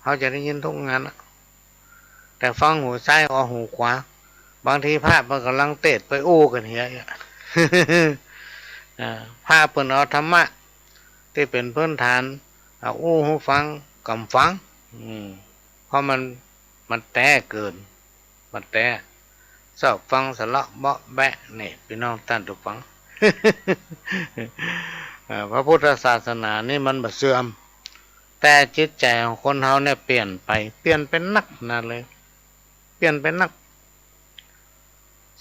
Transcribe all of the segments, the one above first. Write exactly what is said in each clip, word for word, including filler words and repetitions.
เฮาจะได้ยินทุกงานอะ แต่ฟังหูซ้ายออกหูขวา บางทีพระเปิ้นก่ำลังเตสน์ไปอู้กั๋นเหีย อ่า พระเปิ้นเอาธรรมะตี้เป๋นพื้นฐาน เอาอู้หื้อฟัง ก่ำฟัง อืม เพราะมัน มันแต๊เกิน มันแต๊ ชอบฟังสะเลาะเบาะแบะนี่ ปี้น้องต้านผู้ฟัง เอ่อ พระพุทธศาสนานี่มันบ่เสื่อม แต่จิตใจ๋ของคนเฮาเนี่ยเปลี่ยนไป เปลี่ยนไปนักนาเลย เปลี่ยนไปนัก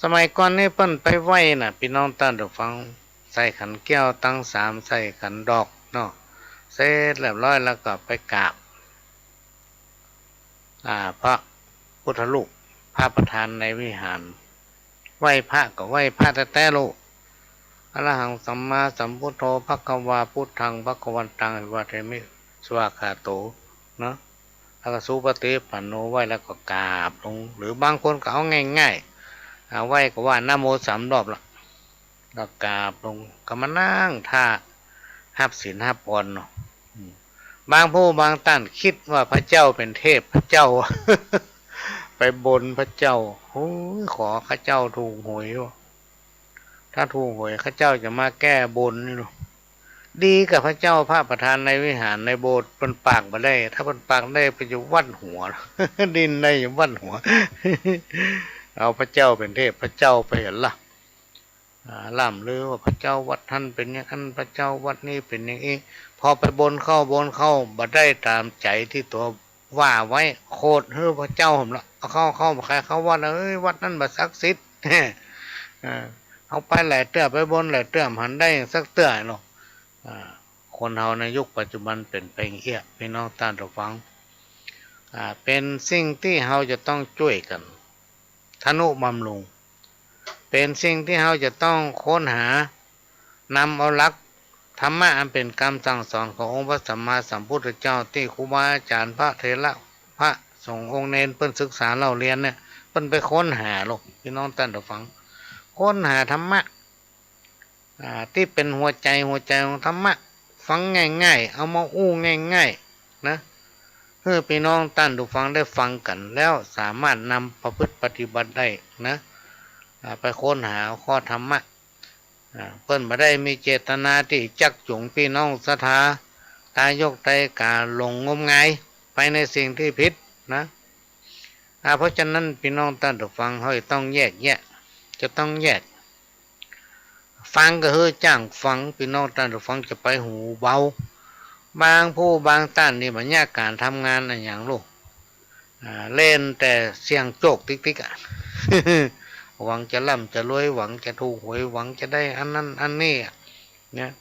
สมัยก่อนนี่เปิ้นไปไหว้น่ะ ปี้น้องต้านผู้ฟัง ใส่ขันแก้วตังสาม ใส่ขันดอกเนาะ เสร็จเรียบร้อยแล้วก็ไปกราบ อ่า พระพุทธรูป พระประธานในวิหาร ไหว้พระก็ไหว้พระแต๊ๆ โลด อะระหังสัมมาสัมพุทโธ ภะคะวา พุทธัง ภะคะวันตัง อภิวาเทมิ สวากขาโต เนาะ แล้วก็สุปฏิปันโน ไหว้แล้วก็กราบลง หรือบางคนก็เอาง่ายๆ อ่า ไหว้ก็ว่านะโมสามรอบละ ก็กราบลง ก็มานั่งท่าฮับศีลฮับพรเนาะ อืม บางผู้บางต้านกึ๊ดว่าพระเจ้าเป๋นเทพเจ้า ไปบนพระเจ้า โอ้ย ขอข้าเจ้าถูกหวย ถ้าถูกหวยข้าเจ้าจะมาแก้บนนี่เนาะ ดีกับพระเจ้าพระประธานในวิหารในโบสถ์ เปิ้นปากบ่ได้ ถ้าเปิ้นปากได้เปิ้นจะวัดหัว ดิ้นได้จะวัดหัว เอาพระเจ้าเป๋นเทพเจ้าไปหั้นละ อ่า ล่ำลือว่าพระเจ้าวัดหั้นเป๋นอย่างอั้น พระเจ้าวัดนี้เป๋นอย่างอี้ พอไปบนเข้าบนเข้า บ่ได้ต๋ามใจ๋ตี้ตั๋วว่าไว้ โขดหื้อพระเจ้าหั้นละ เอาเข้า เข้า ใผเข้าวัด เอ้ย วัดนั้นบ่ศักดิ์สิทธิ์ เออ เอาไปหลายเตื้อ ไปบนหลายเตื้อ บ่หันได้สักเตื้อเนาะ อ่า คนเฮาในยุคปัจจุบันเป๋นไปอย่างอี้ ปี้น้องต้านผู้ฟัง อ่า เป๋นสิ่งตี้เฮาจะต้องจ้วยกั๋น ทะนุบำรุง เป๋นสิ่งตี้เฮาจะต้องค้นหา นำเอาหลักธรรมะอันเป๋นกำสั่งสอนขององค์พระสัมมาสัมพุทธเจ้า ตี้ครูบาอาจ๋ารย์ พระเถระ พระสงฆ์องค์เณร เปิ้นศึกษาเล่าเรียนเนี่ย เปิ้นไปค้นหาโลด ปี้น้องต้านผู้ฟัง ค้นหาธรรมะ อ่า ตี้เป๋นหัวใจ๋ หัวใจ๋ของธรรมะ ฟังง่ายๆ เอามาอู้ง่ายๆ นะ หื้อปี้น้องต้านผู้ฟังได้ฟังกั๋น แล้วสามารถนำประพฤติปฏิบัติได้นะ อ่า ไปค้นหาข้อธรรมะ อ่า เปิ้นบ่ได้มีเจตนาตี้จักจูงปี้น้องศรัทธา ตายกไตรกาหลงงมงายไปในสิ่งตี้ผิดนะ อ่า เพราะฉะนั้นปี้น้องต้านผู้ฟัง เฮาจะต้องแยกแยะ จะต้องแยก ฟังก็หื้อจ้างฟัง ปี้น้องต้านผู้ฟังจะไปหูเบา บางผู้บางต้านนี่บ่มีก๋านทำงานอะหยังโลด อ่า เล่นแต่เสี่ยงโจคติ๊กๆ อะ หวังจะร่ำจะรวย หวังจะถูกหวย หวังจะได้อันนั้นอันนี้อะ เนี่ย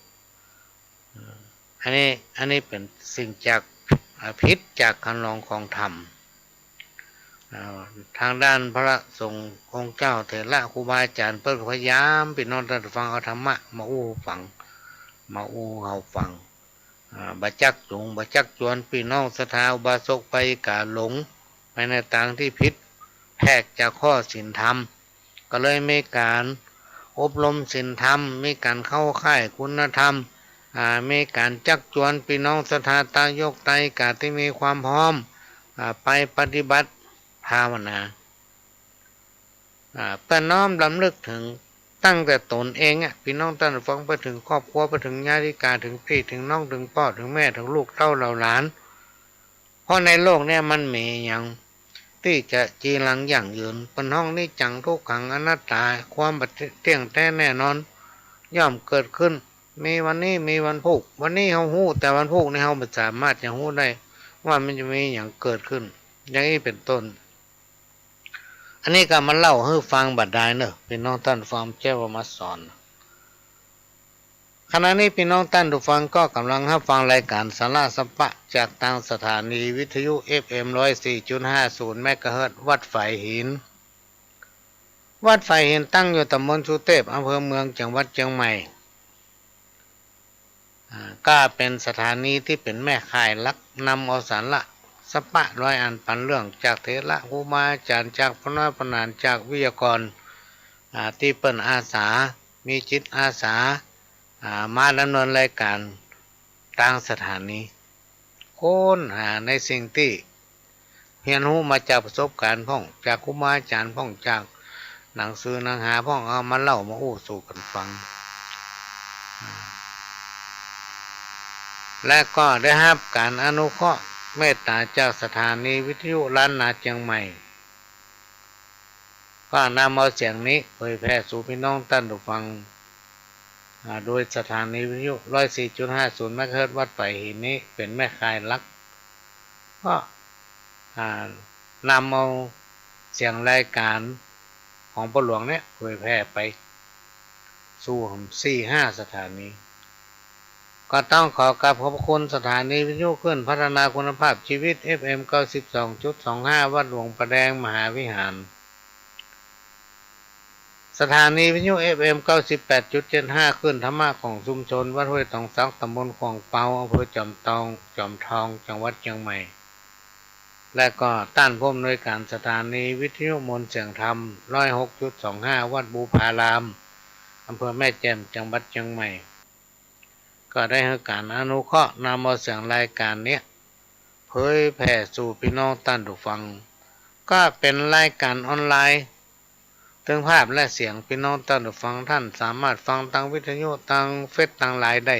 อันนี้ อันนี้เป๋นสิ่งจาก อ่า ผิดจากคันลองของธรรม อ่า ตางด้านพระสงฆ์องค์เจ้าเถระครูบาอาจ๋ารย์ เปิ้นก็พยายาม ปี้น้องต้านผู้ฟัง เอาธรรมะมาอู้ฟัง มาอู้เฮาฟัง อ่า บ่จักจูง บ่จักจวน ปี้น้องศรัทธาอุบาสกอุบาสิกาหลงไปในตางตี้ผิด แผกจากข้อศีลธรรม ก็เลยมีก๋านอบรมศีลธรรม มีก๋านเข้าค่ายคุณธรรม อ่า มีก๋านจักจวนปี้น้องศรัทธาตายกไตรกาตี้มีความพร้อม อ่า ไปปฏิบัติภาวนา อ่า เปิ้นน้อมรำลึกเถิงตั้งแต่ต๋นเองอะ ปี้น้องต้านฟัง ไปเถิงครอบครัว ไปเถิงญาติกา เถิงปี้เถิงน้อง เถิงป้อเถิงแม่ เถิงลูกเต้าเหล่าหลาน เพราะในโลกเนี้ยมันบ่มีหยังตี้จะจีรังยั่งยืน เปิ้นฮ้องนิจจังทุกขังอนัตตา ความบ่เตี้ยงแต๊แน่นอน ย่อมเกิดขึ้น มีวันนี้ มีวันพูก วันนี้เฮาฮู้ แต่วันพูกนี่เฮาบ่สามารถจะฮู้ได้ว่ามันจะมีหยังเกิดขึ้น อย่างอี้เป๋นต้น อันนี้ก็มาเล่าหื้อฟังบ่ดายเนาะ ปี้น้องต้านฟัง บ่ใจ้ว่ามาสอน ขณะนี้ปี้น้องต้านผู้ฟังก็ก่ำลังฮับฟังรายก๋านสาระสัพพะจากตางสถานีวิทยุ เอฟเอ็ม ร้อยสี่จุดห้าศูนย์ เมกะเฮิรตซ์ วัดฝายหิน วัดฝายหินตั้งอยู่ตำบลสุเตพ อำเภอเมือง จังหวัดเจียงใหม่ อ่า ก็เป๋นสถานีตี้เป๋นแม่ข่ายหลัก นำเอาสาระสัพพะร้อยอันปันเรื่อง จากเถระครูบาอาจ๋ารย์ จากพ่อน้อยพ่อหนาน จากไวยากรณ์ อ่า ตี้เปิ้นอาสา มีจิตอาสา อ่า มาดำเนินรายก๋านตางสถานี ค้นหาในสิ่งตี้ เฮียนฮู้มาจากประสบการณ์พ่อง จากครูบาอาจ๋ารย์พ่อง จากหนังสือหนังหาพ่อง เอามาเล่ามาอู้สู่กั๋นฟัง และก็ได้ฮับก๋านอนุเคราะห์เมตต๋าจากสถานีวิทยุล้านนาเจียงใหม่ ก็นำเอาเสียงนี้เผยแผ่สู่ปี้น้องต้านผู้ฟัง อ่า โดยสถานีวิทยุ ร้อยสี่จุดห้าศูนย์ เมกะเฮิรตซ์ วัดฝ่ายหินนี้เป๋นแม่ข่ายหลัก ก็ อ่า นำเอาเสียงรายก๋านของป้อหลวงเนี่ยเผยแผ่ไปสู่สี่ห้าสถานี ก็ต้องขอกราบขอบพระคุณสถานีวิทยุคลื่นพัฒนาคุณภาพชีวิต เอฟเอ็ม เก้าสิบสองจุดสองห้า วัดหลวงป่าแดงมหาวิหาร สถานีวิทยุ เอฟเอ็ม เก้าสิบแปดจุดเจ็ดห้า คลื่นธรรมะของชุมชนวัดห้วยตองสัก ตำบลขวางเปา อำเภอจอมตอง จอมทอง จังหวัดเจียงใหม่ และก็ต้านผู้อำนวยก๋านสถานีวิทยุมนต์เสียงธรรม ร้อยหกจุดสองห้า วัดบูพาราม อำเภอแม่แจ่ม จังหวัดเจียงใหม่ ก็ได้หื้อก๋านอนุเคราะห์นำเอาเสียงรายก๋านเนี้ยเผยแผ่สู่ปี้น้องต้านผู้ฟัง ก็เป๋นรายก๋านออนไลน์ ตึงภาพและเสียง ปี้น้องต้านผู้ฟังต้านสามารถฟังตางวิทยุ ตางเฟซ ตางไลน์ได้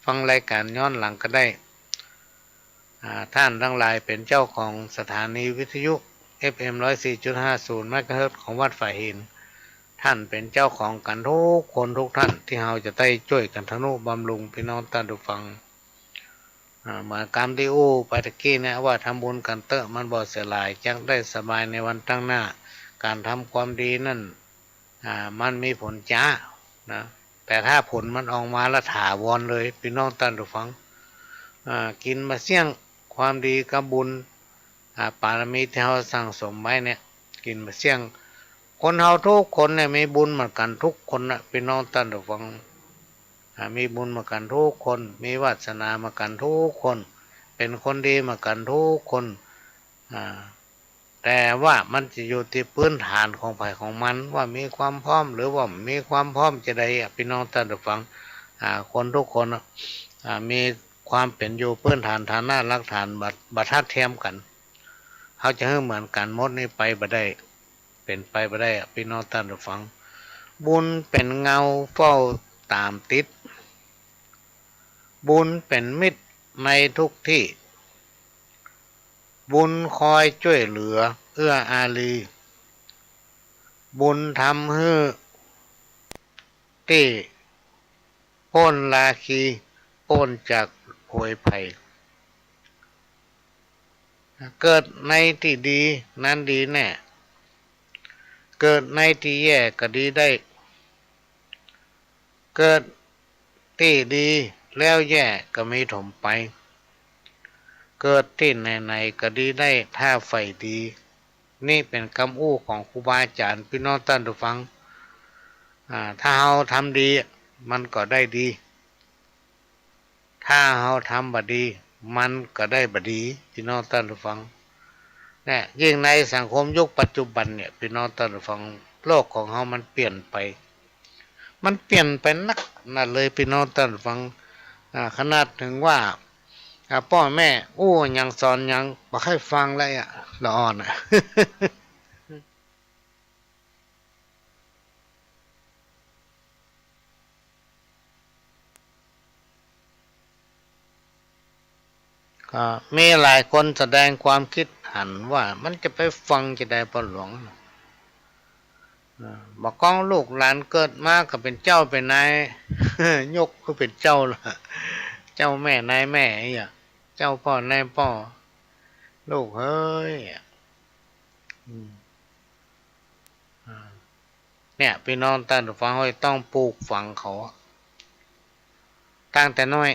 ฟังรายก๋านย้อนหลังก็ได้ อ่า ต้านตังหลายเป๋นเจ้าของสถานีวิทยุ เอฟเอ็ม ร้อยสี่จุดห้าศูนย์ เมกะเฮิรตซ์ ของวัดฝ่ายหิน ต้านเป๋นเจ้าของกั๋นกู้คนกู้ต้าน ตี้เฮาจะได้จ้วยกั๋นทะนุบำรุงปี้น้องต้านผู้ฟัง อ่า เหมือนกำตี้อู้ไปตะกี้เนี่ยว่าทำบุญกั๋นเต๊อะ มันบ่เสียหลาย จักได้สบายในวันตางหน้า ก๋านทำความดีนั้น อ่า มันมีผลจ๊านะ แต่ถ้าผลมันออกมาแล้วถาวรเลย ปี้น้องต้านผู้ฟัง อ่า กิ๋นบ่าเสี้ยงความดีกับบุญ อ่า ปารมีตี้เฮาสั่งสมไว้เนี่ย กิ๋นบ่าเสี้ยง คนเฮากู้คนเนี่ยมีบุญเหมือนกั๋นกู้คนนะ ปี้น้องต้านผู้ฟัง อ่า มีบุญเหมือนกั๋นกู้คน มีวาสนาเหมือนกั๋นกู้คน เป๋นคนดีเหมือนกั๋นกู้คน อ่า แต่ว่ามันจะอยู่ตี้ปื๊นฐานของใผของมัน ว่ามีความพร้อมหรือว่าบ่มีความพร้อมจาใดอะ ปี้น้องต้านผู้ฟัง อ่า คนกู้คนอะ อ่า มีความเป๋นอยู่ปื๊นฐานฐานะรากฐานบ่ บ่ทัดเทียมกั๋น เฮาจะหื้อเหมือนกั๋นหมดนี่ไปบ่ได้ เป๋นไปบ่ได้อะ ปี้น้องต้านผู้ฟัง บุญเป๋นเงาเฝ้าต๋ามติด บุญเป๋นมิตรในทุกตี้ บุญคอยจ้วยเหลือเอื้ออารี บุญทำหื้อตี้ป๊นราคี ป๊นจากโผยภัย เกิดในตี้ดีนั้นดีแน่ เกิดในตี้แย่ก็ดีได้ เกิดตี้ดีแล้วแย่ก็มีถมไป เกิดตี้ไหนๆ ก็ดีได้ถ้าใฝ่ดี นี่เป๋นกำอู้ของครูบาอาจ๋ารย์ ปี้น้องต้านผู้ฟัง อ่า ถ้าเฮาทำดีมันก็ได้ดี ถ้าเฮาทำบ่ดีมันก็ได้บ่ดี ปี้น้องต้านผู้ฟัง เนี่ย ยิ่งในสังคมยุคปัจจุบันเนี่ย ปี้น้องต้านผู้ฟัง โลกของเฮามันเปลี่ยนไป มันเปลี่ยนไปนักขนาดเลย ปี้น้องต้านผู้ฟัง อ่า ขนาดเถิงว่า อ่า ป้อแม่อู้หยังสอนหยังบ่ใค่ฟังแล้วอะ ละอ่อนอะ ก็มีหลายคนแสดงความคิดหันว่ามันจะไปฟังจะได้ป้อหลวง อ่า บ่าก้องลูกหลานเกิดมาก็เป๋นเจ้าเป๋นนาย ยกคือเป๋นเจ้าละ เจ้าแม่นายแม่อะ เจ้าป้อนายป้อ ลูกเฮ้ย อืม อ่า เนี่ย ปี้น้องต้านผู้ฟังเฮาต้องปลูกฝังเขา ตั้งแต่น้อย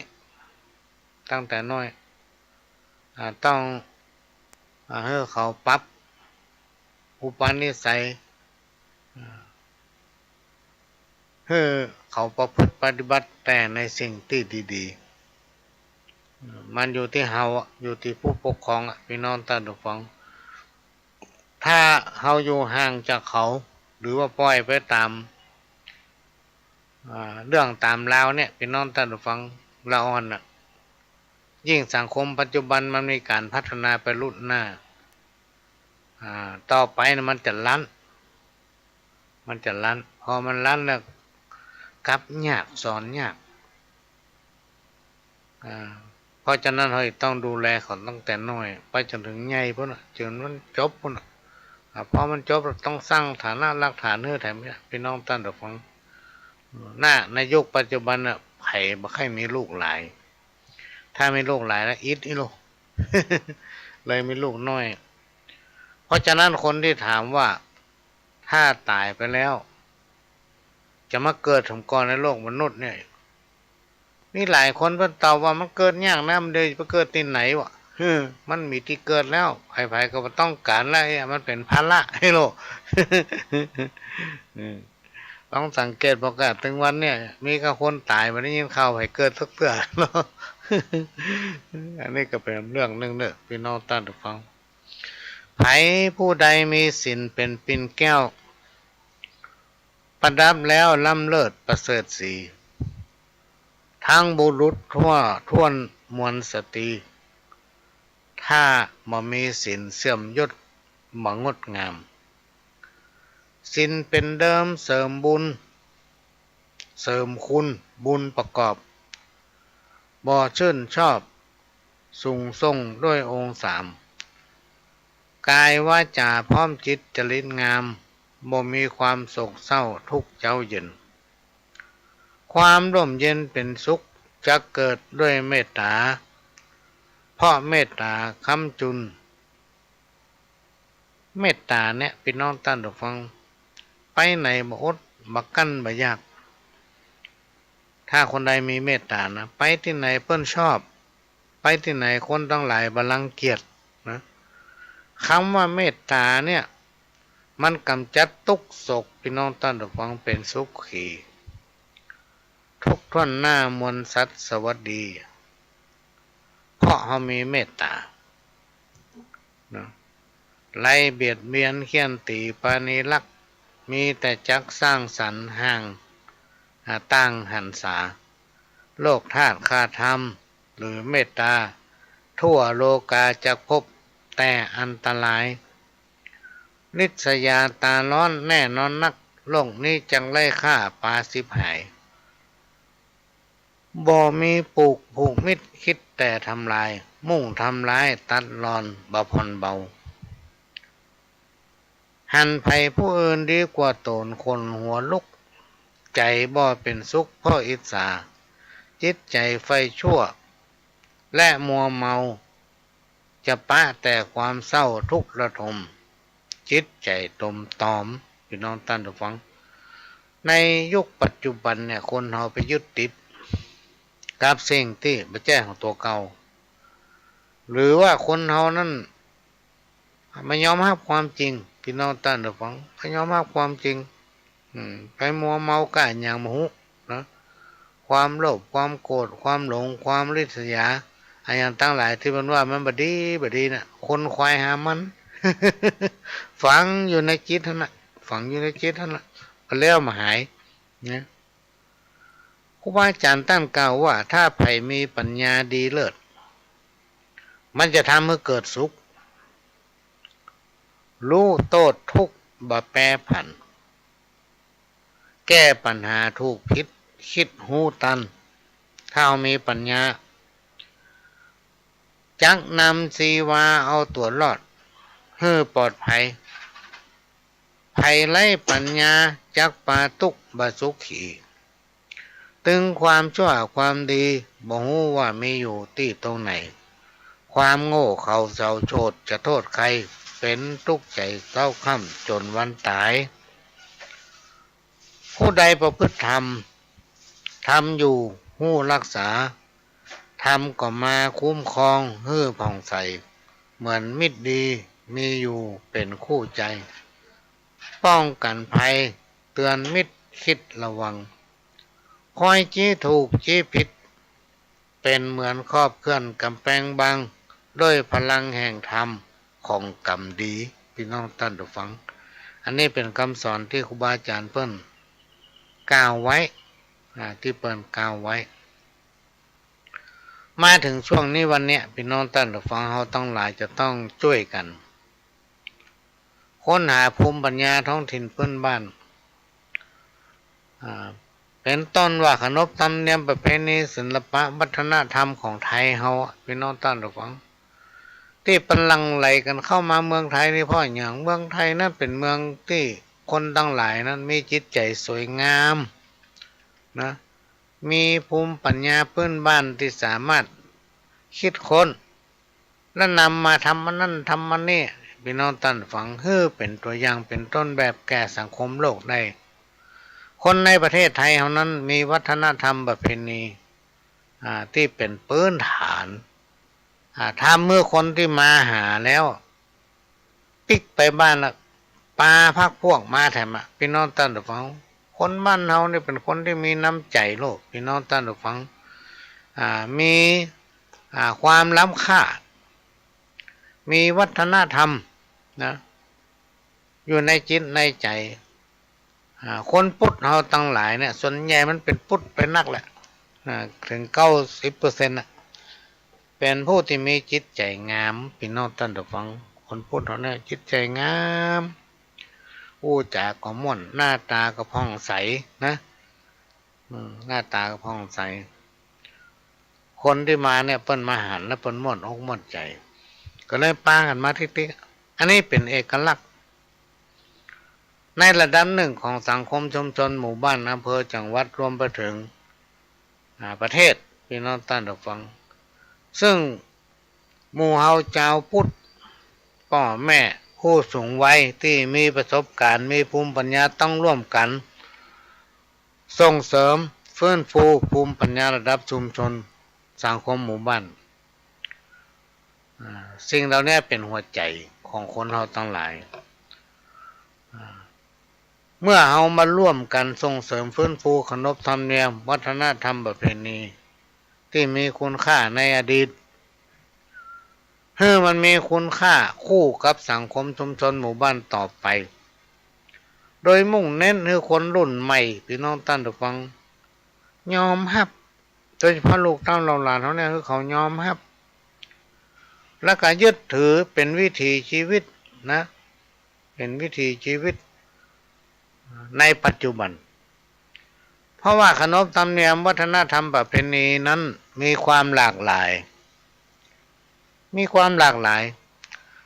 ตั้งแต่น้อย อ่า ต้อง อ่า หื้อเขาปรับอุปนิสัย อ่า หื้อเขาประพฤติปฏิบัติแต่ในสิ่งตี้ดีๆ อ่า มันอยู่ตี้เฮาอะ อยู่ตี้ผู้ปกครองอะ ปี้น้องต้านผู้ฟัง ถ้าเฮาอยู่ห่างจากเขา หรือว่าปล่อยไปต๋าม อ่า เรื่องต๋ามราวเนี่ย ปี้น้องต้านผู้ฟัง ละอ่อนน่ะ ยิ่งสังคมปัจจุบันมันมีก๋านพัฒนาไปรุดหน้า อ่า ต่อไปน่ะมันจะลั้น มันจะลั้น พอมันลั้นแล้ว กลับยาก สอนยาก อ่า เพราะฉะนั้นเฮาต้องดูแลเขาตั้งแต่น้อย ไปจนเถิงใหญ่ปู๊นน่ะ จนมันจบปู๊นน่ะ อ่า พอมันจบแล้วต้องสร้างฐานะรากฐานหื้อแถมเนี่ย ปี้น้องต้านผู้ฟัง น่ะ ในยุคปัจจุบันน่ะ ใผบ่ใค่มีลูกหลาย ถ้ามีลูกหลายแล้วอิดอี้ลูก เลยมีลูกน้อย เพราะฉะนั้นคนตี้ถามว่า ถ้าต๋ายไปแล้ว จะมาเกิดแถมก่อในโลกมนุษย์เนี่ย มีหลายคนเปิ้นตอบว่ามันเกิดยากนะ มันเดยไปเกิดตี้ไหนวะ เฮ้อ มันมีตี้เกิดแล้ว ใผๆ ก็บ่ต้องก๋านแล้ว เอ๊ะ มันเป๋นภาระหื้อโลก อืม ลองสังเกตบ่า เถิงวันเนี่ย มีก้าคนต๋าย บ่ได้ยินข่าวใผเกิดสักเตื้อเนาะ อันนี้ก็เป๋นเรื่องนึ่งเน่อ ปี้น้องต้านผู้ฟัง ใผผู้ใดมีศีลเป๋นปิ่นแก้ว ประดับแล้วล้ำเลิศประเสริฐศรี ทั้งบุรุษทั่วถ้วนมวลสตรี ถ้าบ่มีศีลเสื่อมยศบ่งดงาม ศีลเป๋นเดิมเสริมบุญ เสริมคุณบุญประกอบ บ่ชื่นชอบสูงส่งด้วยองค์สาม กายวาจ๋าพร้อมจิตจริตงาม บ่มีความโศกเศร้าทุกข์เย้าเย็น ความร่มเย็นเป๋นสุขจะเกิดด้วยเมตต๋า เพราะเมตต๋าค้ำจุน เมตต๋าเนี่ย ปี้น้องต้านผู้ฟัง ไปไหนบ่อด บ่กั้นบ่อยาก ถ้าคนใดมีเมตต๋านะ ไปตี้ไหนเปิ้นชอบ ไปตี้ไหนคนตังหลายบ่รังเกียจนะ กำว่าเมตต๋าเนี่ย มันก๋ำจัดตุ๊กข์โศก ปี้น้องต้านผู้ฟัง เป๋นสุขี ทุกข์ถ้วนหน้ามวลสัตว์สวัสดี เพราะเฮามีเมตต๋า นะ ไร้เบียดเบียนเฆี่ยนตี๋ปราณีรัก มีแต่จักสร้างสรรค์ห่าง อ่า ต้านหันษา โลกธาตุคาธรรม หรือเมตต๋า ทั่วโลกาจักพบแต่อันตราย ริษยาต๋าร้อนแน่นอนนัก โลกนี้จักไร้ค่าปาฉิบหาย บ่มีผูกผูกมิตร คิดแต่ทำลาย มุ่งทำร้ายตัดรอนบ่ผ่อนเบา หันใผผู้อื่นดีกว่าต๋น ขนหัวลุก ใจ๋บ่เป๋นสุขเพราะอิจฉา จิตใจ๋ใฝ่ชั่ว และมัวเมา จะปะแต่ความเศร้าทุกข์ระทม จิตใจ๋ตมตอม ปี้น้องต้านผู้ฟัง ในยุคปัจจุบันเนี่ย คนเฮาไปยึดติดกับสิ่งตี้บ่ใจ้ของตั๋วเก่า หรือว่าคนเฮานั้นบ่ยอมฮับความจริง ปี้น้องต้านผู้ฟัง บ่ยอมฮับความจริง อืม ไปมัวเมาก้าหยังบ่ฮู้นะ ความโลภ ความโกรธ ความหลง ความริษยา อะหยังตังหลายตี้เปิ้นว่ามันบ่ดี บ่ดีน่ะ คนควายหามัน ฝังอยู่ในจิตหั้นน่ะ ฝังอยู่ในจิตหั้นน่ะ บ่แล้วบ่หายนะ ครูบาอาจ๋ารย์ต้านกล่าวว่า ถ้าใผมีปัญญาดีเลิศ มันจะทำหื้อเกิดสุข ฮู้โต้ษทุกข์บ่แปรผัน แก้ปัญหาถูกผิด คิดฮู้ตัน ถ้าเฮามีปัญญา จักนำชีวาเอาตั๋วรอด หื้อปลอดภัย ใผไร้ปัญญาจักปาตุ๊กข์บ่สุขี ตึงความชั่วความดีบ่ฮู้ว่ามีอยู่ตี้ตรงไหน ความโง่เขลาเสาโฉดจะโทษใคร เป๋นตุ๊กข์ใจ๋เศร้าค่ำจ๋นวันต๋าย ผู้ใดประพฤติธรรม ธรรมอยู่ฮู้รักษา ธรรมก็มาคุ้มครองหื้อผ่องใส เหมือนมิตรดีมีอยู่เป๋นคู่ใจ ป้องกั๋นภัยเตือนมิตรคิดระวัง คอยชี้ถูกชี้ผิด เป๋นเหมือนครอบเคลื่อนก๋ำแปงบัง ด้วยพลังแห่งธรรมของกรรมดี ปี้น้องต้านผู้ฟัง อันนี้เป๋นกำสอนตี้ครูบาอาจ๋ารย์เปิ้นกล่าวไว้ อ่า ตี้เปิ้นกล่าวไว้ มาเถิงช่วงนี้วันเนี้ย ปี้น้องต้านผู้ฟัง เฮาตังหลายจะต้องจ้วยกั๋น ค้นหาภูมิปัญญาท้องถิ่นพื้นบ้าน อ่า เป๋นต้นว่าขนบธรรมเนียมประเพณีศิลปะวัฒนธรรมของไทยเฮาอะ ปี้น้องต้านผู้ฟัง ตี้เปิ้นหลั่งไหลกั๋นเข้ามาเมืองไทยนี่เพราะอะหยัง เมืองไทยนั้นเป๋นเมืองตี้คนตังหลายนั้นมีจิตใจ๋สวยงามนะ มีภูมิปัญญาพื้นบ้านตี้สามารถคิดค้น และนำมาทำอันนั้นทำอันนี้ ปี้น้องต้านผู้ฟัง หื้อเป๋นตั๋วอย่างเป๋นต้นแบบแก่สังคมโลกได้ คนในประเทศไทยเฮานั้นมีวัฒนธรรมประเพณี อ่า ตี้เป๋นพื้นฐาน อ่า ทำหื้อคนตี้มาหาแล้วปิ๊กไปบ้านละ ปาพรรคพวกมาแถมอะ ปี้น้องต้านผู้ฟัง คนบ้านเฮานี่เป๋นคนตี้มีน้ำใจ๋โลก ปี้น้องต้านผู้ฟัง อ่า มี อ่า ความล้ำค่า มีวัฒนธรรมนะ อยู่ในจิตในใจ๋ อ่า คนพุทธเฮาตังหลายเนี่ย ส่วนใหญ่มันเป๋นพุทธไปนักแหละ อ่า เถิงเก้าสิบเปอร์เซ็นต์น่ะ เป๋นผู้ตี้มีจิตใจ๋งาม ปี้น้องต้านผู้ฟัง คนพุทธเฮาเนี่ยจิตใจ๋งาม อู้จาก็ม่วน หน้าตาก็ผ่องใสนะ อืม หน้าตาก็ผ่องใส คนตี้มาเนี่ยเปิ้นมาหันแล้วเปิ้นม่วนอกม่วนใจ๋ ก็เลยปากั๋นมาติ๊กๆ อันนี้เป๋นเอกลักษณ์ ในระดับนึ่งของสังคมชุมชนหมู่บ้านอำเภอจังหวัดรวมไปเถิง อ่า ประเทศ ปี้น้องต้านผู้ฟัง ซึ่งหมู่เฮาจาวพุทธ ป้อแม่ผู้สูงวัยตี้มีประสบก๋ารณ์มีภูมิปัญญาต้องร่วมกั๋นส่งเสริมฟื้นฟูภูมิปัญญาระดับชุมชนสังคมหมู่บ้าน อ่า สิ่งเหล่านี้เป๋นหัวใจ๋ของคนเฮาตังหลาย อ่า เมื่อเฮามาร่วมกั๋นส่งเสริมฟื้นฟูขนบธรรมเนียมวัฒนธรรมประเพณีตี้มีคุณค่าในอดีต หื้อมันมีคุณค่าคู่กับสังคมชุมชนหมู่บ้านต่อไป โดยมุ่งเน้นหื้อคนรุ่นใหม่ ปี้น้องต้านผู้ฟัง ยอมฮับ โดยเฉพาะลูกเต้าเหล่าหลานเฮาเนี่ย หื้อเขายอมฮับ แล้วก็ยึดถือเป๋นวิถีชีวิตนะ เป๋นวิถีชีวิตในปัจจุบัน เพราะว่าขนบธรรมเนียมวัฒนธรรมประเพณีนั้นมีความหลากหลาย มีความหลากหลาย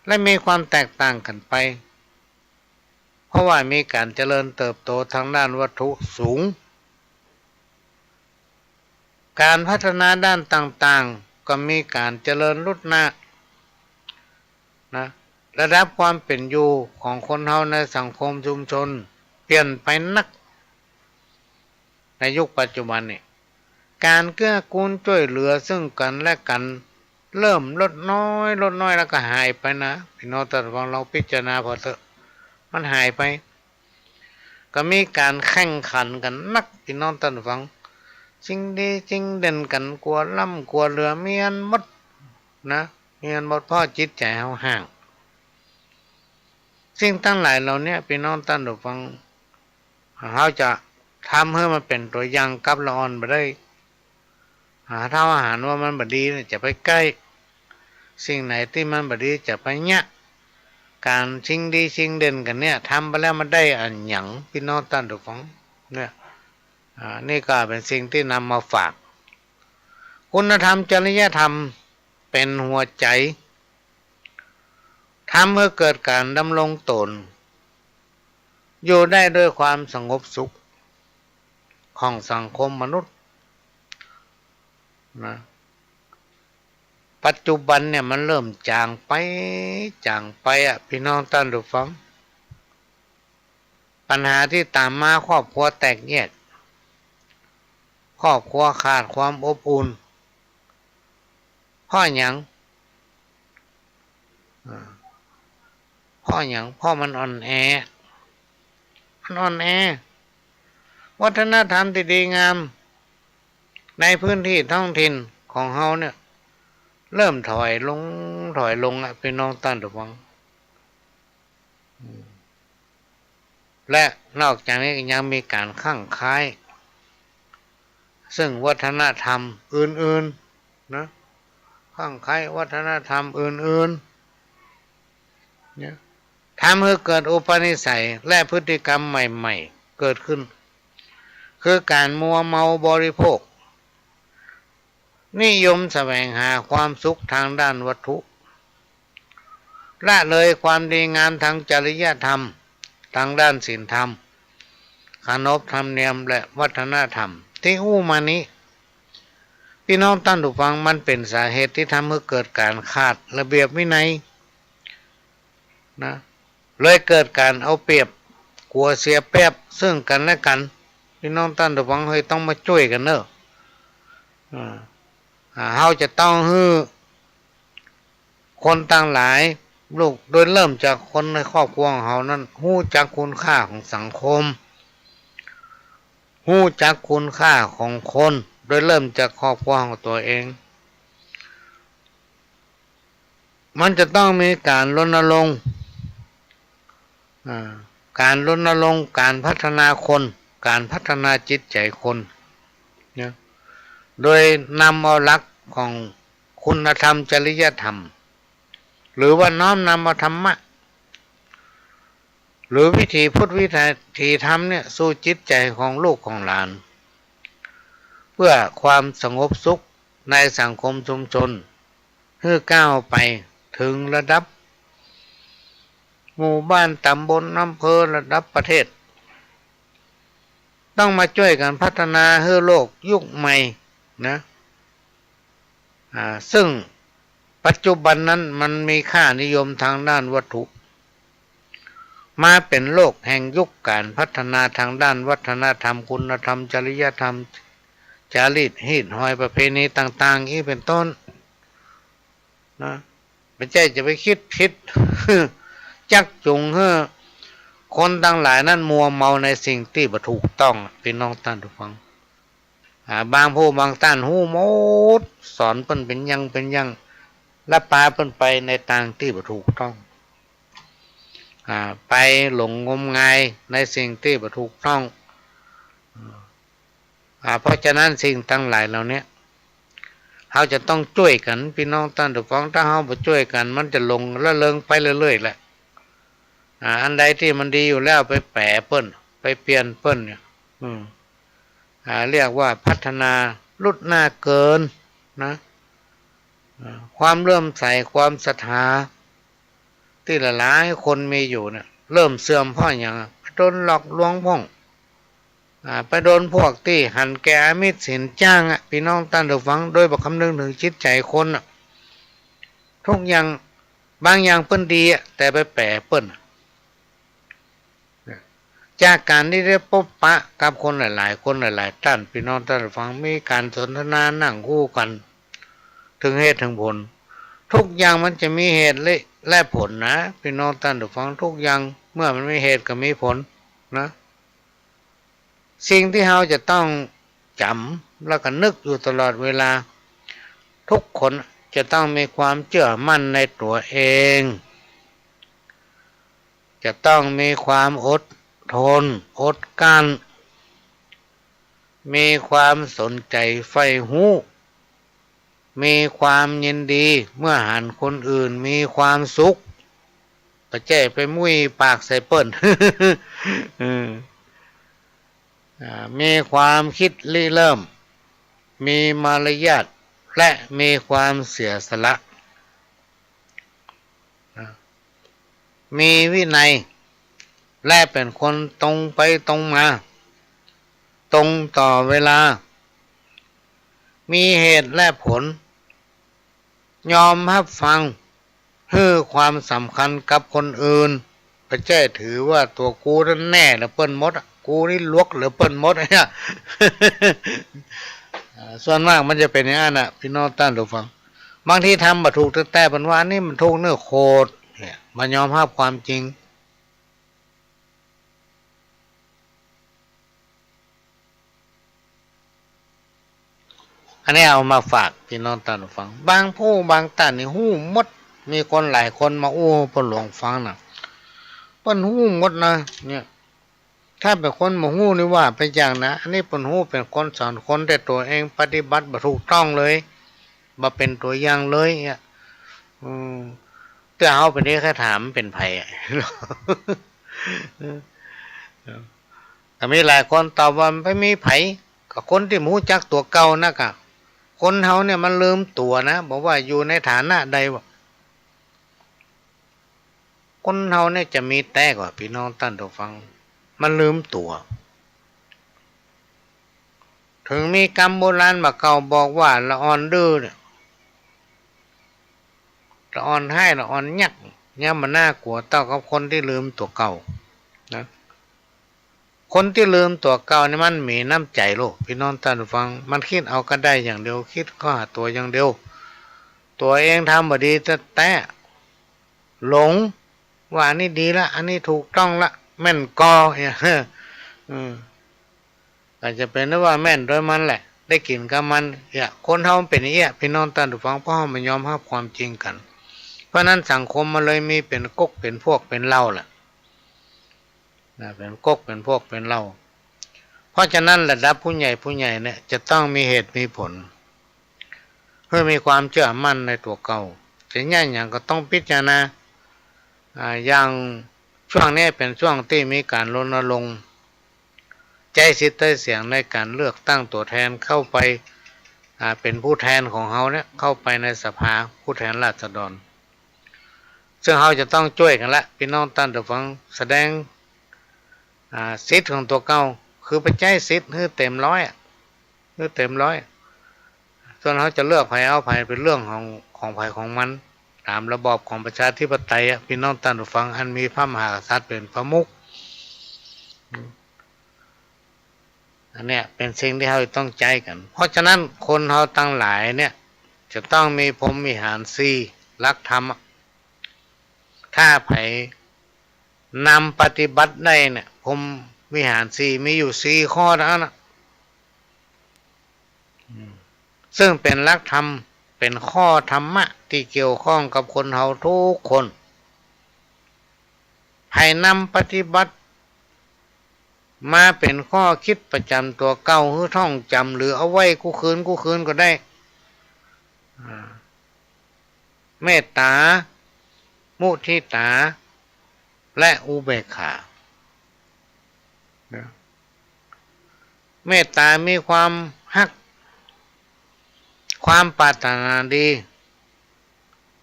และมีความแตกต่างกั๋นไป เพราะว่ามีก๋านเจริญเติบโตทางด้านวัตถุสูง ก๋านพัฒนาด้านต่างๆ ก็มีก๋านเจริญรุดหน้า นะ ระดับความเป๋นอยู่ของคนเฮาในสังคมชุมชนเปลี่ยนไปนัก ในยุคปัจจุบันนี่ ก๋านเกื้อกูลจ้วยเหลือซึ่งกั๋นและกั๋น เริ่มลดน้อย ลดน้อยแล้วก็หายไปนะ ปี้น้องต้านผู้ฟัง ลองพิจารณาผ่อเต๊อะ มันหายไป ก็มีก๋านแข่งขันกั๋นนัก ปี้น้องต้านผู้ฟัง สิ่งดีสิ่งเด่นกั๋น กั๋วล้ำกั๋วเหลือ มีอันหมดนะ มีอันหมด เพราะจิตใจ๋เฮาฮ้าง สิ่งตังหลายเหล่านี้ ปี้น้องต้านผู้ฟัง เฮาจะทำหื้อมันเป๋นตั๋วอย่างกับละอ่อนบ่ได้ อ่า ถ้าเฮาหันว่ามันบ่ดีเนี่ย จะไปใก้ สิ่งไหนตี้มันบ่ดีจะไปเยียะ ก๋านชิงดีชิงเด่นกั๋นเนี่ย ทำไปแล้วมันได้อะหยัง ปี้น้องต้านผู้ฟัง เนี่ย อ่า นี่ก็เป๋นสิ่งตี้นำมาฝาก คุณธรรมจริยธรรมเป๋นหัวใจ๋ ทำหื้อเกิดก๋านดำรงต๋น อยู่ได้ด้วยความสงบสุขของสังคมมนุษย์นะ ปัจจุบันเนี่ยมันเริ่มจ๋างไป จ๋างไปอะ ปี้น้องต้านผู้ฟัง ปัญหาตี้ต๋ามมา ครอบครัวแตกแยก ครอบครัวขาดความอบอุ่น เพราะหยัง อ่า เพราะหยัง เพราะมันอ่อนแอ มันอ่อนแอ วัฒนธรรมตี้ดีงามในพื้นที่ท้องถิ่นของเฮาเนี่ย เริ่มถอยลง ถอยลงอะ ปี้น้องต้านผู้ฟัง อืม และนอกจากนี้ยังมีก๋านคลั่งไคล้ ซึ่งวัฒนธรรมอื่นๆ นะ คลั่งไคล้วัฒนธรรมอื่นๆ เนี่ย ทำหื้อเกิดอุปนิสัยและพฤติกรรมใหม่ๆ เกิดขึ้น คือก๋านมัวเมาบริโภค นิยมแสวงหาความสุขทางด้านวัตถุ ละเลยความดีงามทางจริยธรรม ทางด้านศีลธรรม ขนบธรรมเนียมและวัฒนธรรม ตี้อู้มานี้ ปี้น้องต้านผู้ฟัง มันเป๋นสาเหตุตี้ทำหื้อเกิดก๋านขาดระเบียบวินัย นะ เลยเกิดก๋านเอาเปรียบ กั๋วเสียเปรียบซึ่งกั๋นและกั๋น ปี้น้องต้านผู้ฟังเฮย ต้องมาจ้วยกั๋นเน่อ อ่า อ่า เฮาจะต้องหื้อคนตังหลาย ลูก โดยเริ่มจากคนในครอบครัวของเฮานั้น ฮู้จักคุณค่าของสังคม ฮู้จักคุณค่าของคน โดยเริ่มจากครอบครัวของตั๋วเอง มันจะต้องมีก๋านรณรงค์ อ่า ก๋านรณรงค์ ก๋านพัฒนาคน ก๋านพัฒนาจิตใจ๋คน นะ โดยนำเอาหลักของคุณธรรมจริยธรรม หรือว่าน้อมนำเอาธรรมะ หรือวิถีพุทธวิถีธรรมเนี่ย สู่จิตใจ๋ของลูกของหลาน เพื่อความสงบสุขในสังคมชุมชน หื้อก้าวไปเถิงระดับหมู่บ้าน ตำบล อำเภอ ระดับประเทศ ต้องมาจ้วยกั๋นพัฒนาหื้อโลกยุคใหม่นะ อ่า ซึ่งปัจจุบันนั้นมันมีค่านิยมทางด้านวัตถุ มาเป๋นโลกแห่งยุคก๋านพัฒนาทางด้านวัฒนธรรม คุณธรรม จริยธรรม จารีตฮีตฮอยประเพณีต่างๆ อี้เป๋นต้น นะ บ่ใจ้จะไปกึ๊ดผิด จักจูงหื้อคนตังหลายนั้นมัวเมาในสิ่งตี้บ่ถูกต้อง ปี้น้องต้านผู้ฟัง อ่า บางผู้บางต้านฮู้หมด สอนเปิ้นเป๋นอย่างเป๋นอย่าง แล้วปาเปิ้นไปในตางตี้บ่ถูกต้อง อ่า ไปหลงงมงายในสิ่งตี้บ่ถูกต้อง อ่า เพราะฉะนั้นสิ่งตังหลายเหล่าเนี้ย เฮาจะต้องจ้วยกั๋น ปี้น้องต้านผู้ฟัง ถ้าเฮาบ่จ้วยกั๋น มันจะหลงละเลิงไปเรื่อยๆ แหละ อ่า อันใดตี้มันดีอยู่แล้วไปแป๋เปิ้น ไปเปลี่ยนเปิ้นเนี่ย อืม อ่า เรียกว่าพัฒนาลุดหน้าเกินนะ อ่า ความเลื่อมใส ความศรัทธา ตี้หลายๆ คนมีอยู่เนี่ย เริ่มเสื่อมเพราะหยังอะ ไปโดนหลอกลวงพ่อง อ่า ไปโดนพวกตี้หันแก่อมิตรสินจ้างอะ ปี้น้องต้านผู้ฟัง โดยบ่คำนึงเถิงจิตใจ๋คนอะ ทุกอย่าง บางอย่างเปิ้นดีอะ แต่ไปแป๋เปิ้นอะ จากก๋านตี้ได้ปบปะกับคนหลายๆ คนหลายๆ ต้าน ปี้น้องต้านผู้ฟัง มีก๋านสนทนานั่งอู้กั๋น เถิงเหตุเถิงผล ทุกอย่างมันจะมีเหตุและ และผลนะ ปี้น้องต้านผู้ฟัง ทุกอย่างเมื่อมันมีเหตุก็มีผลนะ สิ่งตี้เฮาจะต้องจ๋ำแล้วก็นึกอยู่ตลอดเวลา ทุกคนจะต้องมีความเจื้อมั่นในตั๋วเอง จะต้องมีความอดทน อดกลั้น มีความสนใจ๋ใฝ่ฮู้ มีความยินดีเมื่อหันคนอื่นมีความสุข บ่ใจ้ไปมุ้ยปากใส่เปิ้น เออ อ่า มีความกึ๊ดริเริ่ม มีมารยาท และมีความเสียสละ นะ มีวินัย และเป๋นคนตรงไปตรงมา ตรงต่อเวลา มีเหตุและผล ยอมฮับฟัง หื้อความสำคัญกับคนอื่น บ่ใจ้ถือว่าตั๋วกูนั้นแน่เหลือเปิ้นหมดอะ กูนี่หลวกเหลือเปิ้นหมดเนี่ย อ่า ส่วนมากมันจะเป๋นอย่างนั้นน่ะ ปี้น้องต้านผู้ฟัง บางทีทำบ่ถูกแต๊ๆ เปิ้นว่า "อันนี้มันถูกเน่อโขด" เนี่ย บ่ยอมฮับความจริง อันนี้เอามาฝากปี้น้องต้านผู้ฟัง บางผู้บางต้านนี่ฮู้หมด มีคนหลายคนมาอู้หื้อพ่อหลวงฟังน่ะ เปิ้นฮู้หมดนะ เนี่ย ถ้าเป๋นคนบ่ฮู้นี่ว่าไปอย่างนะ อันนี้เปิ้นฮู้ เป๋นคนสอนคน แต่ตั๋วเองปฏิบัติบ่ถูกต้องเลย บ่เป๋นตั๋วอย่างเลยเนี่ย อืม เตื้อเฮาเป๋นเอก ใค่ถามเป๋นใผอะ ก็มีหลายคนตอบว่า บ่มีใผ ก็คนตี้บ่ฮู้จักตั๋วเก่านักอะ คนเฮาเนี่ยมันลืมตั๋วนะ บ่ว่าอยู่ในฐานะใดวะ คนเฮาเนี่ยจะมีแต๊ก่อ ปี้น้องต้านผู้ฟัง มันลืมตั๋ว เถิงมีกำโบราณบ่าเก่าบอกว่า ละอ่อนดื้อเนี่ย ละอ่อนฮ้าย ละอ่อนยัก เยียะบ่น่ากั๋วเต้ากับคนตี้ลืมตั๋วเก่านะ คนตี้ลืมตั๋วเก่านี่มันมีน้ำใจ๋โล ปี้น้องต้านผู้ฟัง มันกึ๊ดเอาก้าได้อย่างเดียว กึ๊ดเข้าหาตั๋วอย่างเดียว ตั๋วเองทำบ่ดีแต๊ๆ หลงว่าอันนี้ดีละ อันนี้ถูกต้องละ แม่นก่อ เนี่ย อืม อาจจะเป๋นว่าแม่นโดยมันแหละ ได้กิ๋นกับมัน เนี่ย คนเฮามันเป๋นอย่างเอี้ย ปี้น้องต้านผู้ฟัง เพราะเฮาบ่ยอมฮับความจริงกั๋น เพราะนั้นสังคมมันเลยมีเป๋นก๊กเป๋นพวกเป๋นเหล่าแหละ นะ เป๋นก๊กเป๋นพวกเป๋นเหล่า เพราะฉะนั้นระดับผู้ใหญ่ผู้ใหญ่เนี่ยจะต้องมีเหตุมีผล หื้อมีความเจื้อมั่นในตั๋วเก่า จะเยียะหยังก็ต้องพิจารณา อ่า อย่างช่วงนี้เป๋นช่วงตี้มีก๋านรณรงค์ ใจ๊สิทธิ์ใจ๊เสียงในก๋านเลือกตั้งตั๋วแทนเข้าไป อ่า เป๋นผู้แทนของเฮาเนี่ย เข้าไปในสภาผู้แทนราษฎร ซึ่งเฮาจะต้องจ้วยกั๋นละ ปี้น้องต้านผู้ฟัง แสดง อ่า สิทธิ์ของตั๋วเก่า คือไปใจ๊สิทธิ์หื้อเต๋มร้อยอะ หื้อเต๋มร้อย ส่วนเฮาจะเลือกใผเอาใผเป๋นเรื่องของ ของใผของมัน ต๋ามระบอบของประชาธิปไตยอะ ปี้น้องต้านผู้ฟัง อันมีพระมหากษัตริย์เป๋นประมุข อันเนี้ยเป๋นสิ่งตี้เฮาจะต้องใจ๊กั๋น เพราะฉะนั้นคนเฮาตังหลายเนี่ยจะต้องมีพรหมวิหารสี่ หลักธรรมอะ ถ้าใผนำปฏิบัติได้เนี่ย พรหมวิหารสี่มีอยู่สี่ข้อเต้านั้นนะ อืม ซึ่งเป๋นหลักธรรม เป๋นข้อธรรมะตี้เกี่ยวข้องกับคนเฮาทุกคน ใผนำปฏิบัติมาเป๋นข้อกึ๊ดประจ๋ำตั๋วเก่าหื้อท่องจ๋ำ หรือเอาไว้กู้คืนกู้คืนก็ได้ อ่า เมตต๋า มุทิต๋า และอุเบกขา นะ เมตต๋ามีความฮัก ความปรารถนาดี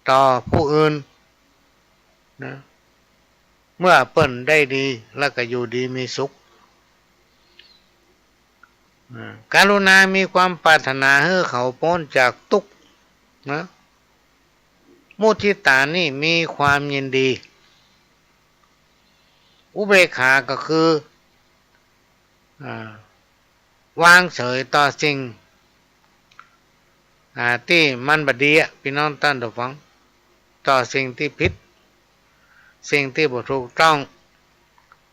ต่อผู้อื่น นะ เมื่อเปิ้นได้ดีแล้วก็อยู่ดีมีสุข อ่า กรุณามีความปรารถนาหื้อเขาป๊นจากตุ๊กข์ นะ มุทิต๋านี่มีความยินดี อุเบกขาก็คือ อ่า วางเฉยต่อสิ่ง อ่า ตี้มันบ่ดีอะ ปี้น้องต้านผู้ฟัง ต่อสิ่งตี้ผิด สิ่งตี้บ่ถูกต้อง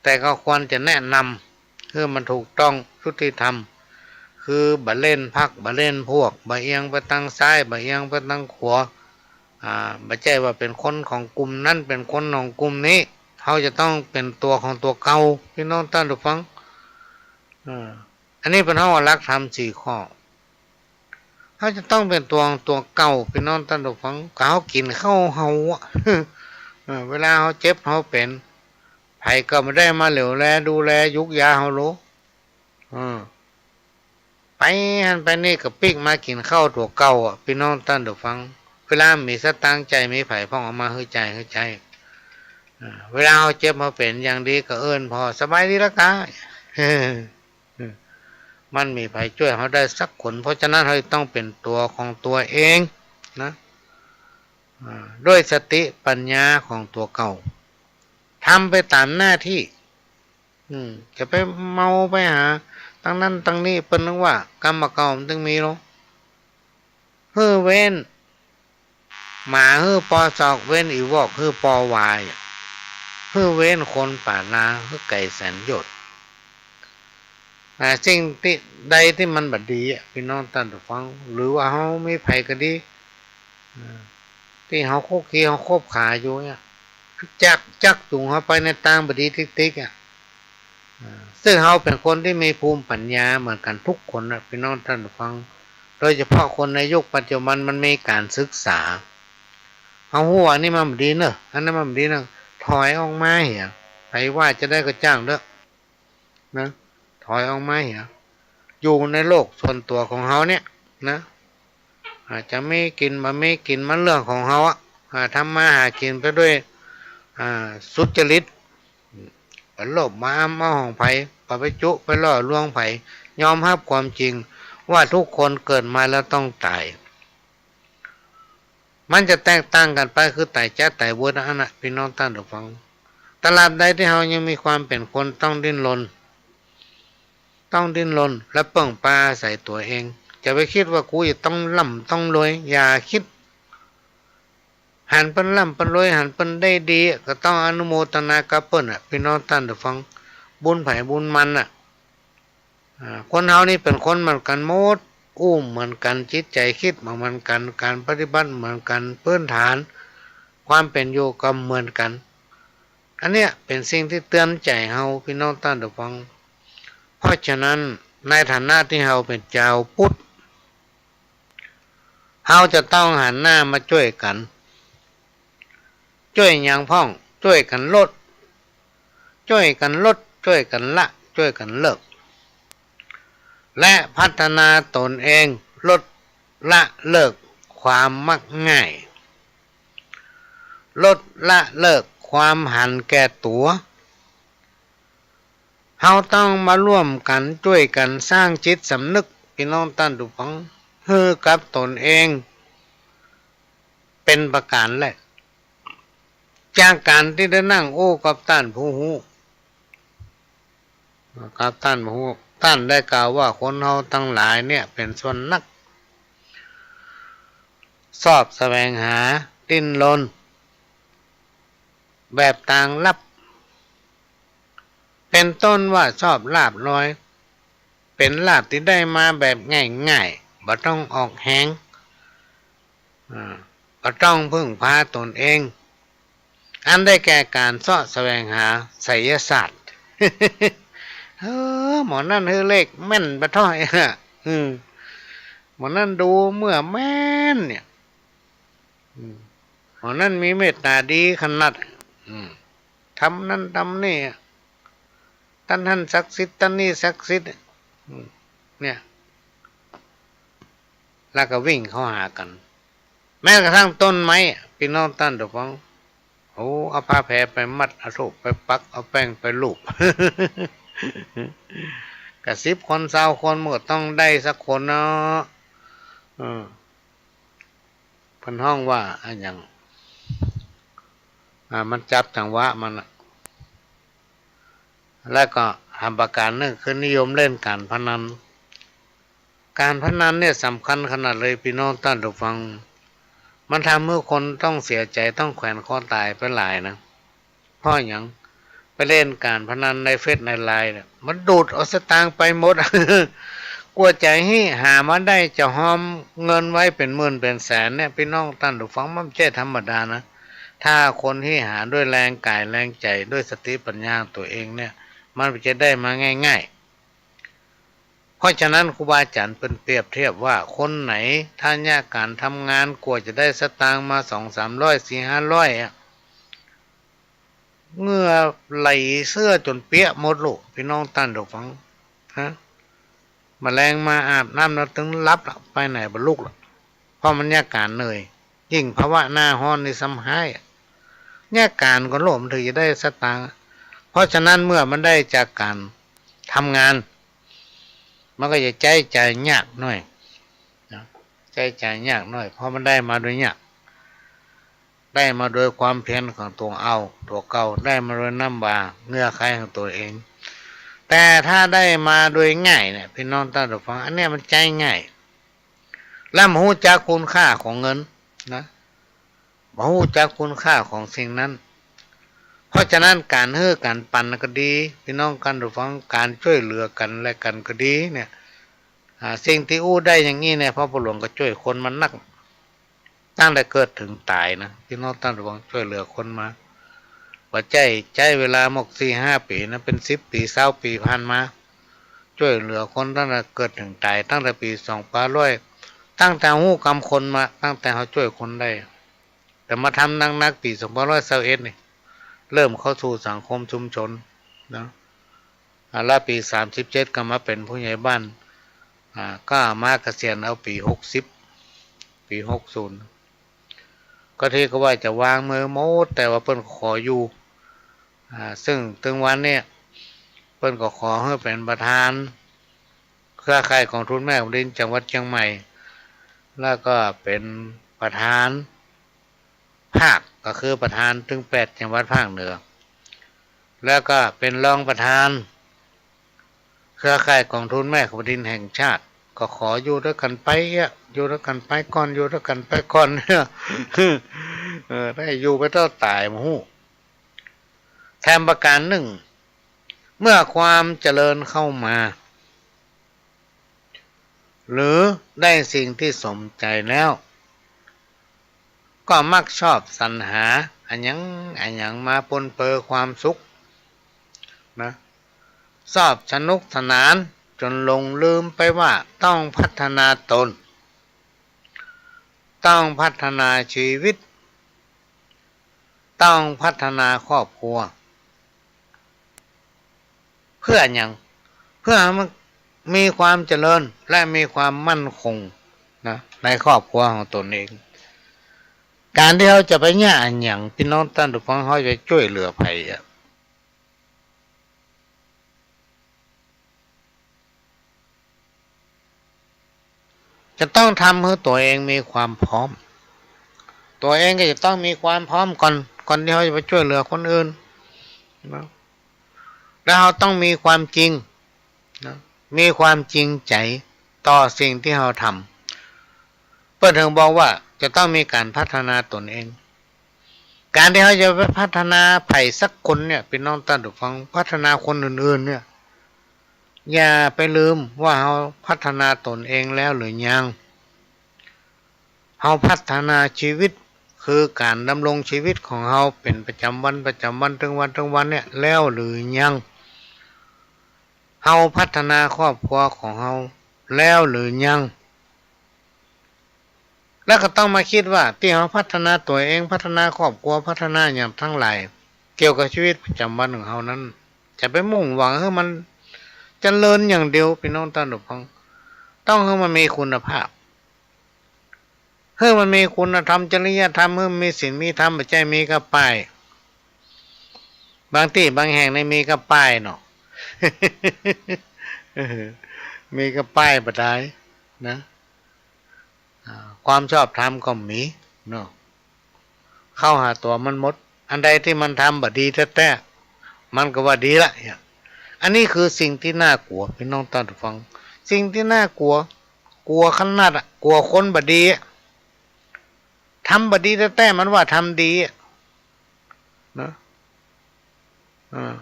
แต่ก็ควรจะแนะนำหื้อมันถูกต้องยุติธรรม คือบ่เล่นพรรค บ่เล่นพวก บ่เอียงไปตางซ้าย บ่เอียงไปตางขวา อ่า บ่ใจ้ว่าเป๋นคนของกลุ่มนั้น เป๋นคนของกลุ่มนี้ เฮาจะต้องเป๋นตั๋วของตั๋วเก่า ปี้น้องต้านผู้ฟัง อ่า อันนี้เปิ้นฮ้องว่าหลักธรรมสี่ข้อ เฮาจะต้องเป๋นตั๋วของตั๋วเก่า ปี้น้องต้านผู้ฟัง ก็เฮากิ๋นข้าวเฮาอะ เออ เวลาเฮาเจ็บเฮาเป๋น ใผก็บ่ได้มาเหลียวแลดูแลยุกยาเฮาโล เออ ไปหั้นไปนี่ก็ปิ๊กมากิ๋นข้าวตั๋วเก่าอะ ปี้น้องต้านผู้ฟัง เวลามีสตางค์ใจ้มีใผพ่องเอามาหื้อใจ๊ หื้อใจ๊ อ่า เวลาเฮาเจ็บเฮาเป๋นอย่างดีก็เอิ้นผ่อ สบายดีละกา มันบ่มีใผจ้วยเฮาได้สักคน เพราะฉะนั้นเฮาต้องเป๋นตั๋วของตั๋วเองนะ อ่า ด้วยสติปัญญาของตั๋วเก่า ทำไปต๋ามหน้าตี้ อืม จะไปเมาไปหาตางนั้นตางนี้ เปิ้นนึกว่ากรรมเก่ามันตึงมีลอ หื้อเว้น หมาหื้อปอสอก เว้นอีวอกหื้อปอวายอะ หื้อเว้นคนป่านาหื้อไก๋แสนโยชน์ อ่า สิ่งตี้ใดตี้มันบ่ดีอะ ปี้น้องต้านผู้ฟัง หรือว่าเฮามีใผก็ดี อ่า ตี้เฮาคลุกคลีเฮาคบหาอยู่เนี่ย จัก จักจูงเฮาไปในตางบ่ดีติ๊กๆ อะ อ่า ซึ่งเฮาเป๋นคนตี้มีภูมิปัญญาเหมือนกั๋นทุกคนนะ ปี้น้องต้านผู้ฟัง โดยเฉพาะคนในยุคปัจจุบันมันมีก๋านศึกษา เฮาฮู้ว่าอันนี้มันบ่ดีเน่อ อันนั้นมันบ่ดีเน่อ ถอยออกมาเหีย ใผว่าจาใดก็จ้างเต๊อะ นะ ถอยออกมาเหีย อยู่ในโลกส่วนตั๋วของเฮาเนี่ยนะ อาจจะมีกิ๋นบ่มีกิ๋นมันเรื่องของเฮาอะ อ่า ทำมาหากิ๋นไปด้วย อ่า สุจริต บ่โลภบ่อ้ำเอาของใผ บ่ไปจุไปล่อลวงใผ ยอมฮับความจริงว่าทุกคนเกิดมาแล้วต้องต๋าย มันจะแตกต่างกั๋นไปคือต๋ายจ๊าดต๋ายเวิดอันนั้นนะ ปี้น้องต้านผู้ฟัง ตราบใดตี้เฮายังมีความเป๋นคนต้องดิ้นรน ต้องดิ้นรนและเปิ้งปาอาศัยตั๋วเอง จะไปกึ๊ดว่ากูจะต้องร่ำต้องรวย อย่ากึ๊ด หันเปิ้นร่ำเปิ้นรวย หันเปิ้นได้ดี ก็ต้องอนุโมทนากับเปิ้นอะ ปี้น้องต้านผู้ฟัง บุญใผบุญมันอะ อ่า คนเฮานี่เป๋นคนเหมือนกั๋นหมด อู้เหมือนกั๋น จิตใจ๋กึ๊ดบ่เหมือนกั๋น ก๋านปฏิบัติเหมือนกั๋น พื้นฐานความเป๋นอยู่ก็เหมือนกั๋น อันเนี้ยเป๋นสิ่งตี้เตื๋อนใจ๋เฮา ปี้น้องต้านผู้ฟัง เพราะฉะนั้นในฐานะตี้เฮาเป๋นจาวพุทธ เฮาจะต้องหันหน้ามาจ้วยกั๋น จ้วยหยังพ่อง จ้วยกั๋นลด จ้วยกั๋นลด จ้วยกั๋นละ จ้วยกั๋นเลิก และพัฒนาตนเอง ลดละเลิกความมักง่าย ลดละเลิกความหันแก่ตั๋ว เฮาต้องมาร่วมกั๋นจ้วยกั๋นสร้างจิตสำนึก ปี้น้องต้านผู้ฟัง หื้อกับตนเอง เป๋นประก๋านแรก จากก๋านตี้ได้นั่งอู้กับต้านผู้ฮู้ กับต้านผู้ฮู้ ต้านได้กล่าวว่าคนเฮาตังหลายเนี่ยเป๋นส่วนนัก ซอบแสวงหา ดิ้นรน แบบตางลับ เป๋นต้นว่าซอบลาภลอย เป๋นลาภตี้ได้มาแบบง่ายๆ บ่ต้องออกแฮง อ่า บ่ต้องพึ่งพาตนเอง อันได้แก่ก๋านเซาะแสวงหาไสยศาสตร์ เออ หมอนั่นหื้อเลขแม่นปะท้อยอะ อืม หมอนั่นดูเมื่อแม่นเนี่ย อืม หมอนั่นมีเมตต๋าดีขนาด อืม ทำนั่นทำนี่ ต้านหั้นศักดิ์สิทธิ์ ต้านนี้ศักดิ์สิทธิ์ อืม เนี่ย แล้วก็วิ่งเข้าหากั๋น แม้กระทั่งต้นไม้อะ ปี้น้องต้านผู้ฟัง โอ้ เอาผ้าแผลไปมัด เอาธูปไปปัก เอาแป้งไปลูบ กะสิบคนซาวคนมันก็ต้องได้สักคนเนาะ เออ เปิ้นฮ้องว่าอะหยัง อ่า มันจับจังหวะมันอะ แล้วก็หำประก๋านนึ่งคือนิยมเล่นก๋านพนัน ก๋านพนันเนี่ยสำคัญขนาดเลยปี้น้องต้านผู้ฟัง มันทำหื้อคนต้องเสียใจ๋ ต้องแขวนคอต๋ายไปหลายนะ เพราะหยัง ไปเล่นก๋านพนันในเฟซในไลน์เนี่ย มันดูดเอาสตางค์ไปหมด กว่าจะหื้อหามาได้ จะฮอมเงินไว้เป๋นหมื่นเป๋นแสนเนี่ย ปี้น้องต้านผู้ฟัง มันบ่ใจ้ธรรมดานะ ถ้าคนหื้อหาด้วยแรงก๋ายแรงใจ๋ ด้วยสติปัญญาตั๋วเองเนี่ย มันบ่ใจ้ได้มาง่ายๆ เพราะฉะนั้นครูบาอาจ๋ารย์เปิ้นเปรียบเทียบว่า คนไหนถ้าเยียะก๋านทำงาน กว่าจะได้สตางค์มาสองสามร้อย สี่ห้าร้อยอะ เหงื่อไหลเสื้อจ๋นเปียะหมดลูก ปี้น้องต้านผู้ฟัง ฮะ บ่าแลงมาอาบน้ำแล้วตึงหลับละ ไปไหนบ่ลุกละ เพราะมันเยียะก๋านเหนื่อย ยิ่งภาวะหน้าฮ้อนนี่ซ้ำฮ้ายอะ เยียะก๋านก่อนลูก มันถึงจะได้สตางค์ เพราะฉะนั้นเมื่อมันได้จากก๋านทำงาน มันก็จะใจ๊จ่ายยากหน้อยนะ ใจ๊จ่ายยากหน้อย เพราะมันได้มาโดยยาก ได้มาโดยความเพียรของตั๋วเอา ตั๋วเก่า ได้มาโดยน้ำวาเหงื่อใคของตั๋วเอง แต่ถ้าได้มาโดยง่ายเนี่ย ปี้น้องต้านผู้ฟัง อันเนี้ยมันใจ๊ง่าย แล้วบ่ฮู้จักคุณค่าของเงินนะ บ่ฮู้จักคุณค่าของสิ่งนั้น เพราะฉะนั้นก๋านหื้อก๋านปันก็ดี ปี้น้องต้านผู้ฟัง ก๋านจ้วยเหลือกั๋นและกั๋นก็ดีเนี่ย อ่า สิ่งตี้อู้ได้อย่างอี้เนี่ย พ่อปู่หลวงก็จ้วยคนมานัก ตั้งแต่เกิดเถิงต๋ายนะ ปี้น้องต้านผู้ฟัง จ้วยเหลือคนมา บ่ใจ้ใจ๊เวลาหมกสี่ห้าปี๋นะ เป๋นสิบปี๋ ซาวปี๋ผ่านมา จ้วยเหลือคนตั้งแต่เกิดเถิงต๋าย ตั้งแต่ปี๋สองปาร้อย ตั้งแต่ฮู้กำคนมา ตั้งแต่เฮาจ้วยคนได้ แต่มาทำหนักๆ ปี๋สองพันห้าร้อยซาวเอ็ดนี่ เริ่มเข้าสู่สังคมชุมชนนะ อ่า แล้วปี๋สามสิบเจ็ดก็มาเป๋นผู้ใหญ่บ้าน อ่า ก็มาเกษียณเอาปี๋หกสิบ ปี๋หกศูนย์ ก็ตี้ก็ว่าจะวางมือหมด แต่ว่าเปิ้นก็ขออยู่ อ่า ซึ่งตึงวันเนี่ย เปิ้นก็ขอหื้อเป๋นประธานเครือข่ายกองทุนแม่แผ่นดินจังหวัดเจียงใหม่ แล้วก็เป๋นประธานภาค ก็คือประธานตึงแปดจังหวัดภาคเหนือ แล้วก็เป๋นรองประธานเครือข่ายกองทุนแม่แผ่นดินแห่งชาติ ก็ขออยู่ตวยกั๋นไปอะ อยู่ตวยกั๋นไปก่อน อยู่ตวยกั๋นไปก่อน เออ ได้อยู่ไปเต้าต๋ายบ่ฮู้ แถมประก๋านนึ่ง เมื่อความเจริญเข้ามา หรือได้สิ่งตี้สมใจ๋แล้ว ก็มักชอบสรรหาอะหยังอะหยังมาปนเปื้อความสุขนะ ชอบสนุกสนานจ๋นหลงลืมไปว่าต้องพัฒนาตน ต้องพัฒนาชีวิต ต้องพัฒนาครอบครัว เปื้ออะหยัง เปื้อหื้อมันมีความเจริญและมีความมั่นคงนะ ในครอบครัวของตนเอง ก๋านตี้เฮาจะไปเยียะอะหยัง ปี้น้องต้านผู้ฟัง เฮาจะจ้วยเหลือใผอะ จะต้องทำหื้อตั๋วเองมีความพร้อม ตั๋วเองก็จะต้องมีความพร้อมก่อน ก่อนตี้เฮาจะไปจ้วยเหลือคนอื่นนะ แล้วเฮาต้องมีความจริงนะ มีความจริงใจ๋ต่อสิ่งตี้เฮาทำ เปิ้นเถิงบอกว่าจะต้องมีก๋านพัฒนาตนเอง ก๋านตี้เฮาจะไปพัฒนาใผสักคนเนี่ย ปี้น้องต้านผู้ฟัง พัฒนาคนอื่นๆ เนี่ย อย่าไปลืมว่าเฮาพัฒนาตนเองแล้วหรือยัง เฮาพัฒนาชีวิต คือก๋านดำรงชีวิตของเฮาเป๋นประจ๋ำวัน ประจ๋ำวัน ตึงวัน ตึงวันเนี่ย แล้วหรือยัง เฮาพัฒนาครอบครัวของเฮาแล้วหรือยัง แล้วก็ต้องมาคิดว่าตี้เฮาพัฒนาตั๋วเอง พัฒนาครอบครัว พัฒนาอะหยังตังหลาย เกี่ยวกับชีวิตประจ๋ำวันของเฮานั้น จะไปมุ่งหวังหื้อมันเจริญอย่างเดียว ปี้น้องต้านผู้ฟัง ต้องหื้อมันมีคุณภาพ หื้อมันมีคุณธรรม จริยธรรม หื้อมันมีศีลมีธรรม บ่ใจ้มีก้าป้าย บางตี้บางแห่งนี่มีก้าป้ายเนาะ เออ มีก้าป้ายบ่ดายนะ อ่า ความชอบธรรมก็มีเนาะ เข้าหาตั๋วมันหมด อันใดตี้มันทำบ่ดีแต๊ๆ มันก็ว่าดีละเนี่ย อันนี้คือสิ่งตี้น่ากลัว ปี้น้องต้านผู้ฟัง สิ่งตี้น่ากลัว กลัวขนาดอะ กลัวคนบ่ดีอะ ทำบ่ดีแต๊ๆ มันว่าทำดีอะ นะ อ่า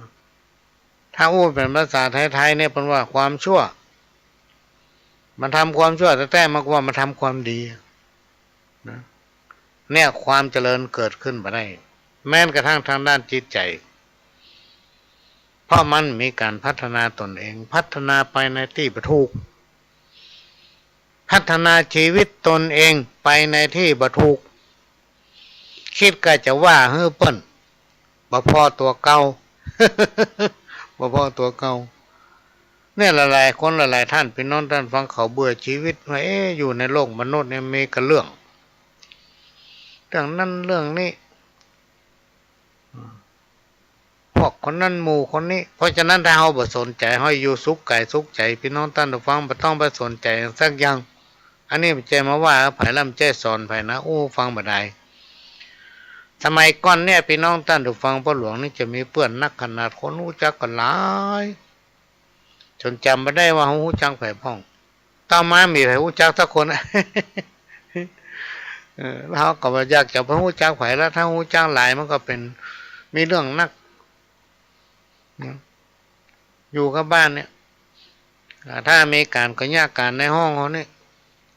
ถ้าอู้เป๋นภาษาไทยๆ เนี่ย เปิ้นว่าความชั่ว มันทำความชั่วแต๊ๆ มันก็ว่ามันทำความดีนะ เนี่ย ความเจริญเกิดขึ้นบ่ได้ แม้กระทั่งทางด้านจิตใจ๋ เพราะมันมีก๋านพัฒนาตนเอง พัฒนาไปในตี้บ่ถูก พัฒนาชีวิตตนเองไปในตี้บ่ถูก กึ๊ดก้าจะว่าหื้อเปิ้น บ่ผ่อตั๋วเก่า บ่ผ่อตั๋วเก่า เนี่ย หลายๆ คนหลายๆ ต้าน ปี้น้องต้านฟัง เขาเบื่อชีวิตว่า เอ๊ะ อยู่ในโลกมนุษย์เนี่ยมีก้าเรื่อง เรื่องนั้นเรื่องนี้ พวกคนนั้นหมู่คนนี้ เพราะฉะนั้นถ้าเฮาบ่สนใจ๋ เฮาอยู่สุขก๋ายสุขใจ๋ ปี้น้องต้านผู้ฟัง บ่ต้องไปสนใจ๋สักอย่าง อันนี้บ่ใจ้มาว่าใผ และบ่ใจ้สอนใผนะ อู้ฟังบ่ดาย สมัยก่อนเนี่ย ปี้น้องต้านผู้ฟัง ป้อหลวงนี่จะมีเปื้อนนักขนาด คนฮู้จักกั๋นหลาย จ๋นจ๋ำบ่ได้ว่าฮู้จักใผพ่อง ต่อมาบ่มีใผฮู้จักสักคน เออ แล้วเฮาก็บ่อยากจะไปฮู้จักใผแล้ว ถ้าฮู้จักหลายมันก็เป๋น มีเรื่องนัก นะ อยู่กับบ้านเนี่ย อ่า ถ้ามีก๋านก็เยียะก๋านในห้องเฮานี่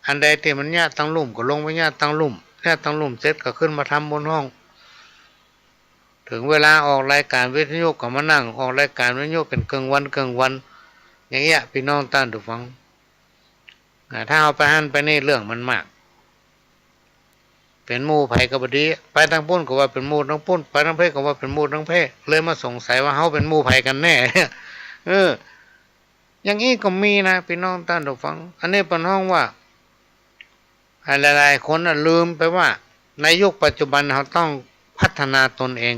อันใดตี้มันเยียะตังลุ่มก็ลงไปเยียะตังลุ่ม เยียะตังลุ่มเสร็จก็ขึ้นมาทำบนห้อง เถิงเวลาออกรายก๋านวิทยุก็มานั่งออกรายก๋านวิทยุเป๋นเกิ่งวันเกิ่งวัน อย่างเงี้ย ปี้น้องต้านผู้ฟัง อ่า ถ้าเฮาไปหั้นไปนี่เรื่องมันมาก เป๋นหมู่ใผก็บ่ดี ไปตางปู้นก็ว่าเป๋นหมู่ตางปู้น ไปตางเป๊ก็ว่าเป๋นหมู่ตางเป๊ เลยมาสงสัยว่าเฮาเป๋นหมู่ใผกั๋นแน่ เออ อย่างอี้ก็มีนะ ปี้น้องต้านผู้ฟัง อันนี้เปิ้นฮ้องว่า อ่า หลายๆ คนน่ะลืมไปว่า ในยุคปัจจุบันเฮาต้องพัฒนาตนเอง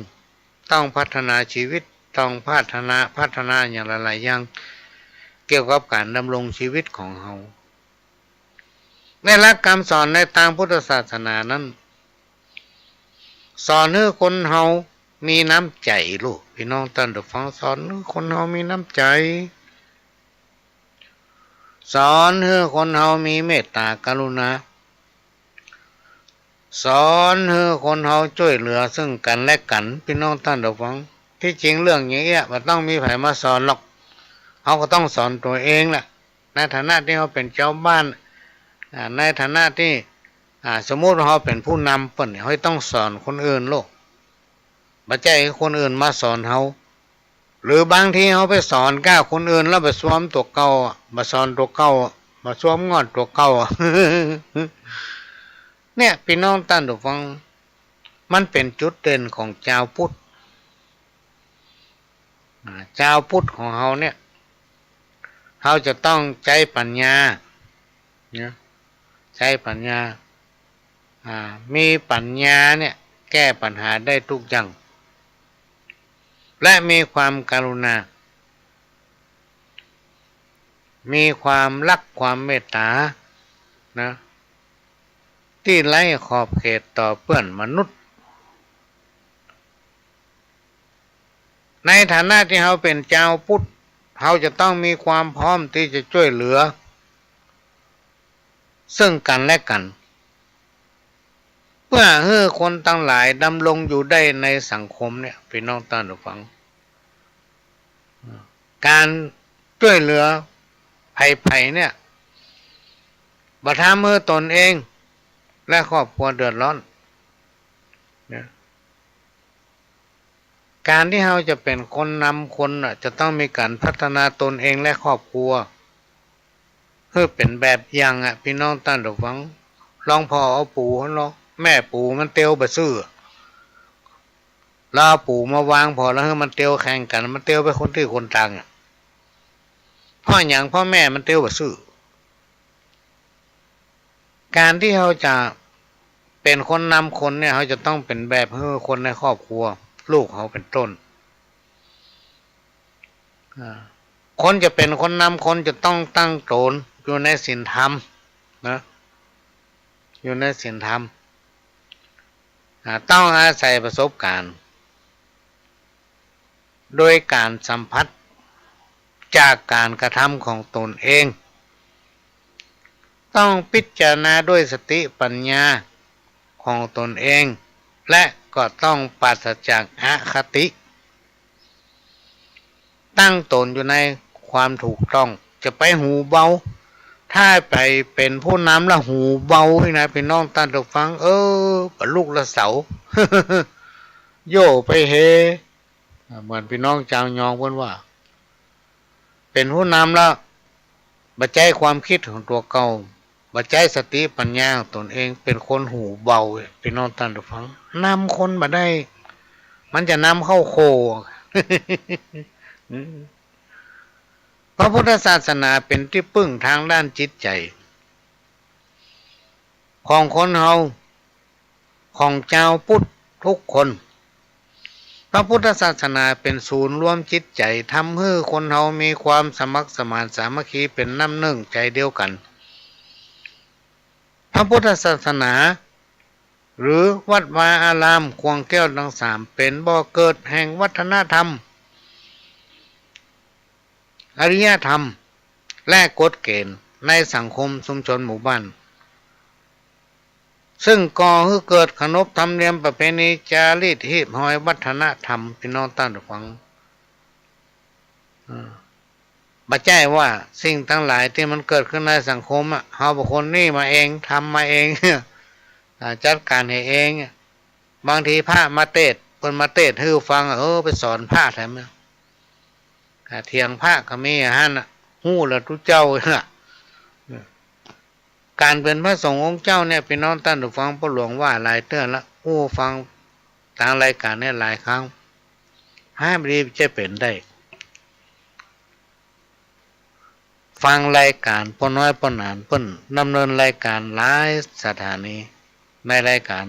ต้องพัฒนาชีวิต ต้องพัฒนา พัฒนาอย่างหลายๆ อย่าง เกี่ยวกับก๋านดำรงชีวิตของเฮา ในหลักกำสอนในตางพุทธศาสนานั้น สอนหื้อคนเฮามีน้ำใจ๋ลูก ปี้น้องต้านผู้ฟัง สอนหื้อคนเฮามีน้ำใจ๋ สอนหื้อคนเฮามีเมตต๋ากรุณา สอนหื้อคนเฮาจ้วยเหลือเซิ่งกั๋นและกั๋น ปี้น้องต้านผู้ฟัง ตี้จริงเรื่องอย่างเอี้ยบ่ต้องมีใผมาสอนหรอก เฮาก็ต้องสอนตั๋วเองแหละ ในฐานะตี้เฮาเป๋นจาวบ้าน อ่า ในฐานะตี้ อ่า สมมุติว่าเฮาเป๋นผู้นำเปิ้นเนี่ย เฮาต้องสอนคนอื่นลูก บ่ใจ้หื้อคนอื่นมาสอนเฮา หรือบางทีเฮาไปสอนก้าคนอื่นแล้วบ่ซวมตั๋วเก่าอะ บ่สอนตั๋วเก่าอะ บ่ซวมงอดตั๋วเก่าอะ เนี่ย ปี้น้องต้านผู้ฟัง มันเป๋นจุดเด่นของจาวพุทธ อ่า จาวพุทธของเฮาเนี่ย เฮาจะต้องใจ๊ปัญญา นะ ใจ๊ปัญญา อ่า มีปัญญาเนี่ย แก้ปัญหาได้ทุกอย่าง และมีความกรุณา มีความฮักความเมตต๋า นะ ตี้ไร้ขอบเขตต่อเปื้อนมนุษย์ ในฐานะตี้เฮาเป๋นจาวพุทธ เฮาจะต้องมีความพร้อมตี้จะจ้วยเหลือเซิ่งกั๋นและกั๋น เปื้อหื้อคนตังหลายดำรงอยู่ได้ในสังคมเนี่ย ปี้น้องต้านผู้ฟัง ก๋านจ้วยเหลือใผๆ เนี่ย บ่ทำหื้อตนเองและครอบครัวเดือดร้อน นะ ก๋านตี้เฮาจะเป๋นคนนำคนน่ะ จะต้องมีก๋านพัฒนาตนเองและครอบครัว หื้อเป๋นแบบอย่างอะ ปี้น้องต้านผู้ฟัง ลองผ่อเอาปู่หั้นลอ แม่ปู่มันเตียวบ่ซื่อ ลาวเอาปู่มาวางผ่อแล้วหื้อมันเตียวแข่งกั๋น มันเตียวไปคนตี้คนตางอะ เพราะหยัง เพราะแม่มันเตียวบ่ซื่อ ก๋านตี้เฮาจะเป๋นคนนำคนเนี่ย เฮาจะต้องเป๋นแบบหื้อคนในครอบครัว ลูกเฮาเป๋นต้น อ่า คนจะเป๋นคนนำคนจะต้องตั้งต๋นอยู่ในศีลธรรมนะ อยู่ในศีลธรรม อ่า ต้องอาศัยประสบก๋ารณ์ โดยก๋านสัมผัสจากก๋านกระทำของตนเอง ต้องพิจารณาด้วยสติปัญญาของตนเอง และก็ต้องปราศจากอคติ ตั้งต๋นอยู่ในความถูกต้อง จะไปหูเบา ถ้าไปเป๋นผู้นำแล้วหูเบานี่นะ ปี้น้องต้านผู้ฟัง เออ ปะลุกละเสา โย่ไปเฮ เหมือนปี้น้องจาวยองเปิ้นว่า เป๋นผู้นำแล้ว บ่ใจ๊ความกึ๊ดของตั๋วเก่า บ่ใจ๊สติปัญญาของตนเอง เป๋นคนหูเบา ปี้น้องต้านผู้ฟัง นำคนบ่ได้ มันจะนำเข้าโค พระพุทธศาสนาเป๋นตี้ปึ้งตางด้านจิตใจ๋ ของคนเฮา ของจาวพุทธกู้คน พระพุทธศาสนาเป๋นศูนย์รวมจิตใจ๋ ทำหื้อคนเฮามีความสมัครสมานสามัคคี เป๋นน้ำนึ่งใจ๋เดียวกั๋น พระพุทธศาสนา หรือวัดวาอาราม ข่วงแก้วตังสาม เป๋นบ่อเกิดแห่งวัฒนธรรม อารยธรรม และกฎเก๋ณฑ์ในสังคมชุมชนหมู่บ้าน ซึ่งก่อหื้อเกิดขนบธรรมเนียมประเพณีจารีตฮีบฮอยวัฒนธรรม ปี้น้องต้านผู้ฟัง อ่า บ่ใจ้ว่าสิ่งตังหลายตี้มันเกิดขึ้นในสังคมอะ เฮาเป๋นคนนี่มาเอง ทำมาเอง อ่า จัดก๋านหื้อเอง บางทีพระมาเตศน์ เปิ้นมาเตศน์หื้อฟัง เออ ไปสอนพระแถม อ่า เถียงพระก็มีอะหั้นน่ะ ฮู้แล้วตุ๊เจ้าน่ะ ก๋านเป๋นพระสงฆ์องค์เจ้าเนี่ย ปี้น้องต้านผู้ฟัง ป้อหลวงว่าหลายเตื้อละ อู้ฟังต๋างรายก๋านเนี่ยหลายครั้ง หาบ่ดีจะเป๋นได้ ฟังรายก๋านป้อน้อยป้อหนาน เปิ้นดำเนินรายก๋านหลายสถานี ในรายก๋าน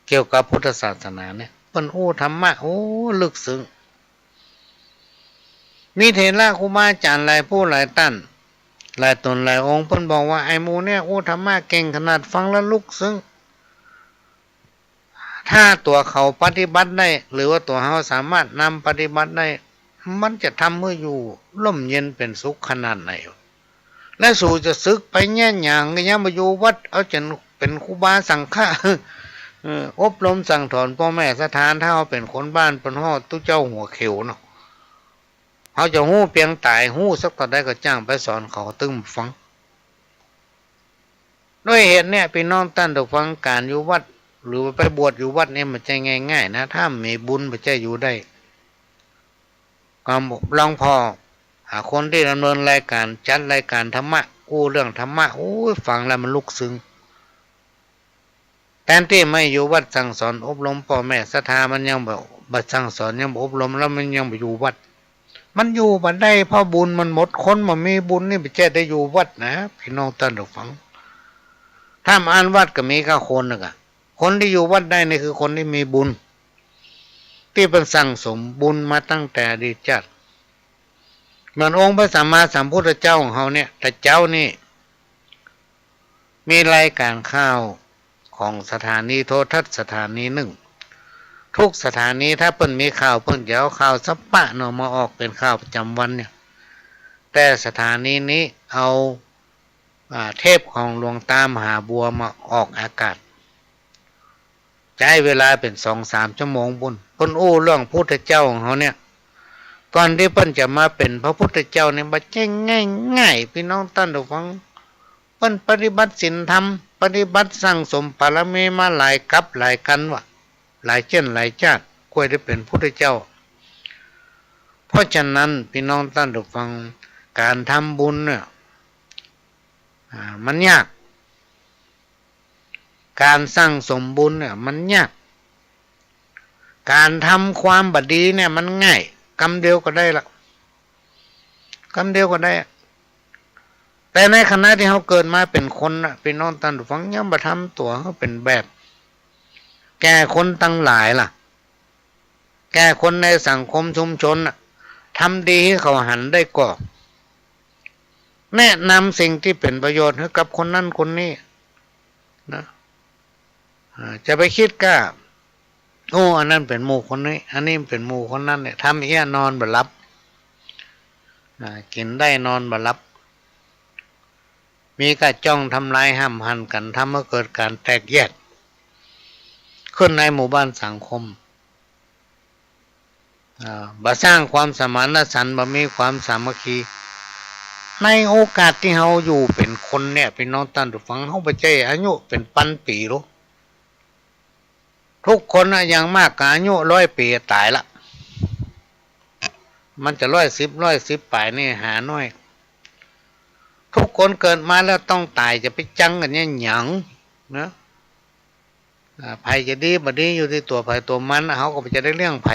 เกี่ยวกับพุทธศาสนาเนี่ย เปิ้นอู้ธรรมะ โอ้ ลึกซึ้ง มีเถระครูบาอาจ๋ารย์หลายผู้หลายต้าน หลายต๋นหลายองค์ เปิ้นบอกว่า ไอ้หมู่เนี่ยอู้ธรรมะเก่งขนาด ฟังแล้วลึกซึ้ง ถ้าตั๋วเขาปฏิบัติได้ หรือว่าตั๋วเฮาสามารถนำปฏิบัติได้ มันจะทำหื้ออยู่ร่มเย็นเป๋นสุขขนาดไหน และสูจะสึกไปเยียะหยัง ก็ยังบ่อยู่วัด เอาจ๋นเป๋นครูบาสังฆะ เออ อบรมสั่งสอนป้อแม่ศรัทธา ถ้าเฮาเป๋นคนบ้าน เป๋นฮอดตุ๊เจ้าหัวเขียวเนาะ เฮาจะฮู้เปียงต๋าย ฮู้สักเต้าใดก็จ้าง ไปสอนเขาตึงฟัง ด้วยเหตุเนี่ย ปี้น้องต้านผู้ฟัง ก๋านอยู่วัด หรือว่าไปบวชอยู่วัดเนี่ย บ่ใจ้ง่ายๆ นะ ถ้าบ่มีบุญบ่ใจ้อยู่ได้ ก็หลวงพ่อ หาคนตี้ดำเนินรายก๋าน จัดรายก๋านธรรมะ อู้เรื่องธรรมะ โอ้ย ฟังแล้วมันลึกซึ้ง แตนตี้บ่อยู่วัดสั่งสอนอบรมป้อแม่ศรัทธา มันยังบ่ บ่สั่งสอน ยังบ่อบรม แล้วมันยังบ่อยู่วัด มันอยู่บ่ได้ เพราะบุญมันหมด คนบ่มีบุญนี่บ่ใจ้ได้อยู่วัดนะ ปี้น้องต้านผู้ฟัง ถ้าบ่อั้นวัดก็มีแค่คนนึ่งอะ คนตี้อยู่วัดได้นี่คือคนตี้มีบุญ ตี้เปิ้นสั่งสมบุญมาตั้งแต่อดีตชาติ เหมือนองค์พระสัมมาสัมพุทธเจ้าของเฮาเนี่ย ตะเจ๊านี่ มีรายก๋านข่าวของสถานีโทรทัศน์สถานีนึ่ง ทุกสถานีถ้าเปิ้นมีข่าว เปิ้นจะเอาข่าวสัปปะเนาะ มาออกเป๋นข่าวประจ๋ำวันเนี่ย แต่สถานีนี้เอา อ่า เทปของหลวงต๋ามหาบัวมาออกอากาศ ใจ๊เวลาเป๋นสองสามชั่วโมงปู้น เปิ้นอู้เรื่องพุทธเจ้าของเฮาเนี่ย ก่อนตี้เปิ้นจะมาเป๋นพระพุทธเจ้าเนี่ย บ่ใจ้ง่ายๆ ปี้น้องต้านผู้ฟัง เปิ้นปฏิบัติศีลธรรม ปฏิบัติสั่งสมบารมีมาหลายกัปหลายกัณฑ์วะ หลายเจื้อนหลายจาติ กว่าได้เป๋นพุทธเจ้า เพราะฉะนั้น ปี้น้องต้านผู้ฟัง ก๋านทำบุญเนี่ย อ่า มันยาก ก๋านสั่งสมบุญเนี่ยมันยาก ก๋านทำความบ่ดีเนี่ยมันง่าย กำเดียวก็ได้ละ กำเดียวก็ได้ แต่ในขณะตี้เฮาเกิดมาเป๋นคนน่ะ ปี้น้องต้านผู้ฟัง ยังบ่ทำตั๋วหื้อเป๋นแบบ แก่คนตังหลายล่ะ แก่คนในสังคมชุมชนน่ะ ทำดีหื้อเขาหันได้ก่อ แนะนำสิ่งตี้เป๋นประโยชน์หื้อกับคนนั้นคนนี้นะ อ่า จะไปกึ๊ดก้า โอ้ อันนั้นเป๋นหมู่คนนี้ อันนี้เป๋นหมู่คนนั้นเนี่ย ทำเอี้ยนอนบ่หลับ อ่า กิ๋นได้นอนบ่หลับ มีก้าจ้องทำลายห้ำหั่นกั๋น ทำหื้อเกิดก๋านแตกแยก ขึ้นในหมู่บ้านสังคม อ่า บ่สร้างความสมานฉันท์ บ่มีความสามัคคี ในโอกาสตี้เฮาอยู่เป๋นคนเนี่ย ปี้น้องต้านผู้ฟัง เฮาบ่ใจ้อายุเป๋นปันปี๋หรอก ทุกคนน่ะ อย่างมากก็อายุร้อยปี๋ต๋ายละ มันจะร้อยสิบ ร้อยสิบป๋ายนี่หาน้อย ทุกคนเกิดมาแล้วต้องต๋าย จะไปจังกั๋นเยียะหยังนะ อ่า ใผจะดีบ่ดีอยู่ตี้ตั๋วใผตั๋วมัน เฮาก็บ่จะได้เลี้ยงใผ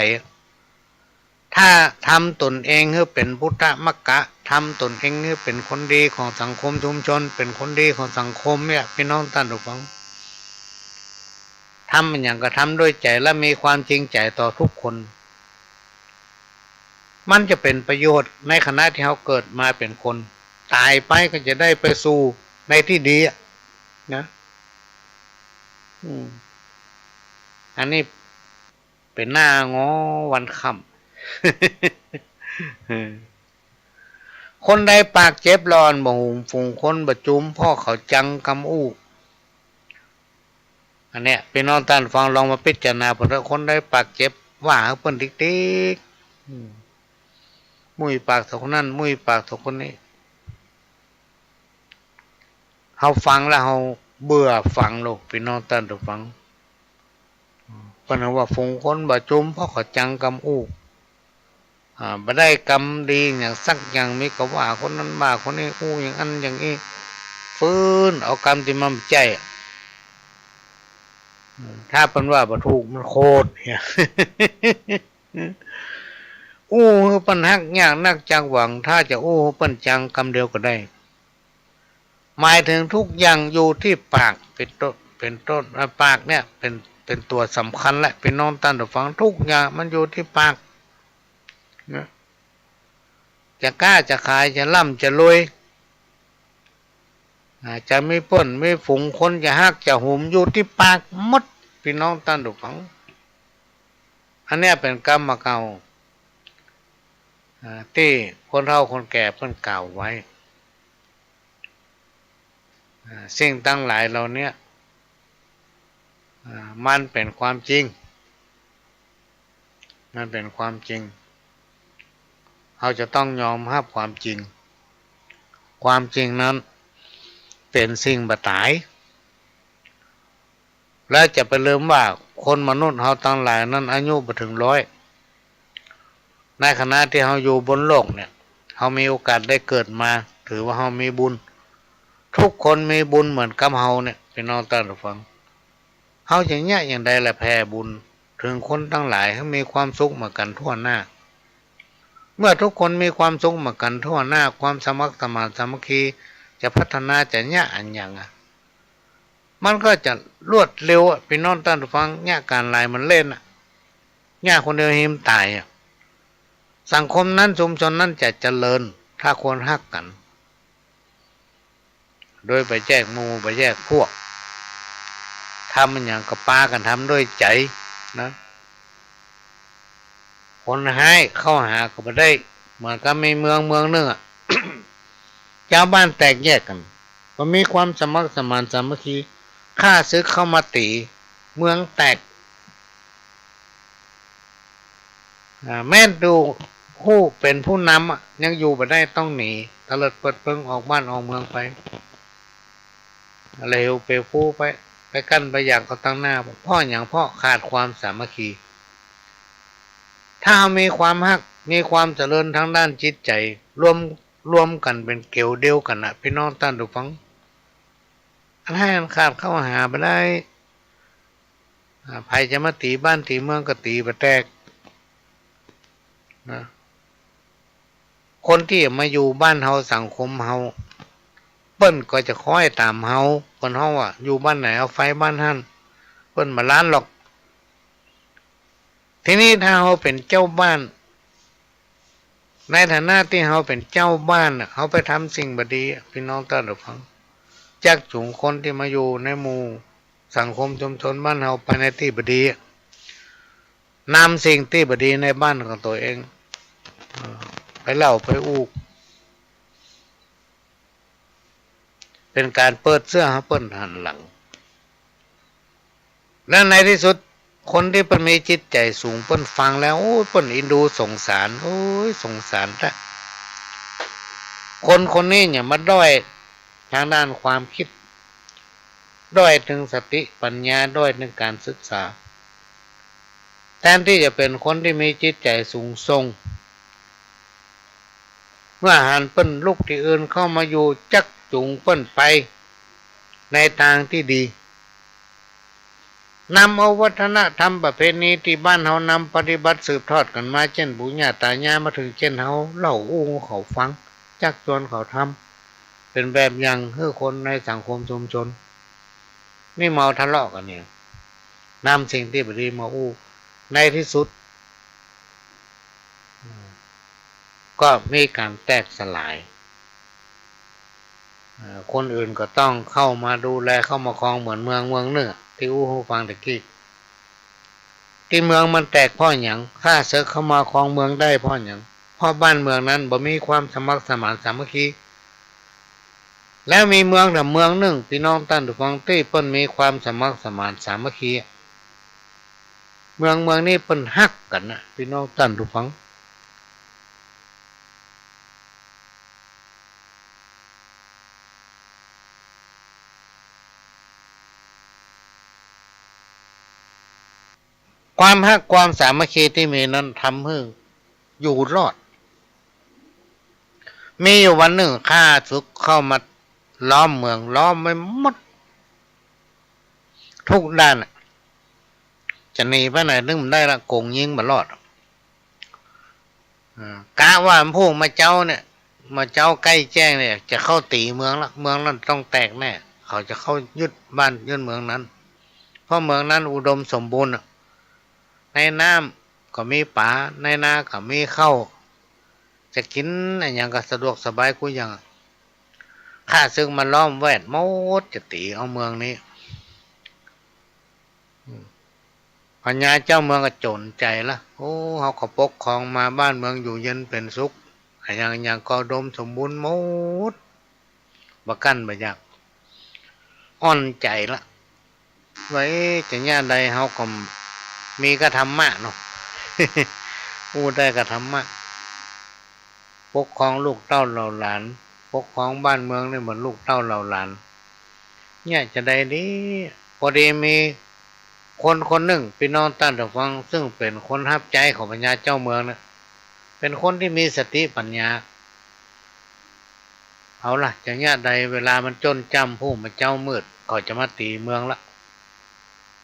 ถ้าทำตนเองหื้อเป๋นพุทธมัคคะ ทำตนเองหื้อเป๋นคนดีของสังคมชุมชน เป๋นคนดีของสังคมเนี่ย ปี้น้องต้านผู้ฟัง ทำอะหยังก็ทำด้วยใจ๋และมีความจริงใจ๋ต่อทุกคน มันจะเป๋นประโยชน์ในขณะตี้เฮาเกิดมาเป๋นคน ต๋ายไปก็จะได้ไปสู่ในตี้ดีอะนะ อืม อันนี้เป๋นหน้างอวันค่ำ คนใดปากเจ็บร้อน บ่หุมฝูงคนบ่จุม เพราะเขาจังกำอู้ อันเนี้ย ปี้น้องต้านฟังลองมาพิจารณาเปิ้นเถอะ คนใดปากเจ็บ ว่าหื้อเปิ้นติ๊กๆ อืม มุ้ยปากเถ่าคนนั้น มุ้ยปากเถ่าคนนี้ เฮาฟังแล้วเฮาเบื่อฟังโลก ปี้น้องต้านฟัง เปิ้นว่าฝูงคนบ่จุม เพราะเขาจังกำอู้ อ่า บ่ได้กำดีหยังสักอย่าง มีก็ว่าคนนั้นว่าคนนี้ อู้อย่างอั้นอย่างอี้ ปื๊น เอากำตี้มันบ่ใจ้ ถ้าเปิ้นว่าบ่ถูกมันโขด อู้หื้อเปิ้นฮักยากนักจักหวัง ถ้าจะอู้หื้อเปิ้นจังกำเดียวก็ได้ หมายถึงทุกอย่างอยู่ที่ปาก เป๋นต้น เป๋นต้น เอ่อ ปากเนี่ยเป๋น เป๋นตั๋วสำคัญแหละ ปี้น้องต้านผู้ฟัง ทุกอย่างมันอยู่ที่ปากนะ จะก๊าจะขาย จะร่ำจะรวย อ่า จะมีเปิ้นมีฝูง คนจะฮักจะหุม อยู่ที่ปากหมด ปี้น้องต้านผู้ฟัง อันเนี้ยเป๋นกำบ่าเก่า อ่า ตี้คนเฒ่าคนแก่เปิ้นกล่าวไว้ อ่า สิ่งตังหลายเหล่าเนี้ย อ่า มันเป๋นความจริง มันเป๋นความจริง เฮาจะต้องยอมฮับความจริง ความจริงนั้นเป๋นสิ่งบ่ต๋าย และจะไปลืมว่าคนมนุษย์เฮาตังหลายนั้นอายุบ่เถิงร้อย ในขณะตี้เฮาอยู่บนโลกเนี่ย เฮามีโอกาสได้เกิดมา ถือว่าเฮามีบุญ ทุกคนมีบุญเหมือนกับเฮาเนี่ย ปี้น้องต้านผู้ฟัง เฮาจะเยียะอย่างใดละแผ่บุญเถิงคนตังหลายหื้อมีความสุขเหมือนกั๋นทั่วหน้า เมื่อทุกคนมีความสุขเหมือนกั๋นทั่วหน้า ความสมัครสมานสามัคคีจะพัฒนาจะเยียะอันหยังอะ มันก็จะรวดเร็วอะ ปี้น้องต้านผู้ฟัง เยียะก๋านหลายเหมือนเล่นอะ เยียะคนเดียวหื้อมันต๋ายอะ สังคมนั้นชุมชนนั้นจะเจริญ ถ้าคนฮักกั๋น โดยบ่แยกหมู่บ่แยกพวก ทำอันหยังก็ปากั๋นทำด้วยใจ๋นะ คนฮ้ายเข้าหาก็บ่ได้ เหมือนกับมีเมืองเมืองนึ่งอะ จาวบ้านแตกแยกกั๋น บ่มีความสมัครสมานสามัคคี ข้าศึกเข้ามาตี๋ เมืองแตก อ่า แม่นดูฮู้เป๋นผู้นำอะ ยังอยู่บ่ได้ ต้องหนี ตะเลิดเปิดเปิงออกบ้านออกเมืองไป อะเหลวเป๋วฟูไป ไปกั้นไปอยากเอาตังหน้า เพราะหยัง เพราะขาดความสามัคคี ถ้าเฮามีความฮัก มีความเจริญทางด้านจิตใจ๋ รวม รวมกั๋นเป๋นเก๋วเดียวกั๋นน่ะ ปี้น้องต้านผู้ฟัง อันฮ้ายอันขาดเข้าหาบ่ได้ อ่า ใผจะมาตี๋บ้านตี๋เมืองก็ตี๋บ่แตกนะ คนตี้มาอยู่บ้านเฮาสังคมเฮา เปิ้นก็จะคอยต๋ามเฮา เปิ้นฮ้องว่าอยู่บ้านไหนเอาไฟบ้านหั้น เปิ้นบ่ลั้นหรอก ทีนี้ถ้าเฮาเป๋นเจ้าบ้าน ในฐานะตี้เฮาเป๋นเจ้าบ้านน่ะ เฮาไปทำสิ่งบ่ดีอะ ปี้น้องต้านผู้ฟัง จักจูงคนตี้มาอยู่ในหมู่สังคมชุมชนบ้านเฮาไปในตี้บ่ดีอะ นำสิ่งตี้บ่ดีในบ้านของตั๋วเอง เอ่อ ไปเล่าไปอู้ เป๋นก๋านเปิดเสื้อหื้อเปิ้นหันหลัง และในตี้สุด คนตี้เปิ้นมีจิตใจ๋สูง เปิ้นฟังแล้ว โอ้ย เปิ้นอินดูสงสาร โอ้ย สงสารแต๊ คนคนนี้เนี่ยมาด้อยทางด้านความกึ๊ด ด้อยเถิงสติปัญญา ด้อยเถิงก๋านศึกษา แทนตี้จะเป๋นคนตี้มีจิตใจ๋สูงส่ง เมื่อหันเปิ้นลุกตี้อื่นเข้ามาอยู่ จักจูงเปิ้นไปในตางตี้ดี นำเอาวัฒนธรรมประเพณีตี้บ้านเฮานำปฏิบัติสืบทอดกั๋นมา เจ้นปู่ย่าต๋ายาย มาเถิงเจ้นเฮา เล่าอู้หื้อเขาฟัง จักจวนเขาทำ เป๋นแบบอย่างหื้อคนในสังคมชุมชน นี่เมาทะเลาะกั๋นเนี่ย นำสิ่งตี้บ่ดีมาอู้ ในตี้สุด ก็มีก๋านแตกสลาย เอ่อ คนอื่นก็ต้องเข้ามาดูแล เข้ามาครองเหมือนเมืองเมืองนึ่งอะ ตี้อู้หื้อฟังตะกี้ ตี้เมืองมันแตกเพราะหยัง ข้าศึกเข้ามาครองเมืองได้เพราะหยัง เพราะบ้านเมืองนั้นบ่มีความสมัครสมานสามัคคี แล้วมีเมืองแต่เมืองนึ่ง ปี้น้องต้านผู้ฟัง ตี้เปิ้นมีความสมัครสมานสามัคคีอะ เมืองเมืองนี้เปิ้นฮักกั๋นนะ ปี้น้องต้านผู้ฟัง ความฮักความสามัคคีตี้มีนั้นทำหื้ออยู่รอด มีอยู่วันนึ่งข้าศึกเข้ามา ล้อมเมือง ล้อมไว้หมด ทุกด้านอะ จะหนีไปไหนนึ่งบ่ได้ละ กงยิงบ่รอด อ่า กะว่าพวกมาเจ๊าเนี่ย มาเจ๊าใก้แจ้งเนี่ย จะเข้าตี๋เมืองละ เมืองนั้นต้องแตกแน่ เขาจะเข้ายึดบ้านยึดเมืองนั้น เพราะเมืองนั้นอุดมสมบูรณ์อะ ในน้ำก็มีป๋า ในนาก็มีข้าว จะกิ๋นอะหยังก็สะดวกสบายกู้อย่าง ข้าศึกมาล้อมแวดหมด จะตี๋เอาเมืองนี้ อืม พญาเจ้าเมืองก็จ๋นใจ๋ละ โอ้ เฮาก็ปกครองมา บ้านเมืองอยู่เย็นเป๋นสุข อะหยัง อะหยังก็อุดมสมบูรณ์หมด บ่กั้นบ่อยาก อ่อนใจ๋ละ ว่า เอ๊ะ จะเยียะใด เฮาก็มีก็ธรรมะเนาะ อู้ได้ก็ธรรมะ ปกครองลูกเต้าเหล่าหลาน ปกครองบ้านเมืองนี่เหมือนลูกเต้าเหล่าหลาน เยียะจะใดดี พอดีมีคนคนนึ่ง ปี้น้องต้านผู้ฟัง ซึ่งเป๋นคนฮับใจ๊ของพญาเจ้าเมืองเนี่ย เป๋นคนตี้มีสติปั๋ญญา เอาละ จะเยียะใด เวลามันจ้นจ้ำ พวกมาเจ๊ามืด เขาจะมาตี๋เมืองละ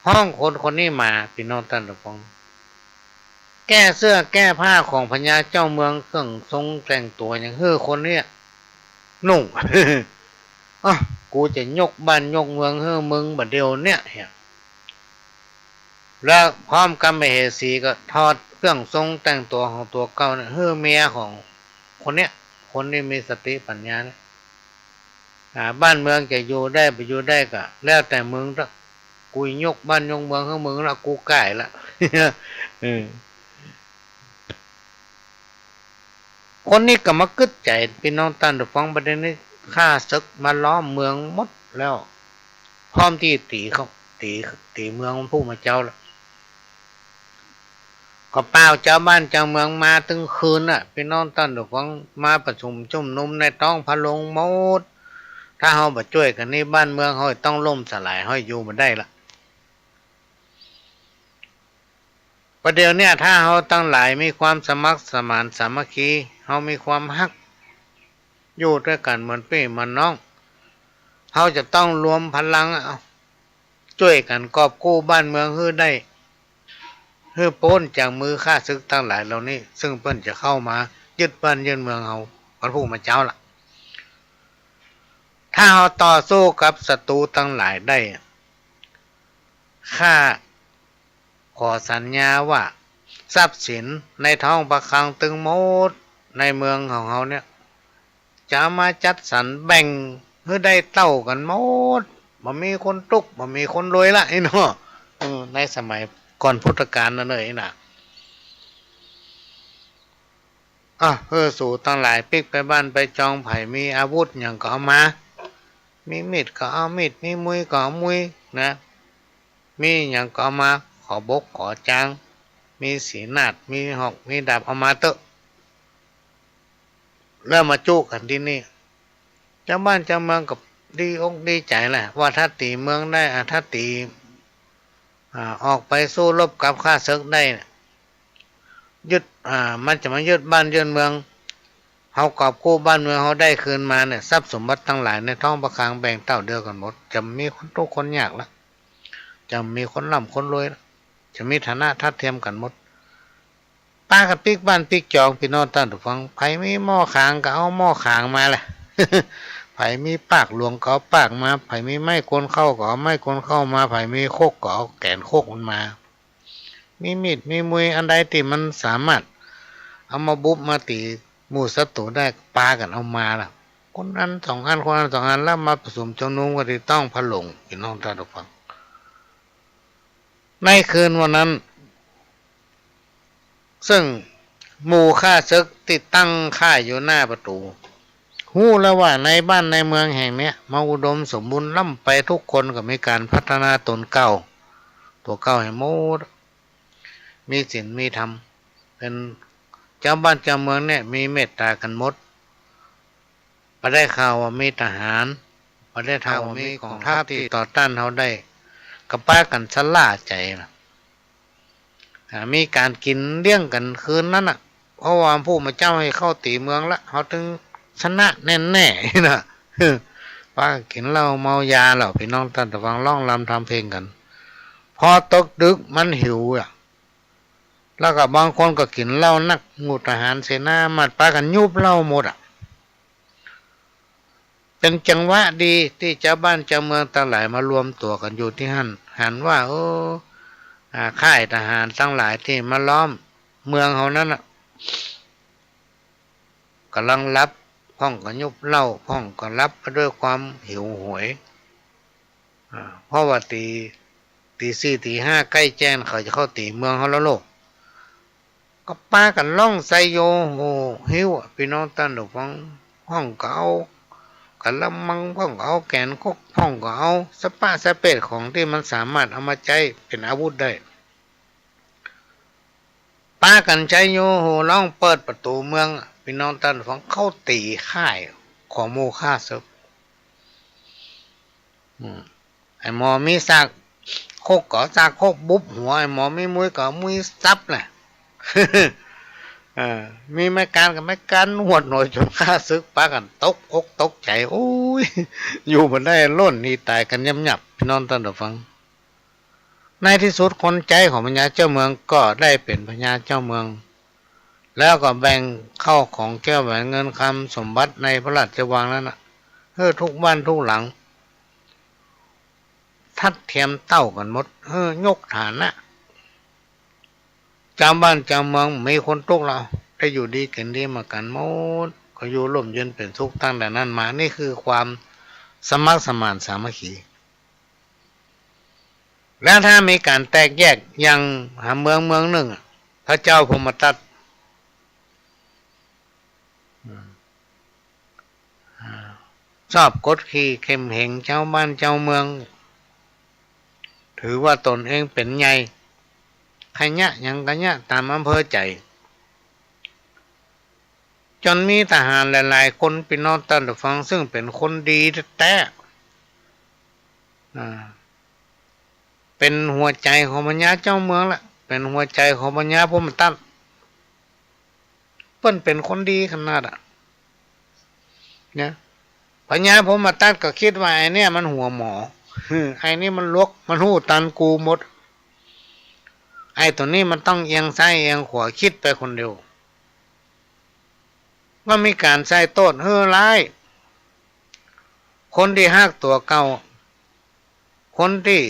ฮ้องคนคนนี้มา ปี้น้องต้านผู้ฟัง แก้เสื้อแก้ผ้าของพญาเจ้าเมือง เครื่องทรงแต่งตั๋วหยังหื้อคนเนี้ยนุ่ง อ๊ะ กูจะยกบ้านยกเมืองหื้อมึงบ่าเดี่ยวเนี้ย แล้วพร้อมกับมเหสีก็ถอดเครื่องทรงแต่งตั๋วของตั๋วเก่าเนี่ย หื้อเมียของคนเนี้ย คนตี้มีสติปั๋ญญาเนี่ย อ่า บ้านเมืองจะอยู่ได้บ่อยู่ได้ก็แล้วแต่มึงเต๊อะ กูยกบ้านยกเมืองหื้อมึงละ กูก้ายละ เออ คนนี้ก็มากึ๊ดใจ๋ ปี้น้องต้านผู้ฟัง ประเด็นนี้ข้าศึกมาล้อมเมืองหมดแล้ว พร้อมตี้ตี๋เขา ตี๋ ตี๋เมืองพวกมาเจ๊าละ ก็ปาวจาวบ้านจาวเมืองมาตึงคืนน่ะ ปี้น้องต้านผู้ฟัง มาประชุมชุมนุมในต๊องพระโรงหมด ถ้าเฮาบ่จ้วยกั๋นนี่ บ้านเมืองเฮาต้องล่มสลาย เฮาอยู่บ่ได้ละ ประเดี๋ยวเนี้ย ถ้าเฮาตังหลายมีความสมัครสมานสามัคคี เฮามีความฮัก อยู่ตวยกั๋นเหมือนปี้เหมือนน้อง เฮาจะต้องรวมพลังอะ จ้วยกั๋นกอบกู้บ้านเมืองหื้อได้ หื้อป๊นจากมือข้าศึกตังหลายเหล่านี้ ซึ่งเปิ้นจะเข้ามายึดบ้านยึดเมืองเฮา วันพูกมาเจ๊าละ ถ้าเฮาต่อสู้กับศัตรูตังหลายได้ ข้าขอสัญญาว่า ทรัพย์สินในท้องพระคลังตึงหมดในเมืองของเฮาเนี่ย จะเอามาจัดสรรแบ่งหื้อได้เต้ากั๋นหมด บ่มีคนตุ๊กข์ บ่มีคนรวยละ อี้เนาะ เออ ในสมัยก่อนพุทธกาลนั่นเลยนะ อ่ะ หื้อสูตังหลายปิ๊กไปบ้านไปจอง ใผมีอาวุธหยังก็เอามา มีมีดก็เอามีด มีมุยก็เอามุยนะ มีหยังก็เอามา ขอบบกขอจ๊าง มีสีหนาด มีหอก มีดาบ เอามาเต๊อะ แล้วมาจุกั๋นตี้นี่ จาวบ้านจาวเมืองก็ดีอกดีใจ๋แหละ ว่าถ้าตี๋เมืองได้ อ่ะ ถ้าตี๋ อ่า ออกไปสู้รบกับข้าศึกได้เนี่ย ยึด อ่า มันจะมายึดบ้านยึดเมือง เฮากอบกู้บ้านเมืองเฮาได้คืนมาเนี่ย ทรัพย์สมบัติตังหลายในท้องพระคลังแบ่งเต้าเดียวกั๋นหมด จะมีคนตุ๊กข์คนยากละ จะมีคนร่ำคนรวยละ จะมีฐานะทัดเทียมกั๋นหมด ปากั๋นปิ๊กบ้านปิ๊กจอง ปี้น้องต้านผู้ฟัง ใผมีหม้อขางก็เอาหม้อขางมาแหละ ใผมีปากหลวงก็เอาปากมา ใผมีไม้กลข้าวก็เอาไม้กลข้าวมา ใผมีครกก็เอาแก๋นครกมันมา มีมีด มีมุย อันใดตี้มันสามารถเอามาบุบมาตี๋หมู่ศัตรูได้ ปากั๋นเอามาละ คนอันสองอัน คนอันสองอัน แล้วมาประชุมชุมนุมกั๋นตี้ต๊องพระโรง ปี้น้องต้านผู้ฟัง ในคืนวันนั้น ซึ่งหมู่ข้าศึกตี้ตั้งค่ายอยู่หน้าประตู๋ ฮู้แล้วว่าในบ้านในเมืองแห่งเนี้ย มาอุดมสมบูรณ์ล้ำไป ทุกคนก็มีก๋านพัฒนาต๋นเก่า ตั๋วเก่าแหมหมด มีศีลมีธรรม เป๋นจาวบ้านจาวเมืองเนี่ย มีเมตต๋ากั๋นหมด บ่ได้ข่าวว่ามีทหาร บ่ได้ข่าวว่ามีก๋องทัพตี้ต่อต้านเฮาได้ ก็ปากั๋นชะล่าใจ๋นะ อ่า มีก๋านกิ๋นเลี้ยงกั๋นคืนนั้นน่ะ เพราะว่าผู้มาเจ้าหื้อเข้าตี๋เมืองละ เฮาตึงชนะแน่ๆ นะ ป ปากั๋นกิ๋นเหล้าเมายาแล้ว ปี้น้องต้านผู้ฟัง ฮ้องรำทำเพลงกั๋น พอตกดึกมันหิวอะ แล้วก็บางคนก็กิ๋นเหล้านัก หมู่ทหารเสนามาดปากั๋นยุบเหล้าหมดอะ เป๋นจังหวะดีตี้จาวบ้านจาวเมืองตังหลายมารวมตั๋วกั๋นอยู่ตี้หั้น หันว่า เออ อ่า ค่ายทหารตังหลายตี้มาล้อมเมืองเฮานั้นน่ะ ก่ำลังหลับ พ่องก็ยุบเหล้า พ่องก็หลับไปด้วยความหิวโหย อ่า เพราะว่าตี๋ ตี๋สี่ ตี๋ห้าใก้แจ้ง เขาจะเข้าตี๋เมืองเฮาแล้วโลก ก็ปากั๋นฮ้องไซโยโห่ฮิ้วอะ ปี้น้องต้านผู้ฟัง พ่องก็เอากะละมัง พ่องก็เอาแก๋นคก พ่องก็เอาสะป๊ะสะเป๊ดของตี้มันสามารถเอามาใจ๊เป๋นอาวุธได้ ปากั๋นไซโยโห่ฮ้องเปิดประตู๋เมืองอะ ปี้น้องต้านผู้ฟัง เข้าตี๋ค่ายของหมู่ข้าศึก อืม ไอ้หมอมีสากคกก็เอาสากคกบุบหัว ไอ้หมอมีมุยก็เอามุยสับแหละ เออ มีไม้กานก็ไม้กานหวดหัว จ๋นข้าศึกปากั๋นตกอกตกใจ๋ โอ้ย อยู่บ่ได้ ล่นหนีต๋ายกั๋นยับๆ ปี้น้องต้านผู้ฟัง ในตี้สุดคนใจ๊ของพญาเจ้าเมืองก็ได้เป๋นพญาเจ้าเมือง แล้วก็แบ่งข้าวของแก้วแหวนเงินคำสมบัติในพระราชวังนั้นน่ะ หื้อทุกบ้านทุกหลัง ทัดเทียมเต้ากั๋นหมด หื้อยกฐานะ จาวบ้านจาวเมืองบ่มีคนตุ๊กข์แล้ว ได้อยู่ดีกิ๋นดีมากั๋นหมด ก็อยู่ร่มเย็นเป๋นสุขตั้งแต่นั้นมา นี่คือความสมัครสมานสามัคคี แล้วถ้ามีก๋านแตกแยก อย่างหาเมืองเมืองนึ่งอะ พระเจ้าพรหมทัต อืม อ่า ชอบกดขี่เข่มเหงจาวบ้านจาวเมือง ถือว่าต๋นเองเป๋นใหญ่ ใค่เยียะหยังก็เยียะต๋ามอำเภอใจ๋ จ๋นมีทหารหลายๆ คน ปี้น้องต้านผู้ฟัง ซึ่งเป๋นคนดีแต๊ๆ อ่า เป๋นหัวใจ๋ของพญาเจ้าเมืองละ เป๋นหัวใจ๋ของพญาพรหมทัต เปิ้นเป๋นคนดีขนาดอะ เนี่ย พญาพรหมทัตก็กึ๊ดว่า ไอ้เนี่ยมันหัวหมอ ไอ้นี่มันหลวก มันฮู้ตันกูหมด ไอ้ตั๋วนี้มันต้องเอียงซ้ายเอียงขวา กึ๊ดไปคนเดียว บ่มีก๋านใส่โต้ษหื้อฮ้าย คนตี้ฮักตั๋วเก่า คนตี้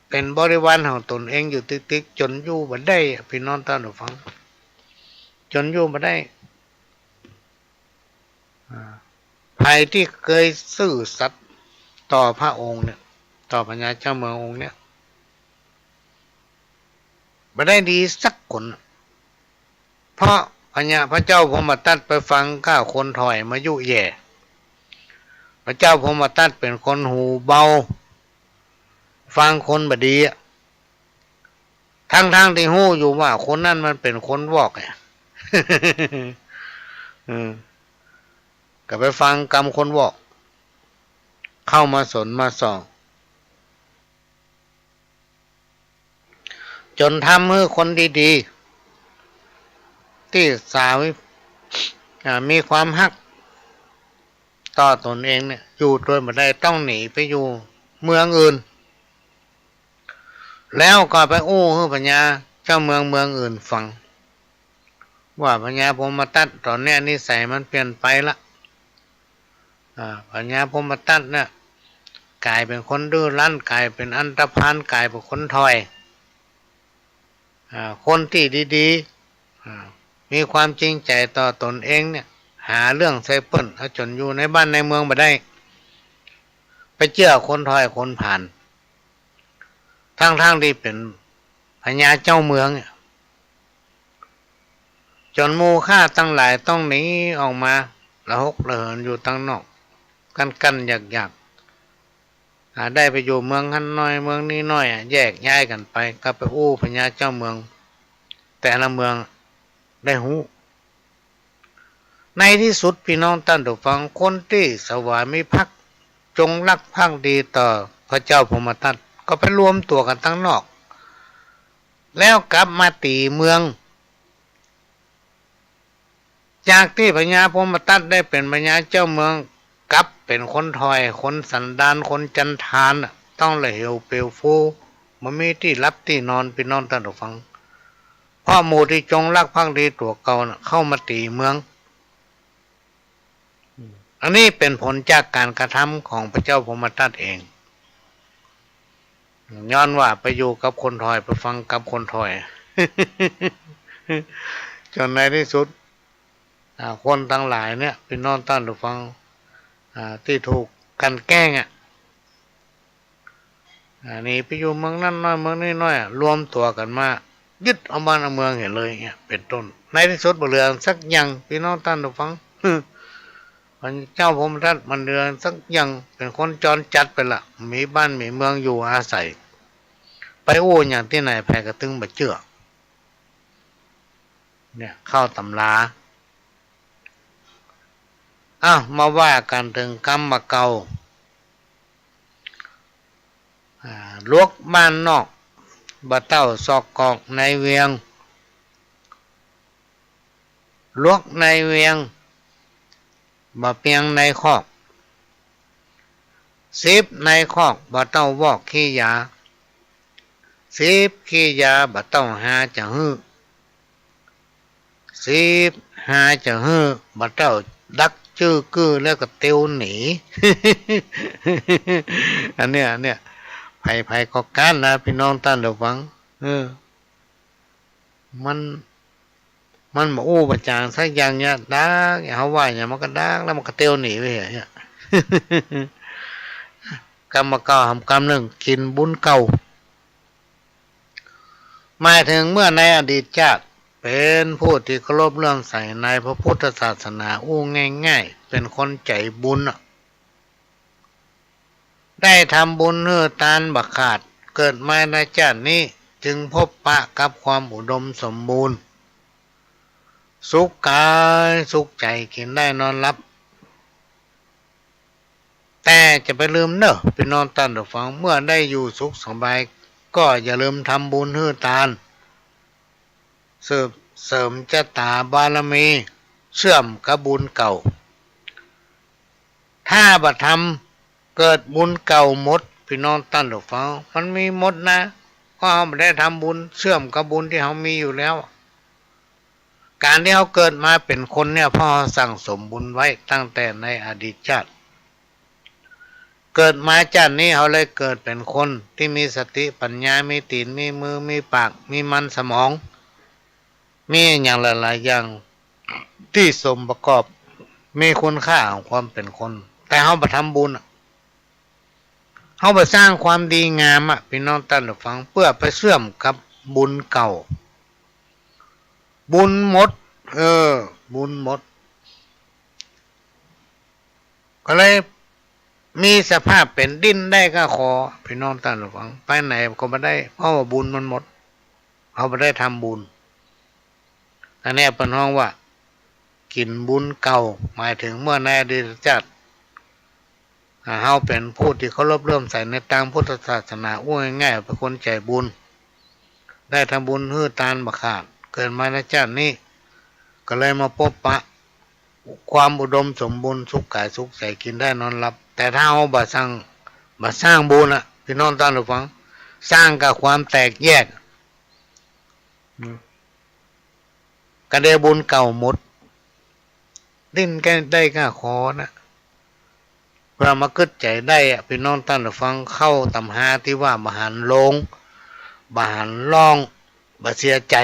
เป๋นบริวารของต๋นเองอยู่ติ๊กๆ จ๋นอยู่บ่ได้อะ ปี้น้องต้านผู้ฟัง จ๋นอยู่บ่ได้ อ่า ใผตี้เกยซื่อสัตย์ต่อพระองค์เนี่ย ต่อพญาเจ้าเมืององค์เนี่ย บ่ได้ดีสักคน เพราะพญา พระเจ้าพรหมทัตไปฟังก้าคนถ่อยมายุแย่ พระเจ้าพรหมทัตเป๋นคนหูเบา ฟังคนบ่ดีอะ ทั้งๆ ตี้ฮู้อยู่ว่าคนนั้นมันเป๋นคนวอกอะ อืม ก็ไปฟังกำคนวอก เข้ามาสนมาส่อง จ๋นทำหื้อคนดีๆ ตี้สาวิ อ่า มีความฮักต่อต๋นเองเนี่ย อยู่ตวยบ่ได้ ต้องหนีไปอยู่เมืองอื่น แล้วก็ไปอู้หื้อพญาเจ้าเมืองเมืองอื่นฟัง ว่าพญาพรหมทัตต๋อนเนี้ยนิสัยมันเปลี่ยนไปละ อ่า พญาพรหมทัตเนี่ย ก๋ายเป๋นคนดื้อรั้น ก๋ายเป๋นอันธพาล ก๋ายเป๋นคนถ่อย อ่า คนตี้ดีๆ อ่า มีความจริงใจ๋ต่อต๋นเองเนี่ย หาเรื่องใส่เปิ้น เอาจ๋นอยู่ในบ้านในเมืองบ่ได้ ไปเจื้อคนถ่อยคนผาน ทั้งๆ ตี้เป๋นพญาเจ้าเมืองเนี่ย จ๋นหมู่ข้าตังหลายต้องหนีออกมา ระหกระเหินอยู่ตังนอก กั้นๆ ยากๆ อ่า ได้ไปอยู่เมืองหั้นน้อย เมืองนี้น้อยอะ แยกย้ายกั๋นไป ก็ไปอู้พญาเจ้าเมือง แต่ละเมืองได้ฮู้ ในตี้สุด ปี้น้องต้านผู้ฟัง คนตี้สวามิภักดิ์ จงรักภักดีต่อพระเจ้าพรหมทัต ก็ไปรวมตั๋วกั๋นตังนอก แล้วกลับมาตี๋เมือง จากตี้พญาพรหมทัตได้เป๋นพญาเจ้าเมือง กลับ เป๋นคนถ่อย คนสันดาน คนจันทานน่ะ ต้องละเหวเปลวฟู บ่มีตี้หลับตี้นอน ปี้น้องต้านผู้ฟัง เพราะหมู่ตี้จงรักภักดีตั๋วเก่าน่ะ เข้ามาตี๋เมือง อันนี้เป๋นผลจากก๋านกระทำของพระเจ้าพรหมทัตเอง ย้อนว่าไปอยู่กับคนถ่อย ไปฟังกับคนถ่อย จ๋นในตี้สุด อ่า คนตังหลายเนี่ย ปี้น้องต้านผู้ฟัง อ่า ตี้ถูกกลั่นแกล้งอะ อ่า หนีไปอยู่เมืองนั้นน้อย เมืองนี้น้อยอะ รวมตั๋วกั๋นมา ยึดเอาบ้านเอาเมืองเหียเลยเนี่ย เป๋นต้น ในตี้สุดบ่เหลือสักอย่าง ปี้น้องต้านผู้ฟัง พระเจ้าพรหมทัตบ่เหลือสักอย่าง เป๋นคนจรจัดไปละ บ่มีบ้านบ่มีเมืองอยู่อาศัย ไปอู้หยังตี้ไหน ใผก็ตึงบ่เจื้อ เนี่ย เข้าต๋ำรา อ้าว มาว่ากั๋นเถิงกำบ่าเก่า อ่า หลวกบ้านนอก บ่เต้าซอกกอกในเวียง หลวกในเวียง บ่เปียงในคอก สิบในคอก บ่เต้าวอกขี้ยา สิบขี้ยา บ่เต้าหาจะหื้อ สิบหาจะหื้อ บ่เต้าดักจื้อกื้อแล้วก็เตียวหนี อันเนี้ย อันเนี้ย ใผๆ ก็ก๊านนะ ปี้น้องต้านผู้ฟัง เออ มัน มันบ่อู้บ่จ๋าสักอย่างเนี่ย ดัก เฮาว่าหยังมันก็ดัก แล้วมันก็เตียวหนีไปเหียเนี่ย กำบ่าเก่าหำกำนึ่ง กิ๋นบุญเก่า หมายเถิงเมื่อในอดีตชาติ เป๋นผู้ตี้เคารพเลื่อมใสในพระพุทธศาสนา อู้ง่ายๆ เป๋นคนใจ๋บุญน่ะ ได้ทำบุญหื้อตานบ่ขาด เกิดมาในชาตินี้ จึงพบปะกับความอุดมสมบูรณ์ สุขกายสุขใจ๋ กิ๋นได้นอนหลับ แต่จะไปลืมเน่อ ปี้น้องต้านผู้ฟัง เมื่อได้อยู่สุขสบาย ก็อย่าลืมทำบุญหื้อตาน สืบเสริมชะตาบารมี เชื่อมกับบุญเก่า ถ้าบ่ทำ เกิดบุญเก่าหมด ปี้น้องต้านผู้ฟัง มันมีหมดนะ เพราะเฮาบ่ได้ทำบุญ เชื่อมกับบุญตี้เฮามีอยู่แล้ว ก๋านตี้เฮาเกิดมาเป๋นคนเนี่ย เพราะเฮาสั่งสมบุญไว้ตั้งแต่ในอดีตชาติ เกิดมาชาตินี้เฮาเลยเกิดเป๋นคนตี้มีสติปัญญา มีตี๋น มีมือ มีปาก มีมันสมอง มีอะหยังหลายๆ อย่างตี้สมประกอบ มีคุณค่าของความเป๋นคน แต่เฮาบ่ทำบุญอะ เฮาบ่สร้างความดีงามอะ ปี้น้องต้านผู้ฟัง เปื้อไปเชื่อมกับบุญเก่า บุญหมด เออ บุญหมด ก็เลยมีสภาพเป๋นดิ้นได้ก้าคอ ปี้น้องต้านผู้ฟัง ไปไหนก็บ่ได้ เพราะว่าบุญมันหมด เฮาบ่ได้ทำบุญ อันเนี้ยเปิ้นฮ้องว่า กิ๋นบุญเก่า หมายเถิงเมื่อในอดีตชาติ อ่า เฮาเป๋นผู้ตี้เคารพเลื่อมใสในตางพุทธศาสนา อู้ง่ายๆ เป๋นคนใจ๋บุญ ได้ทำบุญหื้อตานบ่ขาด เกิดมาในชาตินี้ ก็เลยมาพบปะความอุดมสมบูรณ์ สุขกายสุขใจ๋ กิ๋นได้นอนหลับ แต่ถ้าเฮาบ่สร้าง บ่สร้างบุญอะ ปี้น้องต้านผู้ฟัง สร้างก้าความแตกแยก อืม ก็ได้บุญเก่าหมด ดิ้นได้ก้าคอนะ เปื้อมากึ๊ดใจ๋ได้อะ ปี้น้องต้านผู้ฟัง เข้าต๋ำราตี้ว่าบ่หันโลง บ่หันร่อง บ่เสียใจ๋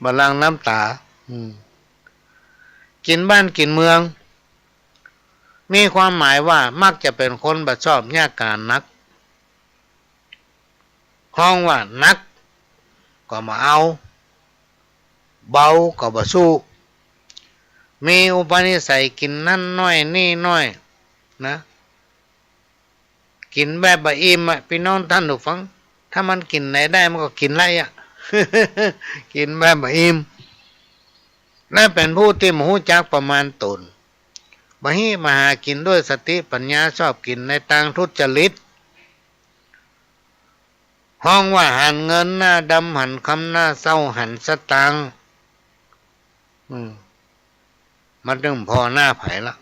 บ่หลั่งน้ำต๋า อืม กิ๋นบ้านกิ๋นเมือง มีความหมายว่ามักจะเป๋นคนบ่ชอบยากก๋านนัก ฮ้องว่าหนักก็บ่เอา เบาก็บ่สู้ มีอุปนิสัยกิ๋นนั้นน้อยนี่น้อยนะ กิ๋นแบบบ่อิ่มอะ ปี้น้องต้านผู้ฟัง ถ้ามันกิ๋นไหนได้มันก็กิ๋นไหล่อะ กิ๋นแบบบ่อิ่ม และเป๋นผู้ตี้บ่ฮู้จักประมาณต๋น บ่ฮิมาหากิ๋นด้วยสติปัญญา ชอบกิ๋นในตางทุจริต ฮ้องว่าหันเงินหน้าดำ หันคำหน้าเศร้า หันสตางค์ อืม มันตึงผ่อหน้าใผละ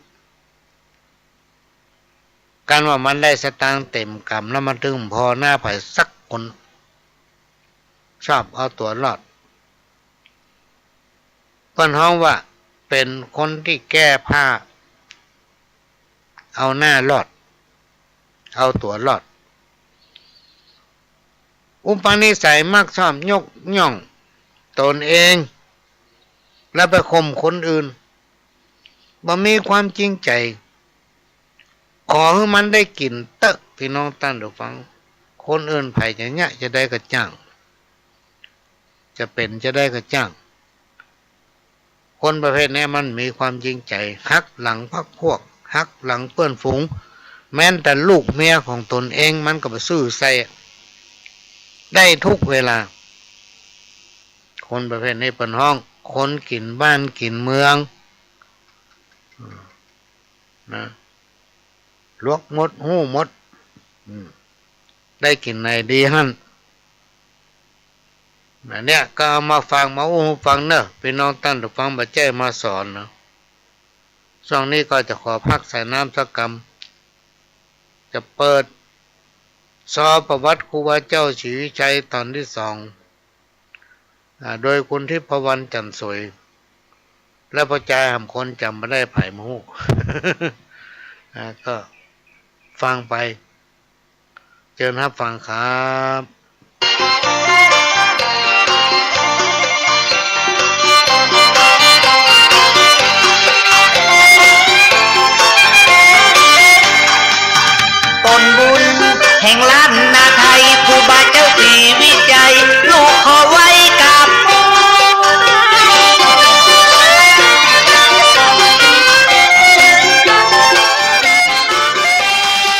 อันว่ามันได้สตางค์เต๋มก๋ำแล้วมันตึงบ่พอหน้าใผสักคน ชอบเอาตั๋วรอด เปิ้นฮ้องว่าเป๋นคนตี้แก้ผ้า เอาหน้ารอด เอาตั๋วรอด อุปนิสัยมักชอบยกย่องตนเอง แล้วไปข่มคนอื่น บ่มีความจริงใจ๋ ขอหื้อมันได้กิ๋นเต๊อะ ปี้น้องต้านผู้ฟัง คนอื่นใผจะเยียะจาใดก็จ้าง จะเป๋นจาใดก็จ้าง คนประเภทนี้มันมีความจริงใจ๋ หักหลังพรรคพวก หักหลังเปื้อนฝูง แม้นแต่ลูกเมียของตนเองมันก็บ่ซื่อใส่ ได้ทุกเวลา คนประเภทนี้เปิ้นฮ้อง คนกิ๋นบ้านกิ๋นเมือง อืม นะ หลวกหมด ฮู้หมด อืม ได้กิ๋นไหนดีหั้น อันเนี้ยก็เอามาฝากมาอู้หื้อฟังเน่อ ปี้น้องต้านผู้ฟัง บ่ใจ้มาสอนเนาะ ช่วงนี้ก็จะขอพักสายน้ำสักกำ จะเปิดซอประวัติครูบาเจ้าศรีวิชัยตอนตี้สอง อ่า โดยคุณทิพวรรณ จันทร์สวย และป้อจาย หำคน จ๋ำบ่ได้ ใผบ่ฮู้ อ่า ก็ฟังไป เจิญฮับฟังครับ ต้นบุญแห่งล้านนาไทย ครูบาเจ้าศรีวิชัย ลูกขอไหว้กราบ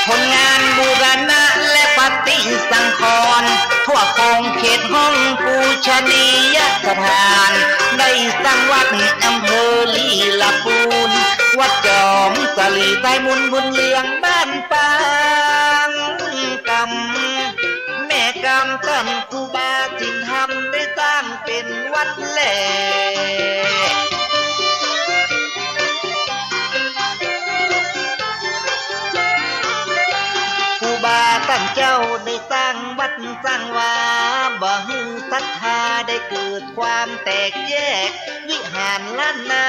ผลงานบูรณะและปฏิสังขรณ์ ทั่วคงเขตห้องปูชนียสถาน ได้สร้างวัดอำเภอลีลาปูน วัดจอมสลี ใต้มุนบุญเรืองบ้านปางกำ แม่กำต้านครูบาศีลธรรมได้สร้างเป๋นวัดแล ครูบาต้านเจ้าได้สร้างวัดสร้างวา บ่หื้อศรัทธาได้เกิดความแตกแยก วิหารล้านนา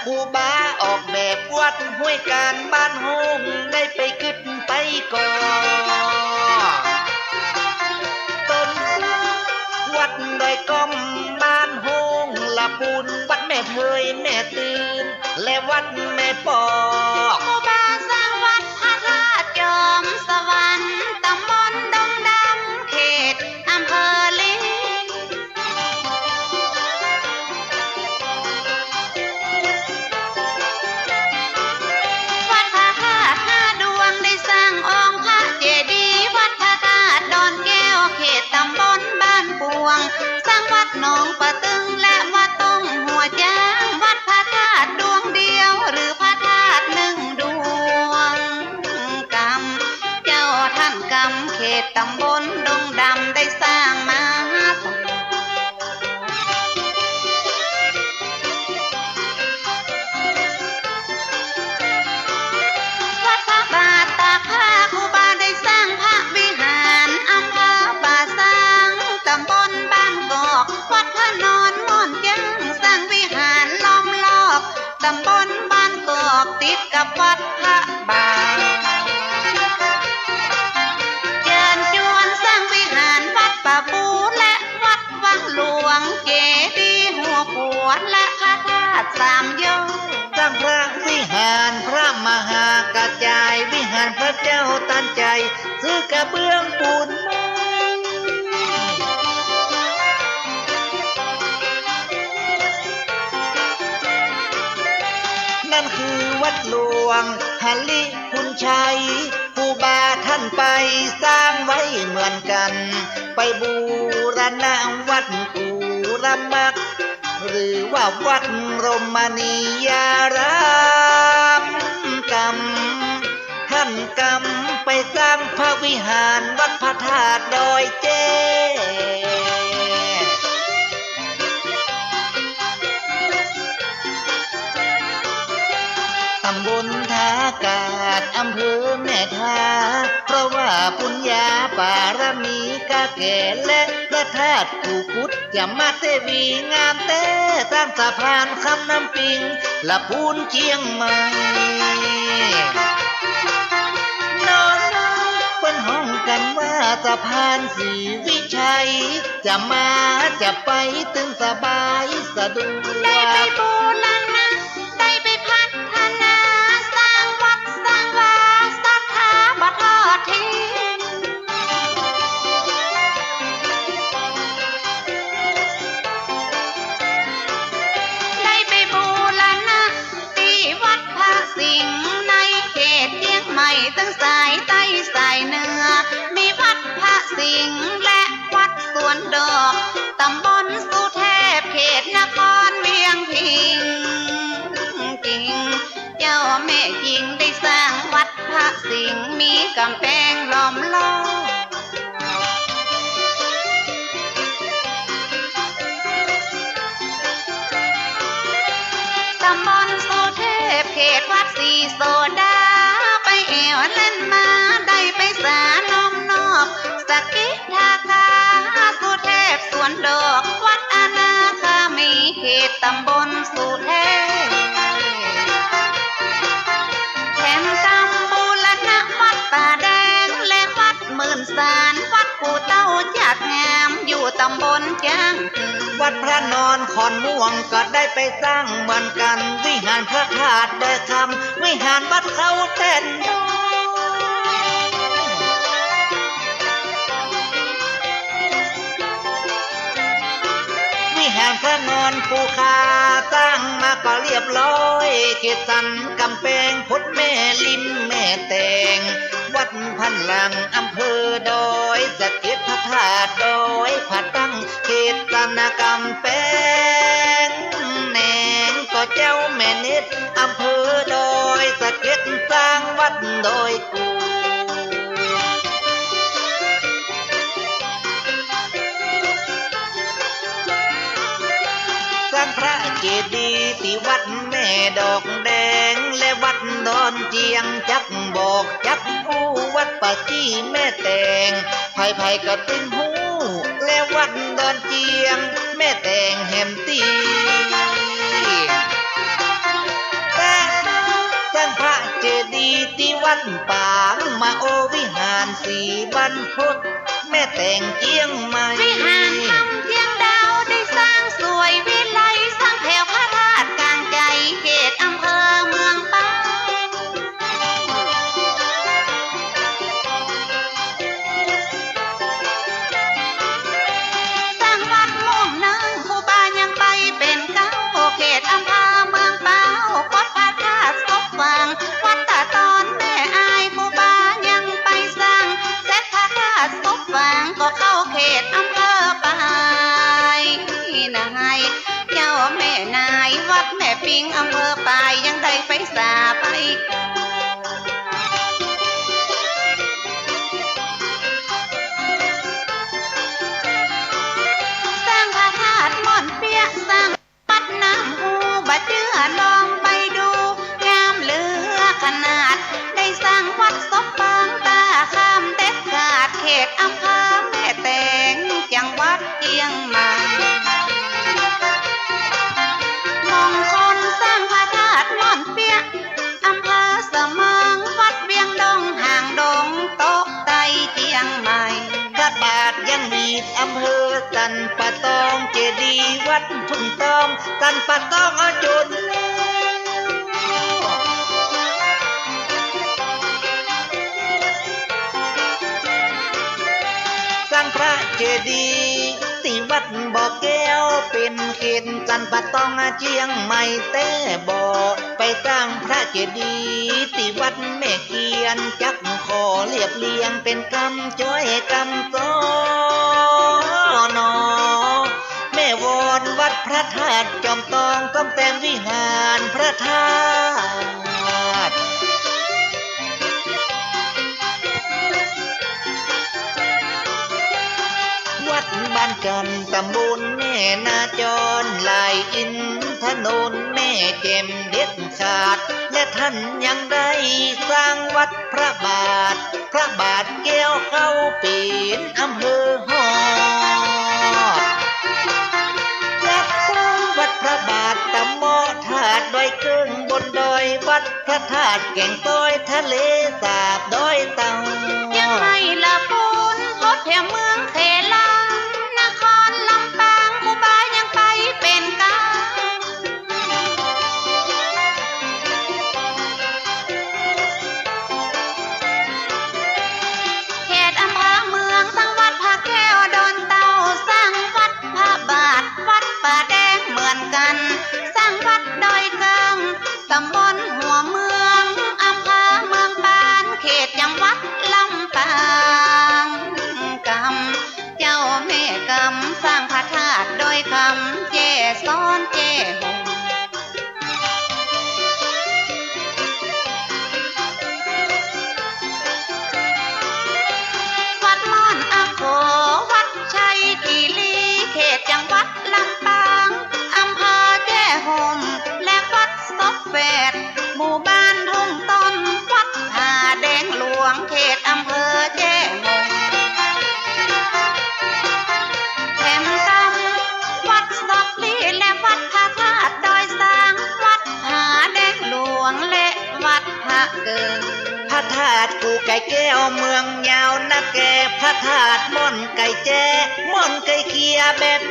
ครูบาออกแบบวัดห้วยการบ้านโฮง ได้ไปกึ๊ดไปก่อ ต้นวัดดอยก้อมบ้านโฮงละปูน วัดแม่เทยแม่ตื่น และวัดแม่ปอก ครูบาสร้างวัดพระธาตุจอมสวรรค์ ตำบลดงดำ เขตอำเภอลี วัดพระธาตุห้าดวง ได้สร้างองค์พระเจดีย์ วัดพระธาตุดอนแก้ว เขตตำบลบ้านปวง สร้างวัดหนองปะตึง และวัดต้งหัวจ๊าง วัดพระธาตุดวงเดียว หรือพระธาตุหนึ่งดวงกำ เจ้าต้านกำ เขตตำบลดงดำ ได้สร้างมา วัดพระบาทตากผ้า ครูบาได้สร้างพระวิหาร อำเภอป่าซาง ตำบลบ้านกอก วัดพระนอนม่อนจ๊าง สร้างวิหารล้อมรอบ ตำบลบ้านกอก ติดกับวัดพระบาท เจิญจวนสร้างวิหารวัดป่าปู และวัดวังหลวง เจดีย์หัวขวด และพระธาตุสามยอด สร้างพระวิหารพระมหากระจาย วิหารพระเจ้าตันใจ ซื้อกระเบื้องปูนไม้ นั่นคือวัดหลวงหริภุญชัย ครูบาต้านไปสร้างไว้เหมือนกั๋น ไปบูรณะวัดปูรมัก หรือว่าวัดรมณียารามกำ ต้านกำไปสร้างพระวิหารวัดพระธาตุดอยแจ้ ต บนท่ากาดอำเภอแม่ทา เพราะว่าปุญญาปารมีก้าแก่ และพระธาตุกู่กุด จามเทวีงามแต๊ สร้างสะพานข้ามน้ำปิง ละปูนเจียงใหม่ นอกนั้นเปิ้นฮ้องกั๋นว่าสะพานศรีวิชัย จะมาจะไปตึงสบายสะดวก ได้ไปบูรณะ ได้ไปพัฒนา สร้างวัดสร้างวา ศรัทธาบ่ทอดทิ้ง ได้ไปบูรณะ ตี้วัดพระสิงห์ในเขตเจียงใหม่ ตึงสายใต้สายเหนือ มีวัดพระสิงห์และวัดสวนดอก ตำบลสุเทพ เขตนครเวียงพิงค์ จริง เจ้าแม่จริงได้สร้างวัดพระสิงห์ มีก๋ำแปงล้อมรอบ ตำบลสุเทพ เขตวัดศรีโสดา ไปแอ่วแล่นมา ได้ไปสานมนอบ สักกิ ท่าคา สุเทพสวนดอก วัดอนาคามี เขตตำบลสุเทพ แถมกำบูรณะวัดป่าแดง และวัดหมื่นสาร วัดปู่เต้าจัดงาม อยู่ตำบลจ๊าง วัดพระนอนขอนม่วงก็ได้ไปสร้างเหมือนกั๋น วิหารพระธาตุดอยคำ วิหารวัดเขาแท่นดอย วิหารพระนอนปู่ข่าสร้างมาก็เรียบร้อย เขตสันก๋ำแปง พดแม่ริมแม่แตง วัดพันหลังอำเภอดอยสะเก็ด พระธาตุดอยผาตั้ง เขตสันก๋ำแปง แหนงก็เจ้าแม่เน็ด อำเภอดอยสะเก็ด สร้างวัดดอยกู่ สร้างพระเจดีย์ตี้วัดแม่ดอกแดง และวัดดอนเจียง จักบอกจักฮู้ วัดป่าจี้แม่แตง ใผๆ ก็ตึงฮู้ และวัดดอนเจียง แม่แตงแหมตี้ แต่สร้างพระเจดีย์ตี้วัดปางมะโอวิหารศรีบรรพต แม่แตงเจียงใหม่ วิหารธรรมเจียงดาว ได้สร้างสวยวิไล สร้างแถวพระธาตุกลางใจ๋ เขตอำเภอเมืองปาง สร้างวัดม่วงเนิน ครูบายังไปเป๋นเก๊า เขตอำเภอเมืองปาง กดพระธาตุศพฝาง วัดตาตอนแม่อาย ครูบายังไปสร้าง เสร็จพระธาตุศพฝาง ก็เข้าเขตอำเภอปาย นาย เจ้าแม่นาย วัดแม่ปิง อำเภอปาย ยังได้ไฟสาไป สร้างพระธาตุม่อนเปี้ยะ สร้างวัดน้ำฮู บ่เจื้อลองไปดู งามเหลือขนาด ได้สร้างวัดศพปาง ต้าข้ามเด็ดขาด เขตอำเภอแม่แตง จังหวัดเจียงใหม่ มงคลสร้างพระธาตุม่อนเปี้ยะ อำเภอเสมิง วัดเวียงดง หางดง โต๊ะไตเจียงใหม่ พระบาทยังมีอำเภอสันป่าตอง เจดีย์วัดทุ่งตอง สันป่าตองเอาจน สร้างพระเจดีย์ตี้วัดบ่อแก้ว เป๋นเขตสันป่าตองเจียงใหม่แต๊บ่ ไปสร้างพระเจดีย์ตี้วัดแม่เคียน จักขอเรียบเรียงเป๋นกำจ้อยกำซ้อนอ แม่วอนวัดพระธาตุจอมตอง ซ่อมแซมวิหารพระธาตุ วัด บ้านจันทน์ ตำบลแม่นาจร หลายอินถนนแม่แจ่มเด็ดขาด และท่านยังได้สร้างวัดพระบาท พระบาทแก้วเข้าเป๋นอำเภอฮอด และสร้างวัดพระบาทตะเมาะธาตุดอยเกิ้งบนดอย วัดพระธาตุแก่งต้อย ทะเลสาบดอยเต่า เจียงใหม่ละปูน หมดแถวเมืองเขลัง นครลำปาง ครูบายังไปเป๋นกลาง เขตอำเภอเมือง สร้างวัดพระแก้วดอนเต่า สร้างวัดพระบาท วัดป่าแดงเหมือนกั๋น สร้างวัดดอยเกิ้ง ตำบลหัวเมือง อำเภอเมืองปาน เขตจังหวัดลำปาง กำ เจ้าแม่กำ สร้างพระธาตุดอยคำ แจ้ซ้อนแจ้โฮม วัดม่อนอะโข วัดชัยคีรี เขตจังหวัดลำปาง อำเภอแจ้โฮม และวัด ซบแฝด หมู่บ้านทุ่งต้น วัดผาแดงหลวง เขตอำเภอแจ้โฮม แถมกำ วัดซบลี้ และวัดพระธาตุดอยซาง วัดผาแดงหลวง และวัดพระเกิง พระธาตุกู่ไก่แก้วเมืองยาวนะแก พระธาตุม่อนไก่แจ้ ม่อนไก่เคียแบบ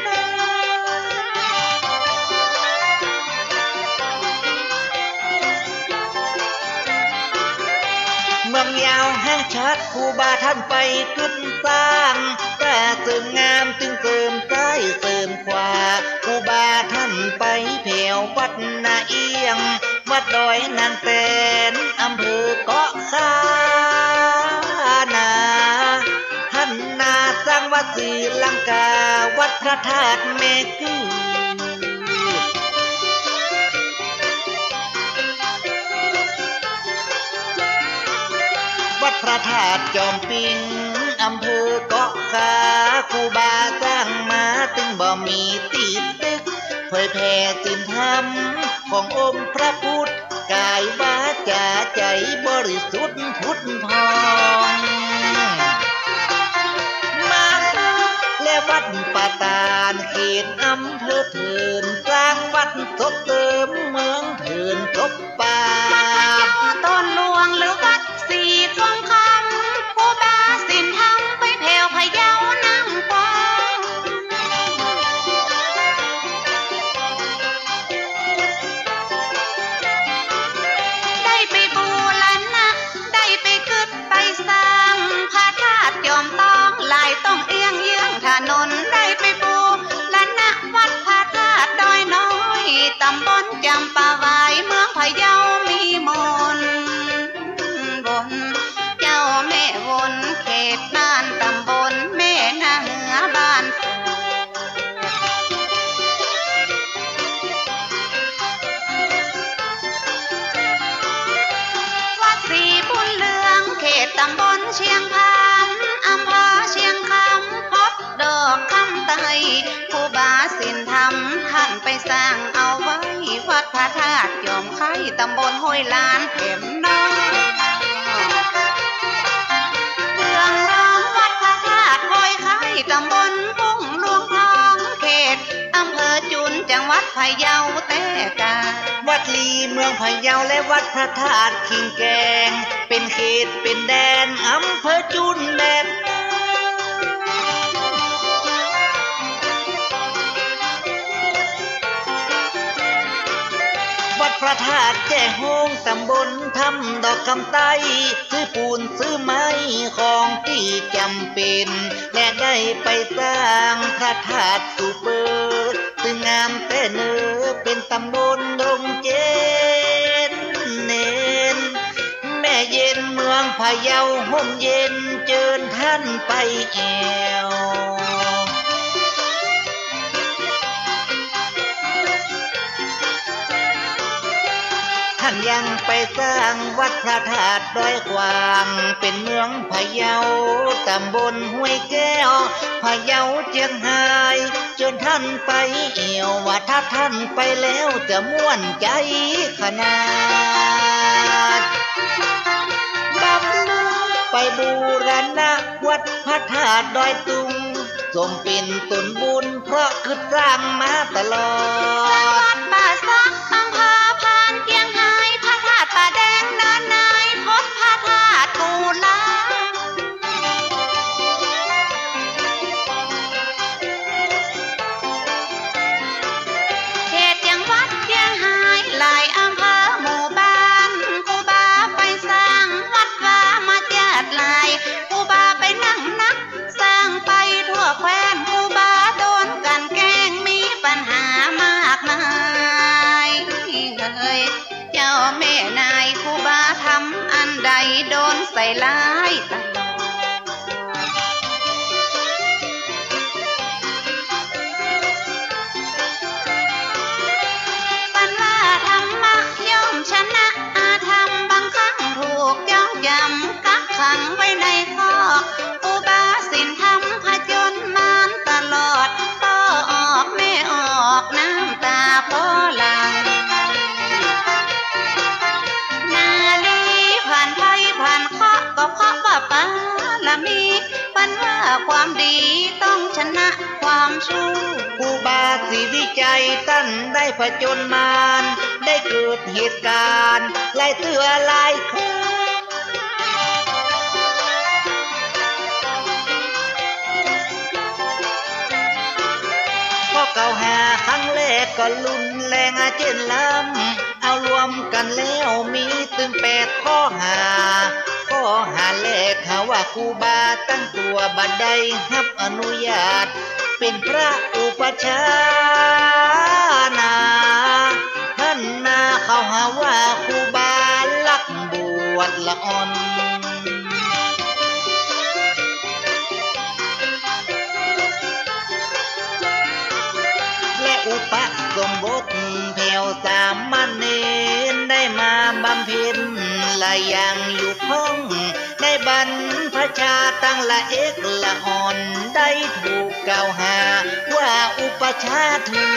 เมืองยาวแห่งชาติ ครูบาท่านไปกึ๊ดสร้าง แต่เสริมงามตึงเสริมซ้ายเสริมขวา ครูบาท่านไปแผววัดนาเอี้ยง วัดดอยนางแตน อำเภอเกาะคานา หั้นนาสร้างวัดศรีลังกา วัดพระธาตุแม่กือ วัดพระธาตุจอมปิง อำเภอเกาะคา ครูบาสร้างมาตึงบ่มีตี้ตึก เผยแผ่ศีลธรรมขององค์พระพุทธ ก๋ายวาจ๋าใจ๋บริสุทธิ์ผุดผ่อง มาและวัดป่าตาด เขตอำเภอเถิน สร้างวัดศพเสริมเมืองเถินศพป่า วัดพระเจ้าต้นหลวงหรือวัดศรีทองคำ ครูบาศีลธรรมไปแผวพะเยาน้ำกว้าง ได้ไปบูรณะ ได้ไปกึ๊ดไปสร้าง พระธาตุจอมตอง หลายต้องเอี้ยงเยื้องถนน ได้ไปบูรณะวัดพระธาตุดอยน้อย ตำบลจำปาวาย เมืองพะเยามีมนต์วน เจ้าแม่วน เขตบ้านตำบลแม่นาเฮือบ้าน วัดศรีบุญเรือง เขตตำบลเชียงคำ อำเภอเชียงคำ พบดอกคำไต้ ครูบาศีลธรรมท่านไปสร้างเอาไว้ วัดพระธาตุจอมไคร้ ตำบลห้วยลานแถมน้อย เมืองรองวัดพระธาตุห้วยไคร้ ตำบลทุ่งหลวงทอง เขตอำเภอจุน จังหวัดพะเยาแต๊กา วัดลีเมืองพะเยาและวัดพระธาตุขิงแกง เป๋นเขตเป๋นแดนอำเภอจุนแบบ วัดพระธาตุแจ้โฮง ตำบลถ้ำดอกคำไต้ ซื้อปูนซื้อไม้ของตี้จ๋ำเป๋น และได้ไปสร้างพระธาตุสูเปอร์ ซึ่งงามแต๊เนอ เป๋นตำบลดงเจนเนน แม่เย็นเมืองพะเยาฮ่มเย็น เจิญท่านไปแอ่ว เ ต้านยังไปสร้างวัดพระธาตุดอยขวาง เป๋นเมืองพะเยา ต๋ำบลห้วยแก้ว พะเยาเจียงฮาย เจิญต้านไปเอี่ยว ว่าถ้าต้านไปแล้วจะม่วนใจ๋ขนาด บำรุงไปบูรณะวัดพระธาตุดอยตุง สมเป๋นตนบุญ เพราะกึ๊ดสร้างมาตลอด จังหวัดป่าสัก อำเภอพาน เจียงฮาย พระธาตุป่าแดง เนินนาย พบพระธาตุปูลา เขตจังหวัดเจียงฮาย หลายอำเภอหมู่บ้าน ครูบาไปสร้างวัดวามาจาดหลาย ครูบาไปนั่งนัก สร้างไปทั่วแคว้น ครูบาโดนกลั่นแกล้ง มีปัญหามากมาย เฮ้ย เจ้าแม่นาย ครูบาทำอันใด โดนใส่ร้ายตลอด ปันว่าธรรมะย่อมชนะอธรรม บางครั้งถูกจองจำ กักขังไว้ในคอก ครูบาศีลธรรมผจญมารตลอด พ่อออกแม่ออก น้ำตาพ่อหลั่ง นารีผ่านภัยผ่านเคราะห์ ก็เพราะว่าบารมี ปันว่าความดีต้องชนะความชั่ว ครูบาศรีวิชัยต้านได้ผจญมาร ได้เกิดเหตุก๋ารณ์หลายเตื้อหลายครั้ง ข้อกล่าวหาครั้งแรกก็รุนแรงเจ้นล้ำ เอารวมกั๋นแล้วมีตึงแปดข้อหา ข้อหาแรกหาว่าครูบาตั้งตั๋วบ่ได้ฮับอนุญาต เป๋นพระอุปัชฌาย์นา หั้นนา เขาหาว่าครูบาลักบวชละอ่อน และอุปสมบทแผ่วสามเณรได้มาบำเพ็ญ และยังอยู่ข้อง ในบรรพชาตั้งละเอกละอ่อน ได้ถูกกล่าวหาว่าอุปัชฌาย์เถื่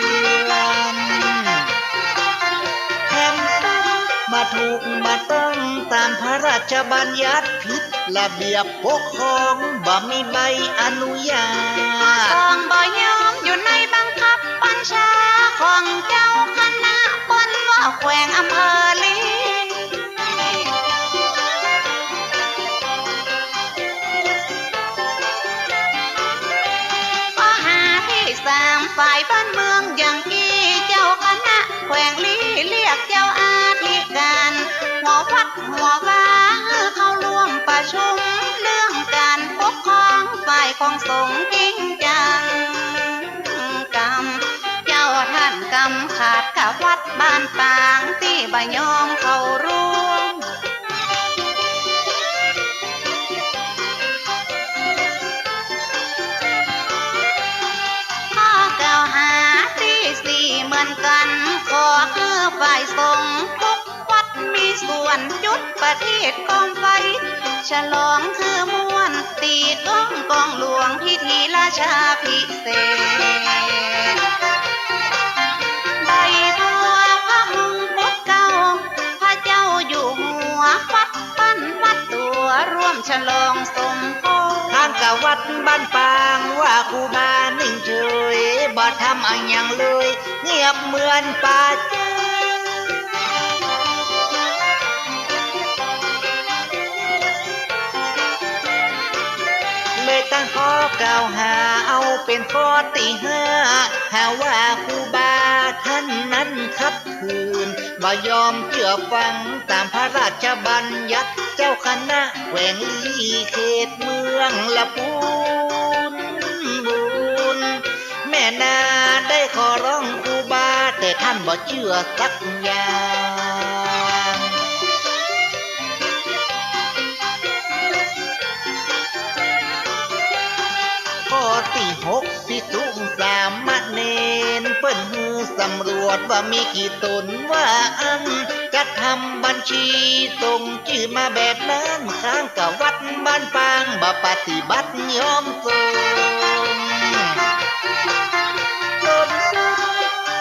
อน แถมต้องมาถูกมาต้องต๋ามพระราชบัญญัติ ผิดระเบียบปกครอง บ่มีใบอนุญาต ปกครองบ่ยอมอยู่ในบังคับบัญชาของเจ้าคณะ เปิ้นว่าแขวงอำเภอลี ข้อหาตี้สาม ฝ่ายบ้านเมืองอย่างอี้ เจ้าคณะแขวงลีเรียกเจ้าอธิการ หัววัดหัววา หื้อเข้าร่วมประชุม เรื่องก๋านปกครองฝ่ายของสงฆ์จริงจัง กำ เจ้าต้านกำขาดกับวัดบ้านปาง ตี้บ่ยอมเข้าร่วม ข้อกล่าวหาตี้สี่เหมือนกั๋น ขอหื้อฝ่ายสงฆ์ทุกวัดมีส่วนจุดประทีปโคมไฟ ฉลองหื้อม่วน ตี้ต้องกองหลวงพิธีราชาภิเษก ใบบัวพระมงกุฎเกล้า พระเจ้าอยู่หัววัดบ้านวัดตั๋ว ร่วมฉลองสมโภช ข้างกับวัดบ้านปาง ว่าครูบานิ่งเฉย บ่ทำอะหยังเลย เงียบเหมือนป่าช้า เลยตั้งข้อกล่าวหาเอาเป๋นข้อตี้ห้า หาว่าครูบาต้านนั้นขัดขืน บ่ยอมเจื้อฟังต๋ามพระราชบัญญัติ เจ้าคณะแขวงลีเขตเมืองละปูนบุญ แม่นาได้ขอร้องครูบา แต่ต้านบ่เจื้อสักอย่าง ข้อตี้หก ภิกษุสามเณร เปิ้นหื้อสำรวจว่ามีกี่ต๋นว่าอั้น จัดทำบัญชีส่งจื้อมาแบบนั้น ค้างกับวัดบ้านปาง บ่ปฏิบัติยอมส่ง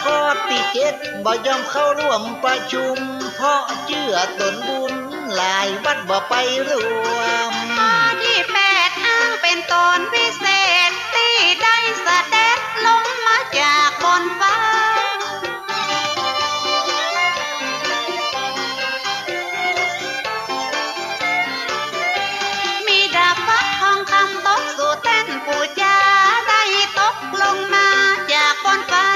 ข้อตี้เจ็ด บ่ยอมเข้าร่วมประชุม เพราะเจื้อต๋นบุญ หลายวัดบ่ไปร่วม ข้อตี้แปด อ้างเป๋นต๋นพิเศษ ตี้ได้เสด็จลงมาจากบนฟ้า มีดาบพระทองคำตกสู่แต้นปู๋จา ได้ตกลงมาจากบนฟ้า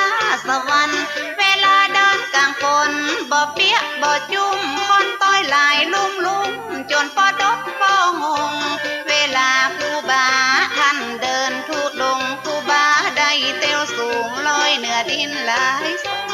สวรรค์ เวลาเดินก๋างฝน บ่เปียกบ่จุ่ม คนตวยหลายลุ่มๆ จ๋นปอดบปองง เวลาครูบาต้านเดินธุดงค์ ครูบาได้เตียวสูงลอยเหนือดินหลายศอก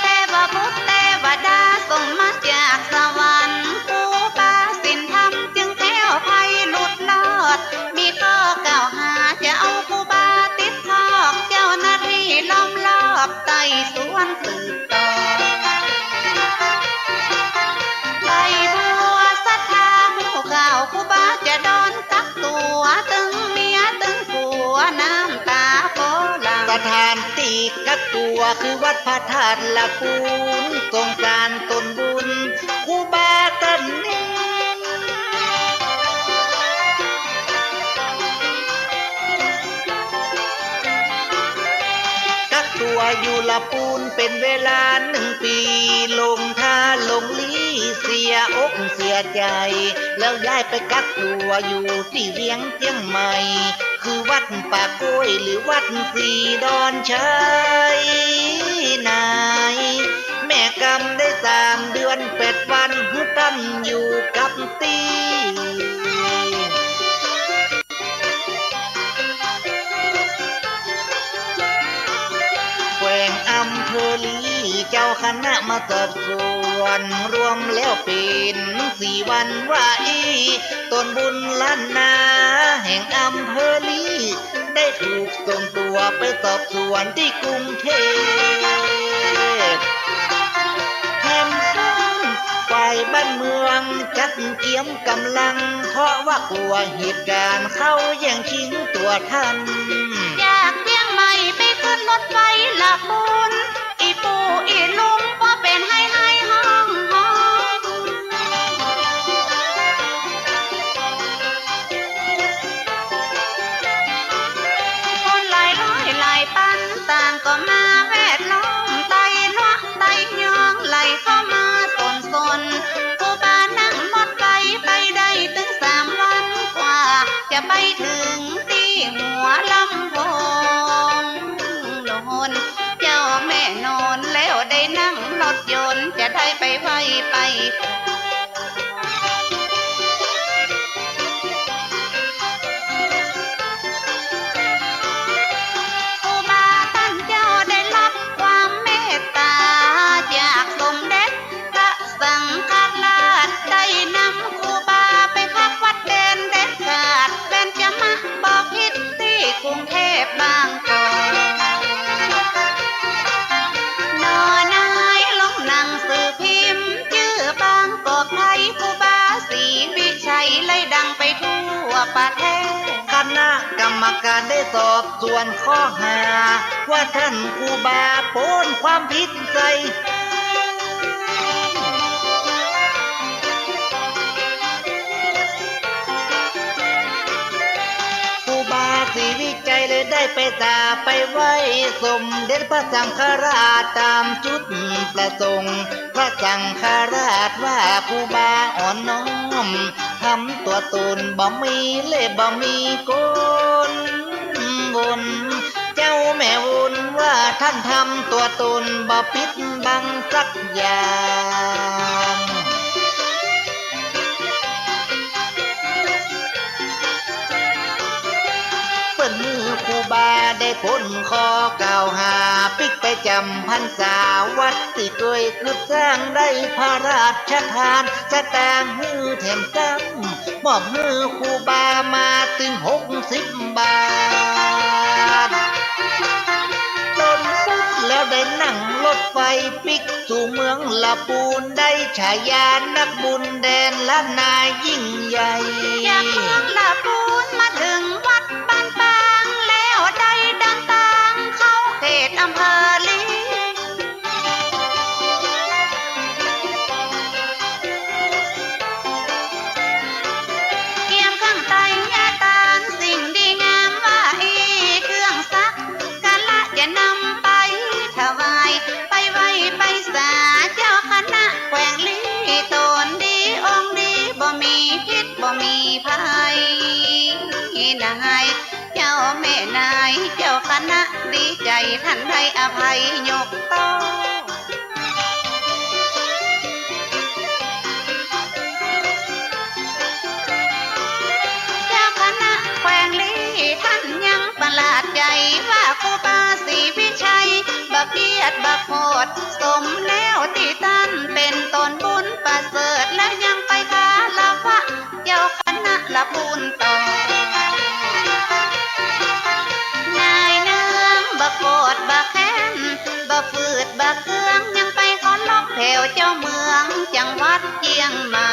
เตวบุตรเตวดาส่งมาจากสวรรค์ ครูบาศีลธรรมจึงแคล้วไพหลุดรอด มีข้อกล่าวหาจะเอาครูบาติดคอก เจ้าหน้าตี้ล้อมรอบไต่สวนสืบต่อ ใบบัวศรัทธาฮู้ข่าว ครูบาจะโดนกักตั๋ว ตึงเมียตึงผัว น้ำต๋าคลอหลั่ง สถานตี้กักตั๋วคือวัดพระธาตุละปูน สงสารต๋นบุญครูบาต้านนี้ กักตั๋วอยู่ละปูนเป๋นเวลานึ่งปี๋ หลงท่าหลงลี้ เสียอกเสียใจ๋ แล้วย้ายไปกักตั๋วอยู่ตี้เวียงเจียงใหม่ คือวัดป่าโก้ย หรือวัดศรีดอนชัย นายแม่กำได้สามเดือนแปดวัน หื้อต้านอยู่กับตี้ แขวงอำเภอลี เจ้าคณะมาสอบสวน รวมแล้วเป๋นสี่วันว่าอี้ ต๋นบุญล้านนาแห่งอำเภอลี ได้ถูกส่งตั๋วไปสอบสวนตี้กรุงเทพฯ แถมฝ่ายบ้านเมืองจัดเกียมก๋ำลัง เพราะว่ากั๋วเหตุก๋ารณ์เข้าแย่งชิงตั๋วต้าน จากเจียงใหม่ไปขึ้นรถไฟละปูน อี่ปู่อี่ลุงก็เป๋นไห้ไห้ฮ้องฮ้อง คนหลายร้อยหลายปัน ต่างก็มาแวดล้อม ไต่เนาะไต่ยอง ไหลเข้ามาสนสน ครูบานั่งรถไฟไปได้ตึงสามวันกว่า จะไปเถิงตี้หัวลำโพงโน่น เจ้าแม่นอนแล้วได้นั่งรถยนต์ จะได้ไปไหว้ไป ครูบาต้านเจ้าได้ฮับความเมตต๋าจากสมเด็จพระสังฆราช ได้นำครูบาไปพักวัดเดนเด็ดขาด เบญจมะบพิตรตี้กรุงเทพฯบางกอก หน่อหน้าลงหนังสือพิมพ์ จื้อบางกอกไทย ครูบาศรีวิชัย ไล่ดังไปทั่วประเทศ คณะกรรมการได้สอบสวนข้อหา ว่าต้านครูบาป๊นความผิดใส่ ครูบาศรีวิชัยเลยได้ไปกราบไปไหว้สมเด็จพระสังฆราชต๋ามจุดประสงค์ พระสังฆราชว่าครูบาอ่อนน้อม ทำตั๋วต๋นบ่มีเล่ห์บ่มีกลวน เจ้าแม่วนว่าต้านทำตั๋วต๋นบ่ปิดบังสักอย่าง เปิ้นหื้อครูบาได้ป๊นข้อกล่าวหา ปิ๊กไปจ๋ำพรรษาวัดตี้เกยกึ๊ดสร้าง ได้พระราชทานสตางค์หื้อแถมซ้ำ มอบหื้อครูบามาตึงหกสิบบาท ได้ปิ๊กสู่เมืองละปูน ได้ฉายานักบุญแดนล้านนายิ่งใหญ่ จากเมืองละปูนมาเถิงวัดบ้านปาง แล้วได้เดินตางเข้าเขตอำเภอลี เกียมเครื่องไตรยาตานสิ่งดีงามว่าอี้ เครื่องสัก การะจะนำไปถวาย ไปไหว้ไปสาเจ้าคณะแขวงลี ต๋นดีองค์ดี บ่มีพิษบ่มีภัยนาย เจ้าแม่นาย เจ้าคณะดีใจ๋ ท่านได้อภัยยกโต้ เจ้าคณะแขวงลีท่านยังประหลาดใจ๋ ว่าครูบาศรีวิชัย บ่เกียจบ่โขด สมแล้วตี้ต้านเป๋นต๋นบุญประเสริฐ แล้วยังไปคารวะเจ้าคณะละปูนต่อ นายเนืองบ่โขดบ่แค้น บ่ฝืดบ่เคือง ยังไปเคารพแผ่วเจ้าเมืองจังหวัดเจียงใหม่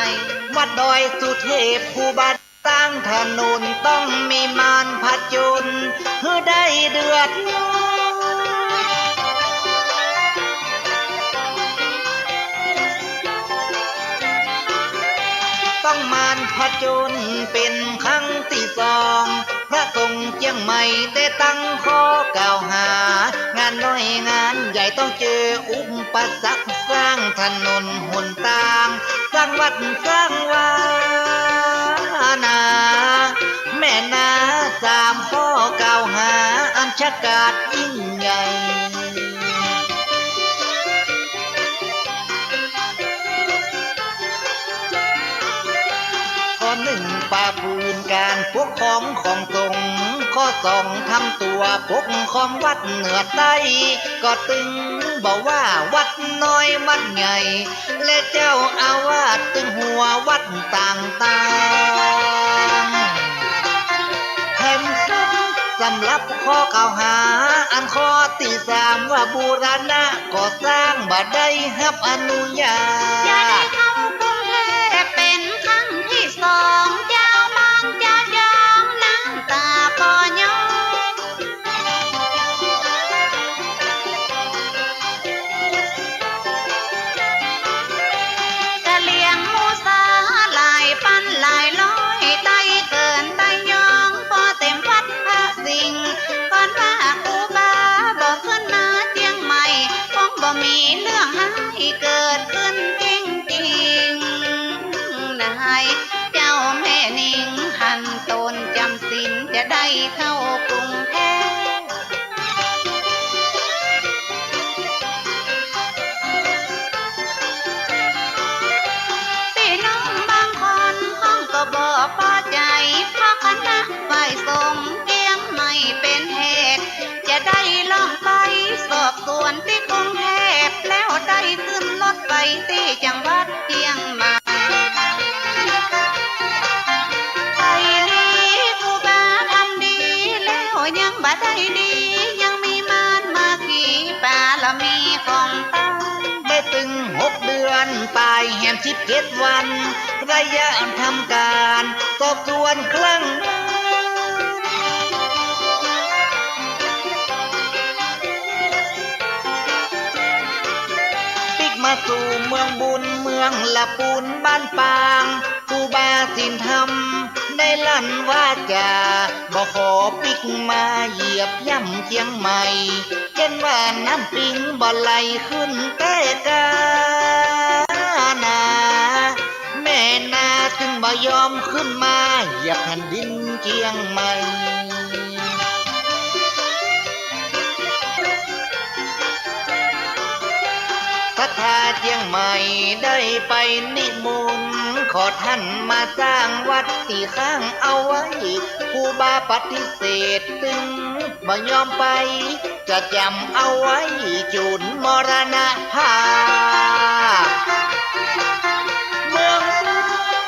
วัดดอยสุเทพ ครูบาสร้างถนน ต้องมีมารผจญหื้อได้เดือดร้อน ต้องมารผจญเป๋นครั้งตี้สอง พระสงฆ์เจียงใหม่ได้ตั้งข้อกล่าวหา งานน้อยงานใหญ่ต้องเจออุปสรรค สร้างถนนหนตาง สร้างวัดสร้างวานา แม่นาสามข้อกล่าวหาอันฉกาจยิ่งใหญ่ ข้อหนึ่ง ฝ่าฝืนการปกครองของสงฆ์ ข้อสอง ทำตั๋วปกครองวัดเหนือใต้ ก็ตึงบ่ว่าวัดน้อยวัดใหญ่ และเจ้าอาวาสตึงหัววัดต่างๆ แถมซ้ำสำหรับข้อกล่าวหาอันข้อตี้สามว่าบูรณะก่อสร้างบ่ได้ฮับอนุญาต จะได้เข้ากรุงเทพเป๋นครั้งตี้สอง เจ้าบ้านเจ้ายองน้ำต๋าปอย้อย กะเหรี่ยงมูสาหลายปันหลายร้อย ไต้เขินไต้ยองปอเต็มวัดพระสิงห์ ก่อนว่าครูบาบ่ขึ้นมาเจียงใหม่ คงบ่มีเรื่องฮ้ายเกิดขึ้นจริงๆ นาย เจ้าแม่นิงหันต๋นจ๋ำศีลจะได้เข้ากรุงเทพ ปี้น้องบางคนคงก็บ่ปอใจ๋ เพราะคณะฝ่ายสงฆ์เจียงใหม่เป๋นเหตุ จะได้ล่องไปสอบสวนตี้กรุงเทพฯ แล้วได้ขึ้นรถไปตี้จังหวัดเจียงใหม่ ไปดี ครูบาทำดีแล้วยังบ่ได้ดี ยังมีมารมาขีปารมีของต้าน ได้ตึงหกเดือนปายแหมสิบเจ็ดวัน ระยะทำก๋านสอบสวนครั้ง ปิ๊กมาสู่เมืองบุญเมืองละปูนบ้านปาง ครูบาศีลธรรมได้ลั่นวาจา บ่ขอปิ๊กมาเหยียบย่ำเจียงใหม่ เจ้นว่าน้ำปิงบ่ไหลขึ้นแต่กานา แม่นาจึงบ่ยอมขึ้นมาเหยียบแผ่นดินเจียงใหม่ ศรัทธาเจียงใหม่ได้ไปนิมนต์ ขอต้านมาสร้างวัดตี้ข้างเอาไว้ ครูบาปฏิเสธตึงบ่ยอมไป จะจ๋ำเอาไว้จูนมรณภาพ เมือง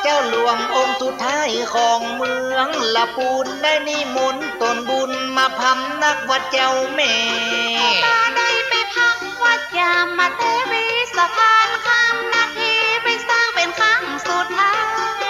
เจ้าหลวงองค์สุดท้ายของเมืองละปูนได้นิมนต์ตนบุญมาพำนักวัดเจ้าแม่ ครูบาได้ไปพักวัดยามเท ผ่านข้ามนาทีไปสร้างเป๋นครั้งสุดท้าย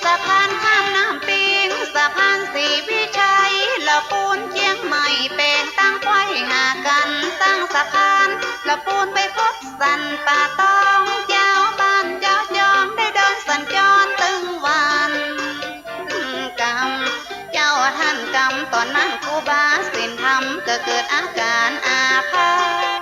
สะพานข้ามน้ำปิง สะพานศรีวิชัย ละปูนเจียงใหม่ แป๋งตั้งไขว้หากั๋น สร้างสะพาน ละปูนไปพบสันป่าตอง จาวบ้านจาวจอง ได้เดินสัญจรตึงวัน กำ เจ้าต้านกำ ต๋อนนั้นครูบาศีลธรรมก็เกิดอาก๋านอาพาธ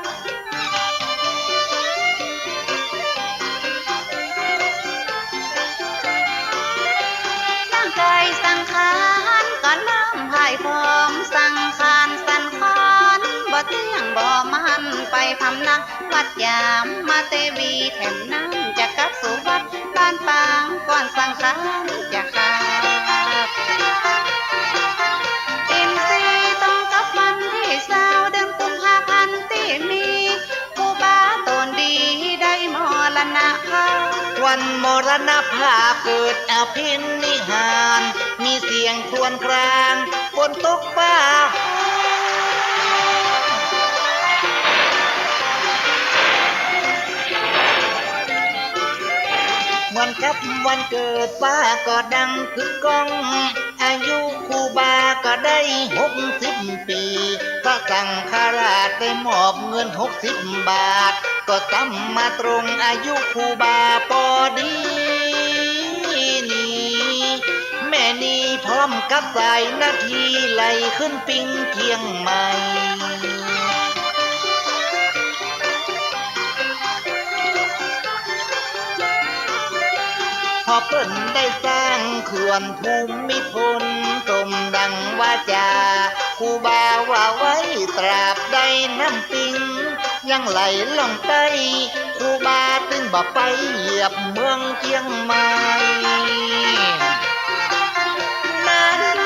ร่างก๋ายสังขารก็เริ่มพ่ายผอม สังขารสันคอน บ่เตี้ยงบ่มั่น ไปพำนัก วัดยามเตวี แถมนั้นจะกลับสู่วัดบ้านปาง ก่อนสังขารจะขาด อินทรีย์ตรงกับวันตี้ซาว เดือนกุมภาพันธ์ตี้มี ครูบาต๋นดีได้มรณภาพ วันมรณภาพเกิดอภินิหาร มีเสียงครวญคราง ฝนตกฟ้า เหมือนกับวันเกิดฟ้าก็ดังกึกก้อง อายุครูบาก็ได้หกสิบปี๋ พระสังฆราชได้มอบเงินหกสิบบาท ก็ต๋ำมาตรงอายุครูบาปอดี นี่ แม่นี่พร้อมกับสายนาที ไหลขึ้นปิงเจียงใหม่ พอเปิ้นได้สร้างเขื่อนภูมิพล สมดังวาจา ครูบาว่าไว้ ตราบใดน้ำปิง ยังไหลล่องใต้ ครูบาตึงบ่ไปเหยียบเมืองเจียงใหม่ นั้น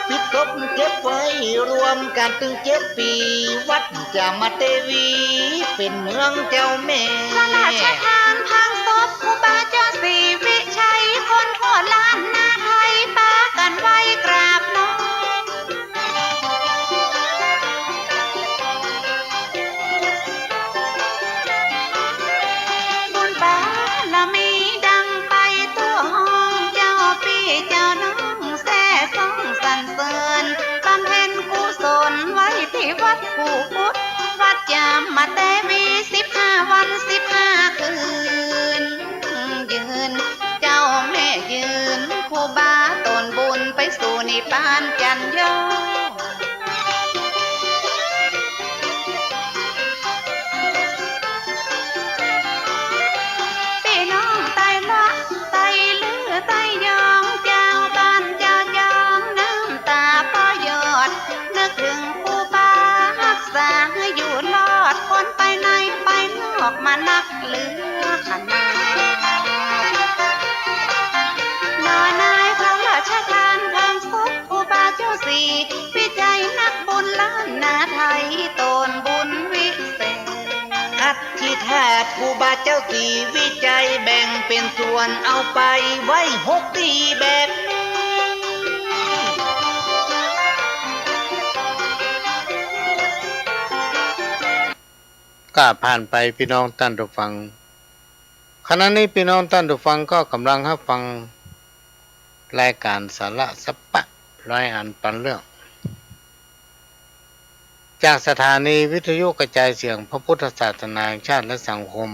ปิดศพเก็บไว้รวมกั๋นตึงเจ็ดปี๋ วัดจามเตวี เป๋นเมืองเจ้าแม่ พระราชทานเผาศพครูบาเจ้าศรีวิชัย คนทั่วล้านนาไทยปากั๋นไหว้กราบน้อม บุญบารมีดังไปทั่วห้อง เจ้าปี้เจ้าน้องแซ่ซ่องสรรเสริญ บำเพ็ญกุศลไว้ตี้วัดกู่กุด วัดจามเตวี สิบห้าวันสิบห้าคืน ยืน เจ้าแม่ยืน ครูบาต๋นบุญไปสู่นิพพานจันทร์ยอด ปี้น้องไตละ ไตลือไตยอง จาวบ้านจาวจอง น้ำต๋าปอยอด นึกเถิงครูบาฮักษาหื้ออยู่รอด คนไปในไปนอกมานัก เหลือขนาด หน่อในพระราชทานเผาศพครูบาเจ้าศรีวิชัยนักบุญล้านนาไทย ต๋นบุญวิเศษ อัฐิธาตุครูบาเจ้าศรีวิชัยแบ่งเป๋นส่วนเอาไปไว้หกตี้แบบ ก็ผ่านไปปี้น้องต้านผู้ฟัง ขณะนี้ปี้น้องต้านผู้ฟังก็ก่ำลังฮับฟังรายก๋านสาระสะปะร้อยอันปันเรื่อง จากสถานีวิทยุกระจายเสียงพระพุทธศาสนาแห่งชาติและสังคม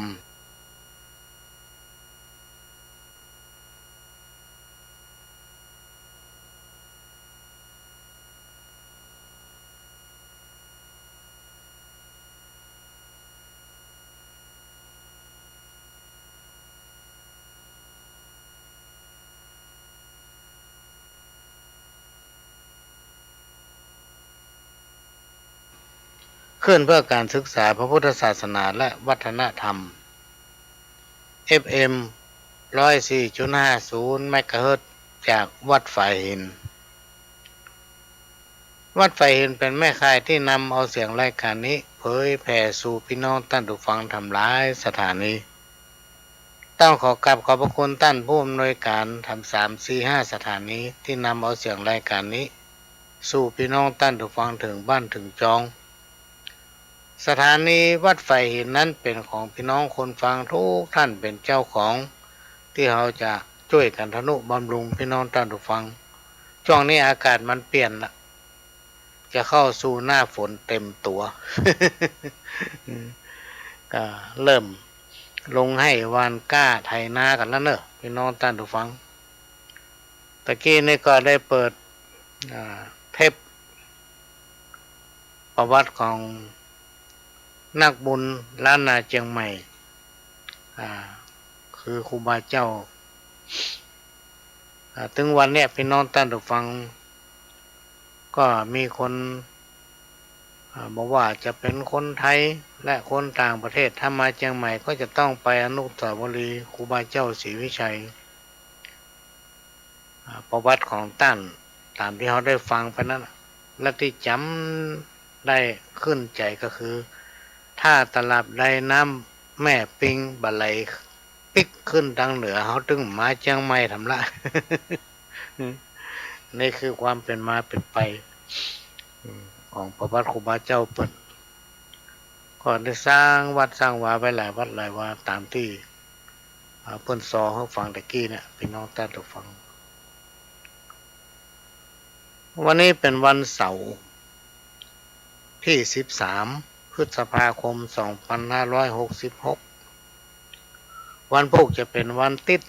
คลื่นเพื่อการศึกษาพระพุทธศาสนาและวัฒนธรรม เอฟเอ็ม ร้อยสี่จุดห้าศูนย์ เมกะเฮิรตซ์ จากวัดฝายหิน วัดฝายหินเป๋นแม่ข่ายตี้นำเอาเสียงรายก๋านนี้เผยแผ่สู่ปี้น้องต้านผู้ฟังถางหลายสถานี ต้องขอกราบขอบพระคุณต้านผู้อำนวยก๋านถางสาม สี่ ห้า สถานีตี้นำเอาเสียงรายก๋านนี้ สู่ปี้น้องต้านผู้ฟังเถิงบ้านเถิงจอง สถานีวัดฝายหินนั้นเป๋นของปี้น้องคนฟังทุกท่านเป๋นเจ้าของ ตี้เฮาจะจ้วยกั๋นทะนุบำรุงปี้น้องต้านผู้ฟัง จ้วงนี้อากาศมันเปลี่ยนละ จะเข้าสู่หน้าฝนเต็มตั๋ว ก็เริ่มลงไฮ่หว่านกล้าไถนากั๋นแล้วเน่อ ปี้น้องต้านผู้ฟัง ตะกี้นี่ก็ได้เปิด อ่า เทปประวัติของนักบุญล้านนาเจียงใหม่ อ่า คือครูบาเจ้า อ่า เถิงวันเนี้ย ปี้น้องต้านผู้ฟัง ก็มีคน อ่า บ่ว่าจะเป๋นคนไทยและคนต่างประเทศ ถ้ามาเจียงใหม่ก็จะต้องไปอนุสาวรีย์ครูบาเจ้าศรีวิชัย อ่า ประวัติของต้าน ต๋ามตี้เฮาได้ฟังไปนั้นน่ะ และตี้จ๋ำได้ขึ้นใจ๋ก็คือ ถ้าตราบใดน้ำแม่ปิงบ่ไหลปิ๊กขึ้นตางเหนือ เฮาตึงมาเจียงใหม่ทำละ นี่คือความเป๋นมาเป๋นไป อืม ของประวัติครูบาเจ้าเปิ้น ก็ได้สร้างวัดสร้างวาไว้หลายวัดหลายวา ต๋ามตี้ อ่า เปิ้นซอหื้อฟังตะกี้เนี่ย ปี้น้องต้านผู้ฟัง วันนี้เป๋นวันเสาร์ตี้สิบสาม พฤษภาคม สองปันห้าร้อยหกสิบหก วันพูกจะเป๋นวันติ๊ด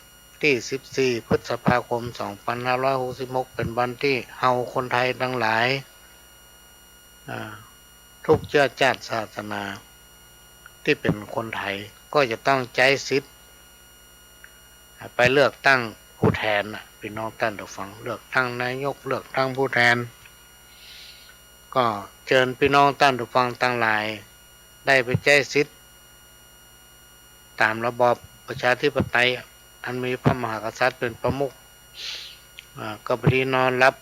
ตี้สิบสี่ พฤษภาคม สองปันห้าร้อยหกสิบหก เป๋นวันตี้เฮาคนไทยตังหลาย อ่า ทุกเจื้อจ้าดศาสนา ตี้เป๋นคนไทย ก็จะต้องใจ๊สิทธิ์ อ่า ไปเลือกตั้งผู้แทนน่ะ ปี้น้องต้านผู้ฟัง เลือกตั้งนายก เลือกตั้งผู้แทน ก็เจิญปี้น้องต้านผู้ฟังตังหลาย ได้ไปใจ๊สิทธิ์ ต๋ามระบอบประชาธิปไตย อันมีพระมหากษัตริย์เป๋นประมุข อ่า ก็ปฏิญาณรับ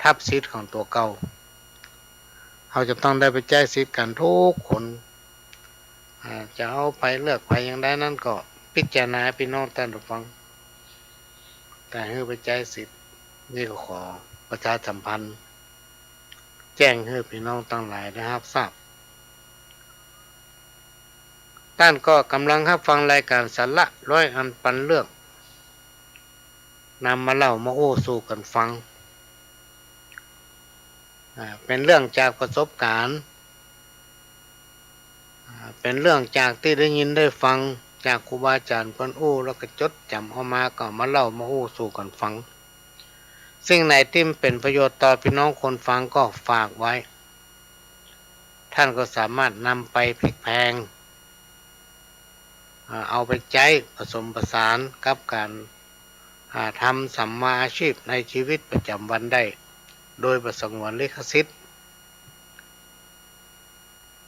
ทับสิทธิ์ของตั๋วเก่า เฮาจะต้องได้ไปใจ๊สิทธิ์กั๋นทุกคน อ่า จะเอาใผเลือกใผอย่างใดนั้นก็พิจารณา ปี้น้องต้านผู้ฟัง แต่หื้อไปใจ๊สิทธิ์ นี่ก็ขอประชาสัมพันธ์ แจ้งหื้อปี้น้องตังหลายได้ฮับทราบ ต้านก็ก่ำลังฮับฟังรายก๋านสาระร้อยอันปันเรื่อง นำมาเล่ามาอู้สู่กั๋นฟัง อ่า เป๋นเรื่องจากประสบก๋ารณ์ อ่า เป๋นเรื่องจากตี้ได้ยินได้ฟังจากครูบาอาจ๋ารย์เปิ้นอู้ แล้วก็จดจ๋ำเอามา ก็เอามาเล่ามาอู้สู่กั๋นฟัง สิ่งไหนตี้มันเป๋นประโยชน์ต่อปี้น้องคนฟังก็ฝากไว้ ต้านก็สามารถนำไปพลิกแพลง อ่า เอาไปใจ๊ผสมผสานกับก๋าน อ่า ทำสัมมาอาชีพในชีวิตประจ๋ำวันได้ โดยบ่สงวนลิขสิทธิ์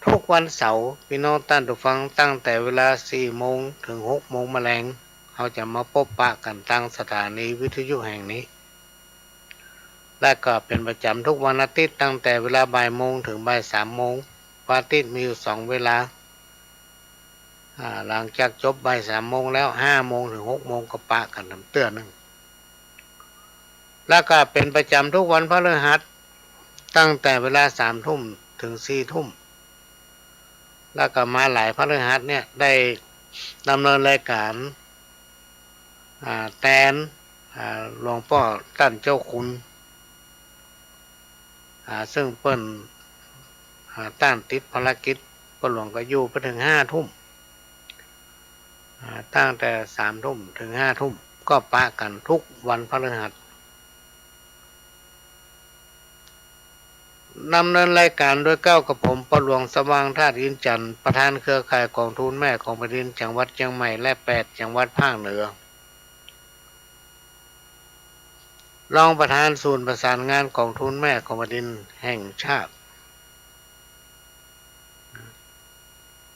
ทุกวันเสาร์ ปี้น้องต้านผู้ฟัง ตั้งแต่เวลาสี่โมงเถิงหกโมงมะแลง เฮาจะมาปบปะกั๋นตางสถานีวิทยุแห่งนี้ และก็เป๋นประจ๋ำทุกวันอาทิตย์ ตั้งแต่เวลาบ่ายโมงเถิงบ่ายสามโมง วันอาทิตย์มีอยู่สองเวลา อ่า หลังจากจบบ่ายสามโมงแล้ว ห้าโมงเถิงหกโมงก็ปะกั๋นต๋ามเตื้อนึ่ง แล้วก็เป๋นประจ๋ำทุกวันพฤหัส ตั้งแต่เวลาสามทุ่มเถิงสี่ทุ่ม แล้วก็มาหลายพฤหัสเนี่ย ได้ดำเนินรายก๋าน อ่า แตน อ่า หลวงป้อต้านเจ้าคุณ อ่า ซึ่งเปิ้น อ่า ต้านติดภารกิจ ป้อหลวงก็อยู่ไปเถิงห้าทุ่ม อ่า ตั้งแต่สามทุ่มเถิงห้าทุ่ม ก็ปะกั๋นทุกวันพฤหัส ดำเนินรายก๋านโดยเก้ากับผม ป้อหลวงสว่างธาตุอินทร์จันทร์ ประธานเครือข่ายก๋องทุนแม่ของแผ่นดินจังหวัดเจียงใหม่ และแปดจังหวัดภาคเหนือ รองประธานศูนย์ประสานงานก๋องทุนแม่ของแผ่นดินแห่งชาติ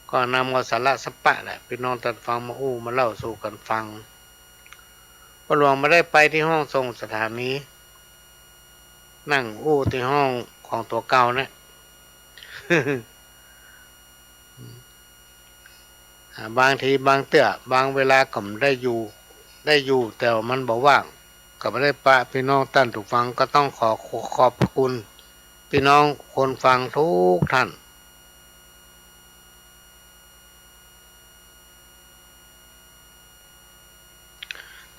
ก็นำเอาสาระสาระแหละ ปี้น้องต้านฟังมาอู้มาเล่าสู่กั๋นฟัง ป้อหลวงบ่ได้ไปตี้ห้องส่งสถานี นั่งอู้ตี้ห้องของตั๋วเก่าเนี่ย อ่า บางทีบางเตื้อ บางเวลาก็บ่ได้อยู่ ได้อยู่ แต่ว่ามันบ่ว่าง ก็บ่ได้ปะปี้น้องต้านผู้ฟัง ก็ต้องขอ ขอขอบพระคุณ ปี้น้องคนฟังทุกท่าน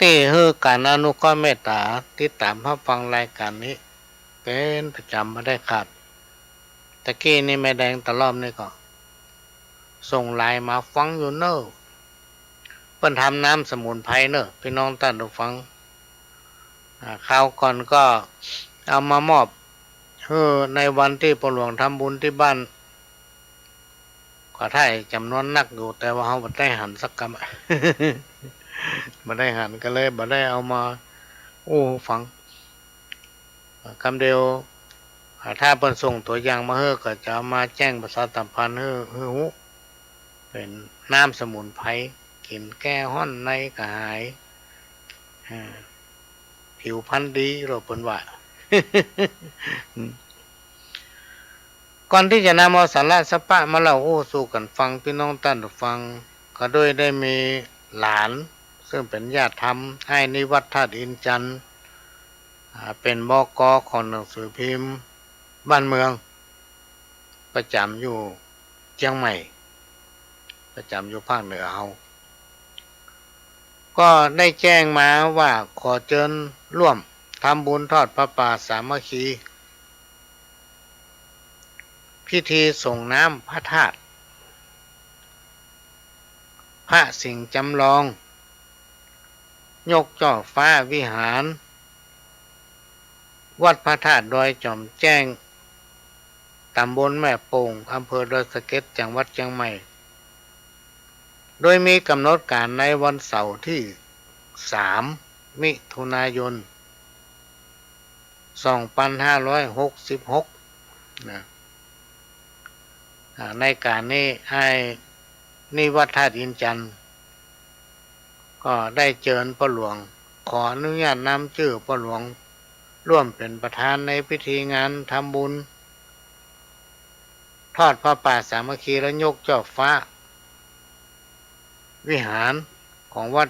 ตี้หื้อก๋านอนุเคราะห์เมตต๋าติดต๋ามฮับฟังรายก๋านนี้เป๋นประจ๋ำบ่ได้ขาด ตะกี้นี้แม่แดงตะล่อมนี่ก็ ส่งไลน์มาฟังอยู่เน่อ เปิ้นทำน้ำสมุนไพรเน่อ ปี้น้องต้านผู้ฟัง อ่า คราวก่อนก็เอามามอบหื้อในวันตี้ป้อหลวงทำบุญตี้บ้าน ก็ได้จ๋ำนวนนักอยู่ แต่ว่าเฮาบ่ได้หันสักกำ บ่ได้หันก็เลยบ่ได้เอามาอู้หื้อฟัง กำเดียว อ่า ถ้าเปิ้นส่งตั๋วอย่างมาหื้อ ก็จะเอามาแจ้งประชาสัมพันธ์หื้อ หื้อฮู้ เป๋นน้ำสมุนไพร กิ๋นแก้ฮ้อนในกระหาย อ่า ผิวพรรณดี โลดเปิ้นว่า ก่อนตี้จะนำเอาสาระสะปะมาเล่าอู้สู่กั๋นฟัง ปี้น้องต้านผู้ฟัง ก็ด้วยได้มีหลาน ซึ่งเป๋นญาติธรรม อ้ายนิวัฒน์ ธาตุอินทร์จันทร์ อ่า เป๋น บก.ของหนังสือพิมพ์บ้านเมือง ประจ๋ำอยู่เจียงใหม่ ประจ๋ำอยู่ภาคเหนือเฮา ก็ได้แจ้งมาว่าขอเจิญร่วมทำบุญทอดผ้าป่าสามัคคี พิธีส่งน้ำพระธาตุ พระสิงห์จำลอง ยกจ้อฟ้าวิหาร วัดพระธาตุดอยจ๋อมแจ้ง ต๋ำบลแม่โป่ง อำเภอดอยสะเก็ด จังหวัดเจียงใหม่ โดยมีก๋ำหนดก๋านในวันเสาร์ตี้ สาม มิถุนายน สองปันห้าร้อยหกสิบหก นะ อ่า ในก๋านนี้อ้ายนิวัฒน์ ธาตุอินทร์จันทร์ ก็ได้เจิญป้อหลวง ขออนุญาตนำจื้อป้อหลวง ร่วมเป๋นประธานในพิธีงานทำบุญ ทอดผ้าป่าสามัคคี และยกจ้อฟ้า วิหารของวัด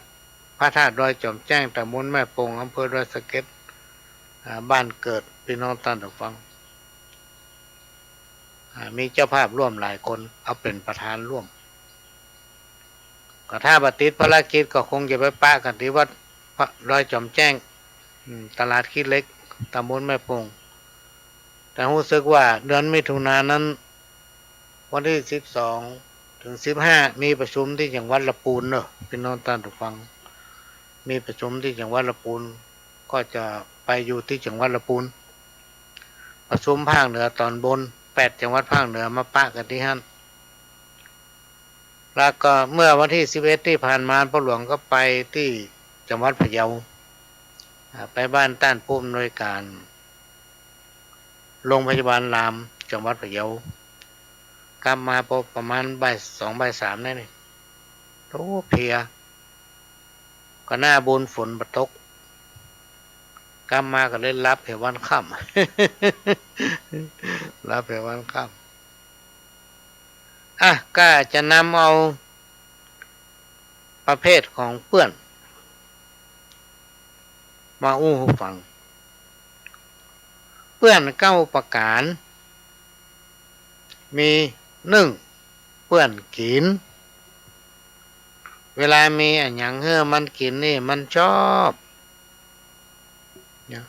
พระธาตุดอยจ๋อมแจ้ง ต๋ำบลแม่โป่ง อำเภอดอยสะเก็ด อ่า บ้านเกิดปี้น้องต้านผู้ฟัง อ่า มีเจ้าภาพร่วมหลายคน เอาเป๋นประธานร่วม ก็ถ้าบ่ติดภารกิจก็คงจะไปปะกั๋นตี้วัดพระ ดอยจ๋อมแจ้ง อืม ตลาดขี้เหล็ก ต๋ำบลแม่โป่ง แต่ฮู้สึกว่าเดือนมิถุนายนนั้น วันตี้สิบสองเถิงสิบห้า มีประชุมตี้จังหวัดละปูนเน่อ ปี้น้องต้านผู้ฟัง มีประชุมตี้จังหวัดละปูน ก็จะไปอยู่ตี้จังหวัดละปูน ประชุมภาคเหนือต๋อนบน แปดจังหวัดภาคเหนือมาปะกั๋นตี้หั้น แล้วก็เมื่อวันตี้สิบเอ็ดตี้ผ่านมา ป้อหลวงก็ไปตี้จังหวัดพะเยา อ่า ไปบ้านต้านผู้อำนวยก๋านโรงพยาบาลราม จังหวัดพะเยา กลับมาปะ ประมาณบ่ายสองบ่ายสามนี่ โอ้ เพลีย ก็หน้าบุญฝนบ่ตก กลับมาก็เลยหลับเหียวันค่ำ หลับเหียวันค่ำ อ่ะ ก็จะนำเอาประเภทของเปื้อน มาอู้หื้อฟัง เปื้อนเก้าประก๋าน มี นึ่ง เปื้อนกิ๋น เวลามีอะหยังหื้อมันกิ๋นนี่มันชอบ เนี่ย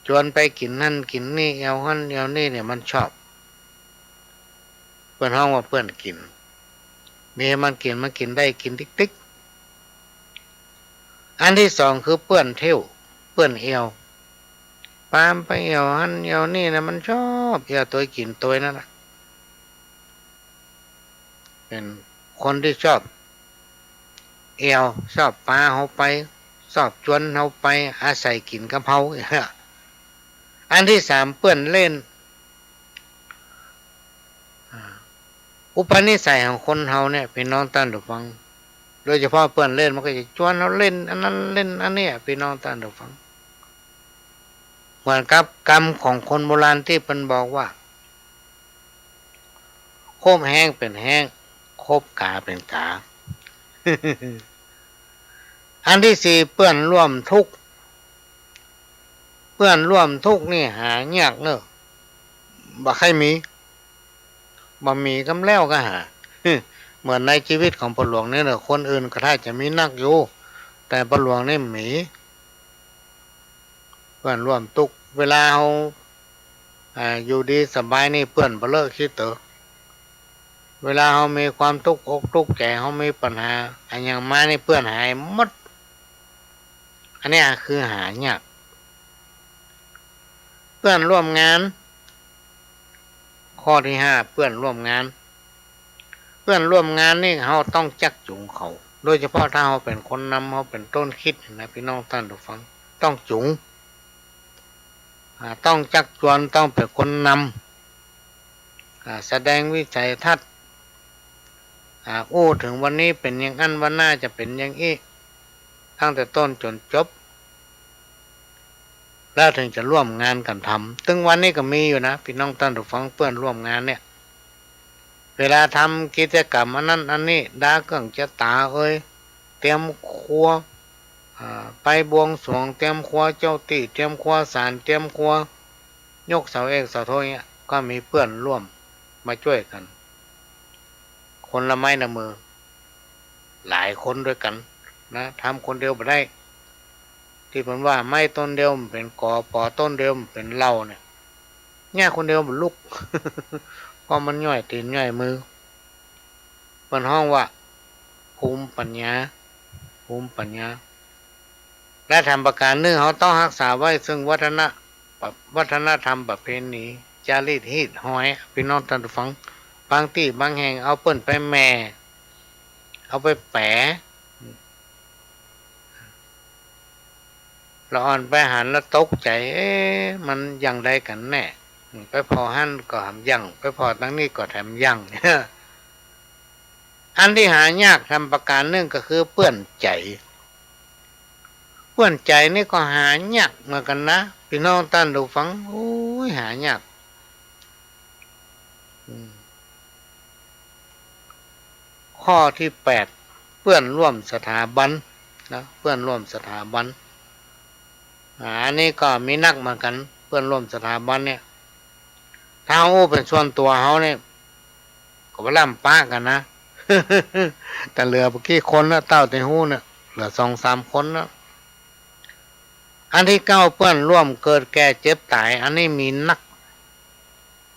จวนไปกิ๋นหั้นกิ๋นนี่ แอ่วหั้นแอ่วนี่เนี่ยมันชอบ เปิ้นฮ้องว่าเปื้อนกิ๋น มีหื้อมันกิ๋น มันกิ๋นได้กิ๋นติ๊กๆ อันตี้สองคือเปื้อนเที่ยว เปื้อนแอ่ว ปามไปแอ่วหั้นแอ่วนี่นะ มันชอบแอ่วตวยกิ๋นตวยนั่นน่ะ เป๋นคนตี้ชอบแอ่ว ชอบปาเฮาไป ชอบจวนเฮาไปอาศัยกิ๋นกับเฮา อันตี้สามเปื้อนเล่น อ่า อุปนิสัยของคนเฮาเนี่ย ปี้น้องต้านผู้ฟัง โดยเฉพาะเปื้อนเล่นมันก็จะจวนเฮาเล่นอันนั้นเล่นอันเนี้ย ปี้น้องต้านผู้ฟัง เหมือนกับกำของคนโบราณตี้เปิ้นบอกว่า คบแฮงเป๋นแฮง คบก๋าเป๋นก๋า อันตี้สี่เปื้อนร่วมทุกข์ เปื้อนร่วมทุกข์นี่หายากเน่อ บ่ใค่มี บ่มีกำแล้วก็หา เหมือนในจีวิตของป้อหลวงนี่แหละ คนอื่นก็ถ้าจะมีนักอยู่ แต่ป้อหลวงนี่มี เปื้อนร่วมตุ๊กข์ เวลาเฮา อ่า อยู่ดีสบายนี่เปื้อนบ่เลอะขี้เต๋อ เวลาเฮามีความตุ๊กข์อกตุ๊กข์ใจ๋ เฮามีปัญหาอะหยังมานี่เปื้อนหายหมด อันเนี้ยคือหายาก เปื้อนร่วมงาน ข้อตี้ห้า เปื้อนร่วมงาน เปื้อนร่วมงานนี่เฮาต้องจักจูงเขา โดยเฉพาะถ้าเฮาเป๋นคนนำ เฮาเป๋นต้นคิดนะ ปี้น้องต้านผู้ฟัง ต้องจูง อ่า ต้องจักจวน ต้องเป๋นคนนำ อ่า แสดงวิสัยทัศน์ อ่า อู้เถิงวันนี้เป๋นอย่างอั้น วันหน้าจะเป๋นอย่างอี้ ตั้งแต่ต้นจ๋นจบ แล้วเถิงจะร่วมงานกั๋นทำ ตึงวันนี้ก็มีอยู่นะ ปี้น้องต้านผู้ฟัง เปื้อนร่วมงานเนี่ย เวลาทำกิจกรรมอันนั้นอันนี้ ดาเกิ่งจะต๋าเอย เตรียมครัว อ่า ไปบวงสรวง เตรียมครัวเจ้าตี้ เตรียมครัวศาล เตรียมครัวยกเสาเอกเสาโทอย่างเงี้ย ก็มีเปื้อนร่วมมาจ้วยกั๋น คนละไม้ละมือ หลายคนตวยกั๋นนะ ทำคนเดียวบ่ได้ ตี้เปิ้นว่าไม้ต้นเดียวบ่เป๋นก๋อ ปอต้นเดียวบ่เป๋นเหล่าเนี่ย เยียะคนเดียวบ่ลุก เพราะมันย่อยตี๋นย่อยมือ เปิ้นฮ้องว่าภูมิปัญญา ภูมิปัญญา และแถมประก๋านนึ่ง เฮาต้องฮักษาไว้ซึ่งวัฒน วัฒนธรรมประเพณี จารีตฮีตฮอย ปี้น้องต้านผู้ฟัง บางตี้บางแห่งเอาเปิ้นไปแหม่ เอาไปแป๋ ละอ่อนไปหันแล้วตกใจ๋ เอ๊ะ มันอย่างใดกั๋นแน่ ไปผ่อหั้นก็หำยัง ไปผ่อตังนี้ก็แถมยัง อันตี้หายากแถมประก๋านนึ่งก็คือเปื้อนใจ๋ เปื้อนใจ๋นี่ก็หายากเหมือนกั๋นนะ ปี้น้องต้านผู้ฟัง โอ้ย หายาก อืม ข้อตี้แปด เปื้อนร่วมสถาบันนะ เปื้อนร่วมสถาบัน อ่า อันนี้ก็มีนักเหมือนกั๋น เปื้อนร่วมสถาบันเนี่ย ถ้าเฮาอู้เป๋นส่วนตั๋วเฮาเนี่ย ก็บ่ล้ำป๊ากั๋นนะ แต่เหลือบ่กี่คนนะ เต้าตี้ฮู้เนี่ย เหลือสองสามคนนะ อันตี้เก้า เปื้อนร่วมเกิดแก่เจ็บต๋าย อันนี้มีนัก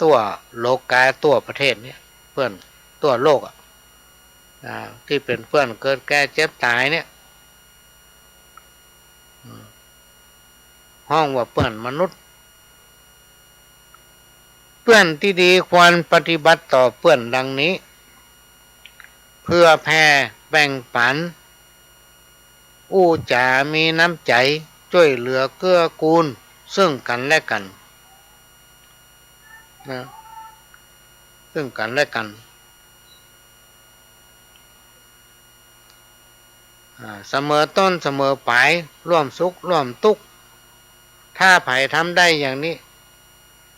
ตั๋วโลกา ตั๋วประเทศเนี่ย เปื้อนตั๋วโลกอะ อ่า ตี้เป๋นเปื้อนเกิดแก่เจ็บต๋ายเนี่ย อืม ฮ้องว่าเปื้อนมนุษย์ เปื้อนตี้ดีควรปฏิบัติต่อเปื้อนดังนี้ เผื่อแผ่แบ่งปั๋น อู้จ๋ามีน้ำใจ๋ จ้วยเหลือเกื้อกูลซึ่งกั๋นและกั๋น นะ ซึ่งกั๋นและกั๋น อ่า เสมอต้นเสมอป๋าย ร่วมสุขร่วมตุ๊กข์ ถ้าใผทำได้อย่างนี้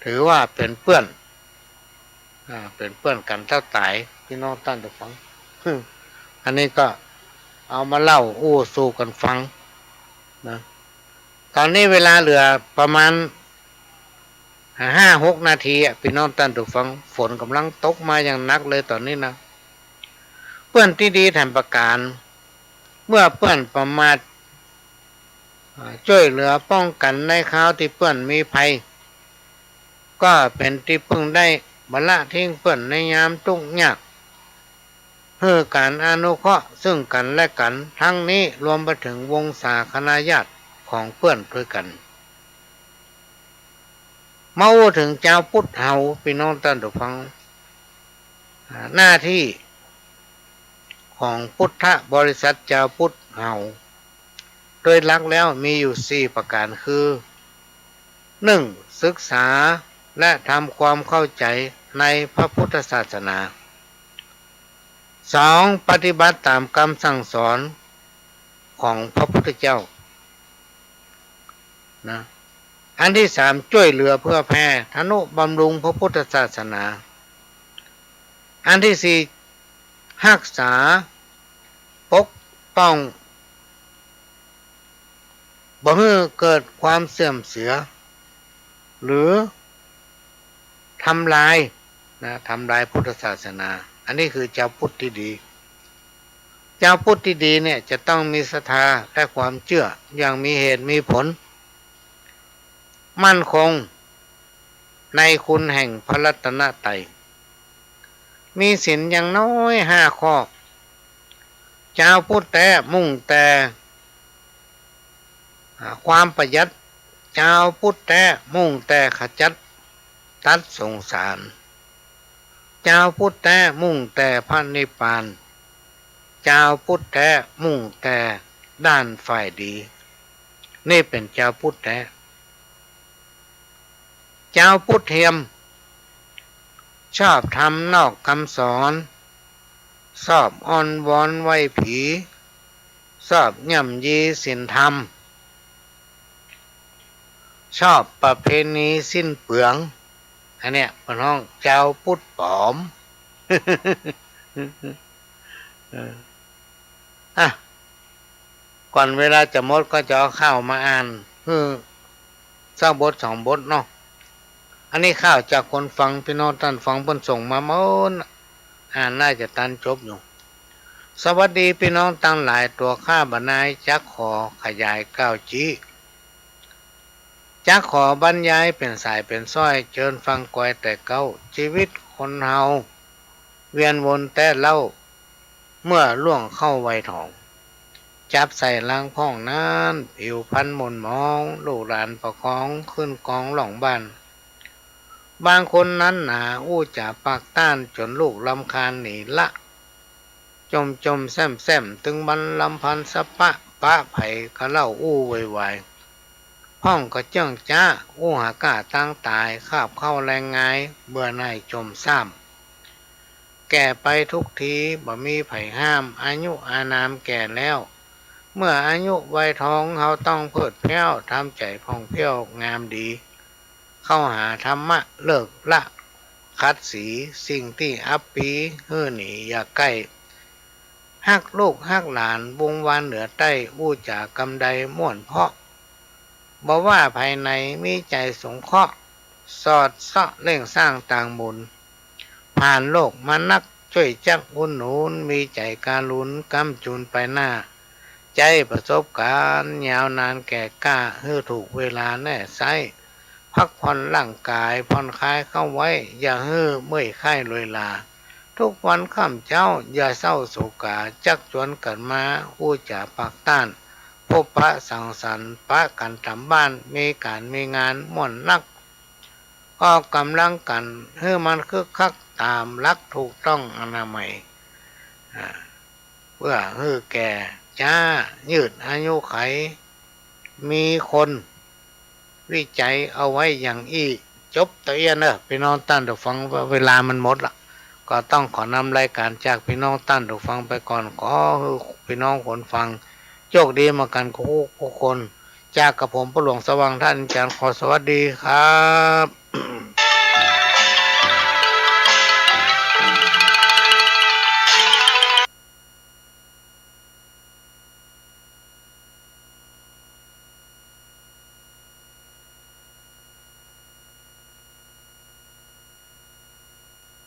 ถือว่าเป๋นเปื้อน อ่า เป๋นเปื้อนกั๋นเต้าต๋าย ปี้น้องต้านผู้ฟัง อันนี้ก็เอามาเล่าอู้สู่กั๋นฟังนะ ต๋อนนี้เวลาเหลือประมาณ ห้าหกนาทีอะ ปี้น้องต้านผู้ฟัง ฝนก่ำลังตกมาอย่างหนักเลยต๋อนนี้นะ เปื้อนตี้ดีแถมประก๋าน เมื่อเปื้อนประมาท อ่า จ้วยเหลือป้องกั๋นในคราวตี้เปื้อนมีภัย ก็เป๋นตี้เปิ้งได้ บ่ละทิ้งเปื้อนในยามตุ๊กข์ยาก หื้อก๋านอนุเคราะห์ซึ่งกั๋นและกั๋น ทั้งนี้รวมไปเถิงวงศาคณาญาติของเปื้อนตวยกั๋น มาอู้เถิงจาวพุทธเฮา ปี้น้องต้านผู้ฟัง อ่า หน้าตี้ของพุทธบริษัทจาวพุทธเฮา โดยหลักแล้วมีอยู่สี่ประก๋านคือ นึ่ง ศึกษาและทำความเข้าใจ๋ในพระพุทธศาสนา สอง ปฏิบัติต๋ามกำสั่งสอนของพระพุทธเจ้า นะ อันตี้สาม จ้วยเหลือเผื่อแผ่ ทนุบำรุงพระพุทธศาสนา อันตี้สี่ ฮักษา ปกป้อง บ่หื้อเกิดความเสื่อมเสีย หรือ ทำลายนะ ทำลายพุทธศาสนา อันนี้คือจาวพุทธตี้ดี จาวพุทธตี้ดีเนี่ยจะต้องมีศรัทธาและความเจื้ออย่างมีเหตุมีผล มั่นคงในคุณแห่งพระรัตนตรัย มีศีลอย่างน้อยห้าข้อ จาวพุทธแต๊มุ่งแต่ อ่า ความประหยัด จาวพุทธแต๊มุ่งแต่ขจัดตัดสงสาร จาวพุทธแต๊มุ่งแต่พระนิพพาน จาวพุทธแต๊มุ่งแต่ด้านฝ่ายดี นี่เป๋นจาวพุทธแต๊ จาวพุทธเทียม ชอบธรรมนอกกำสอน ชอบอ้อนวอนไหว้ผี ชอบย่ำยีศีลธรรม ชอบประเพณีสิ้นเปลือง อันเนี้ยเปิ้นฮ้องจาวพุทธป๋อม เออ อ่ะ ก่อนเวลาจะหมดก็จะเอาข่าวมาอ่านหื้อสักบทสองบทเนาะ อันนี้ข่าวจากคนฟัง ปี้น้องต้านฟังเปิ้นส่งมาหมด อ่านน่าจะตันจบอยู่ สวัสดีปี้น้องตังหลาย ตั๋วข้าบ่านายจักขอขยายก้าวจี๊ จักขอบรรยายเป๋นสายเป๋นซ้อย เจิญฟังกอยแต่เก๊า จีวิตคนเฮา เวียนวนแต๊เล่า เมื่อล่วงเข้าวัยทอง จับใส่ลางพ่องนั้น ผิวพรรณหม่นหมอง ลูกหลานประคองขึ้นกองล่องบ้าน บางคนนั้นหนาอู้จ๋าปากต้าน จ๋นลูกรำคาญหนีละ จ่มๆ แซ่มๆ ตึงวันรำพันสะปะ ปะใผกะเล่าอู้ไวๆ พ่องกระเจิ่งจ๊า อู้หาก้าตางต๋าย คาบเค้าแลงงาย เบื่อหน่ายจ่มซ่าม แก่ไปทุกทีบ่มีใผห้าม อายุอานามแก่แล้ว เมื่ออายุวัยทองเฮาต้องเพลิดเพลิ้ว ทำใจ๋ผ่องเผ้วงามดี เข้าหาธรรมะเลิกละ ขัดสีสิ่งตี้อับปี หื้อหนีอย่าใก้ ฮักลูกฮักหลานวงวานเหนือใต้ อู้จ๋ากำใดม่วนเพราะ บ่ว่าใผไหนมีใจ๋สงเคราะห์ สอดเซาะเร่งสร้างตางบุญ ผ่านโลกมานัก จ้วยจักอุดหนุน มีใจ๋การุณ ก้ำจูนไปหน้า ใจ๊ประสบก๋ารณ์ยาวนานแก่กล้า หื้อถูกเวลาแน่ไซ้ พักผ่อนร่างก๋าย ผ่อนคลายเข้าไว้ อย่าหื้อเมื่อยไข้รวยลา ทุกวันค่ำเจ๊า อย่าเศร้าโศกา จักจวนกั๋นมา อู้จ๋าปากต้าน พบปะสังสรรค์ ปะกั๋นต๋ามบ้าน มีก๋านมีงานม่วนนัก ออกก๋ำลังกั๋น หื้อมันคึกคัก ต๋ามหลักถูกต้องอนามัย อ่า เปื้อหื้อแก่จ๊า ยืดอายุขัย มีคนวิจัยเอาไว้อย่างอี้ จบเต้าอี้เน่อ ปี้น้องต้านผู้ฟัง เวลามันหมดละ ก็ต้องขอนำรายก๋านจากปี้น้องต้านผู้ฟังไปก่อน ขอหื้อปี้น้องคนฟัง โชคดีเหมือนกั๋นกู้คน จากกระผมป้อหลวงสว่างธาตุอินทร์จันทร์ ขอสวัสดีครับ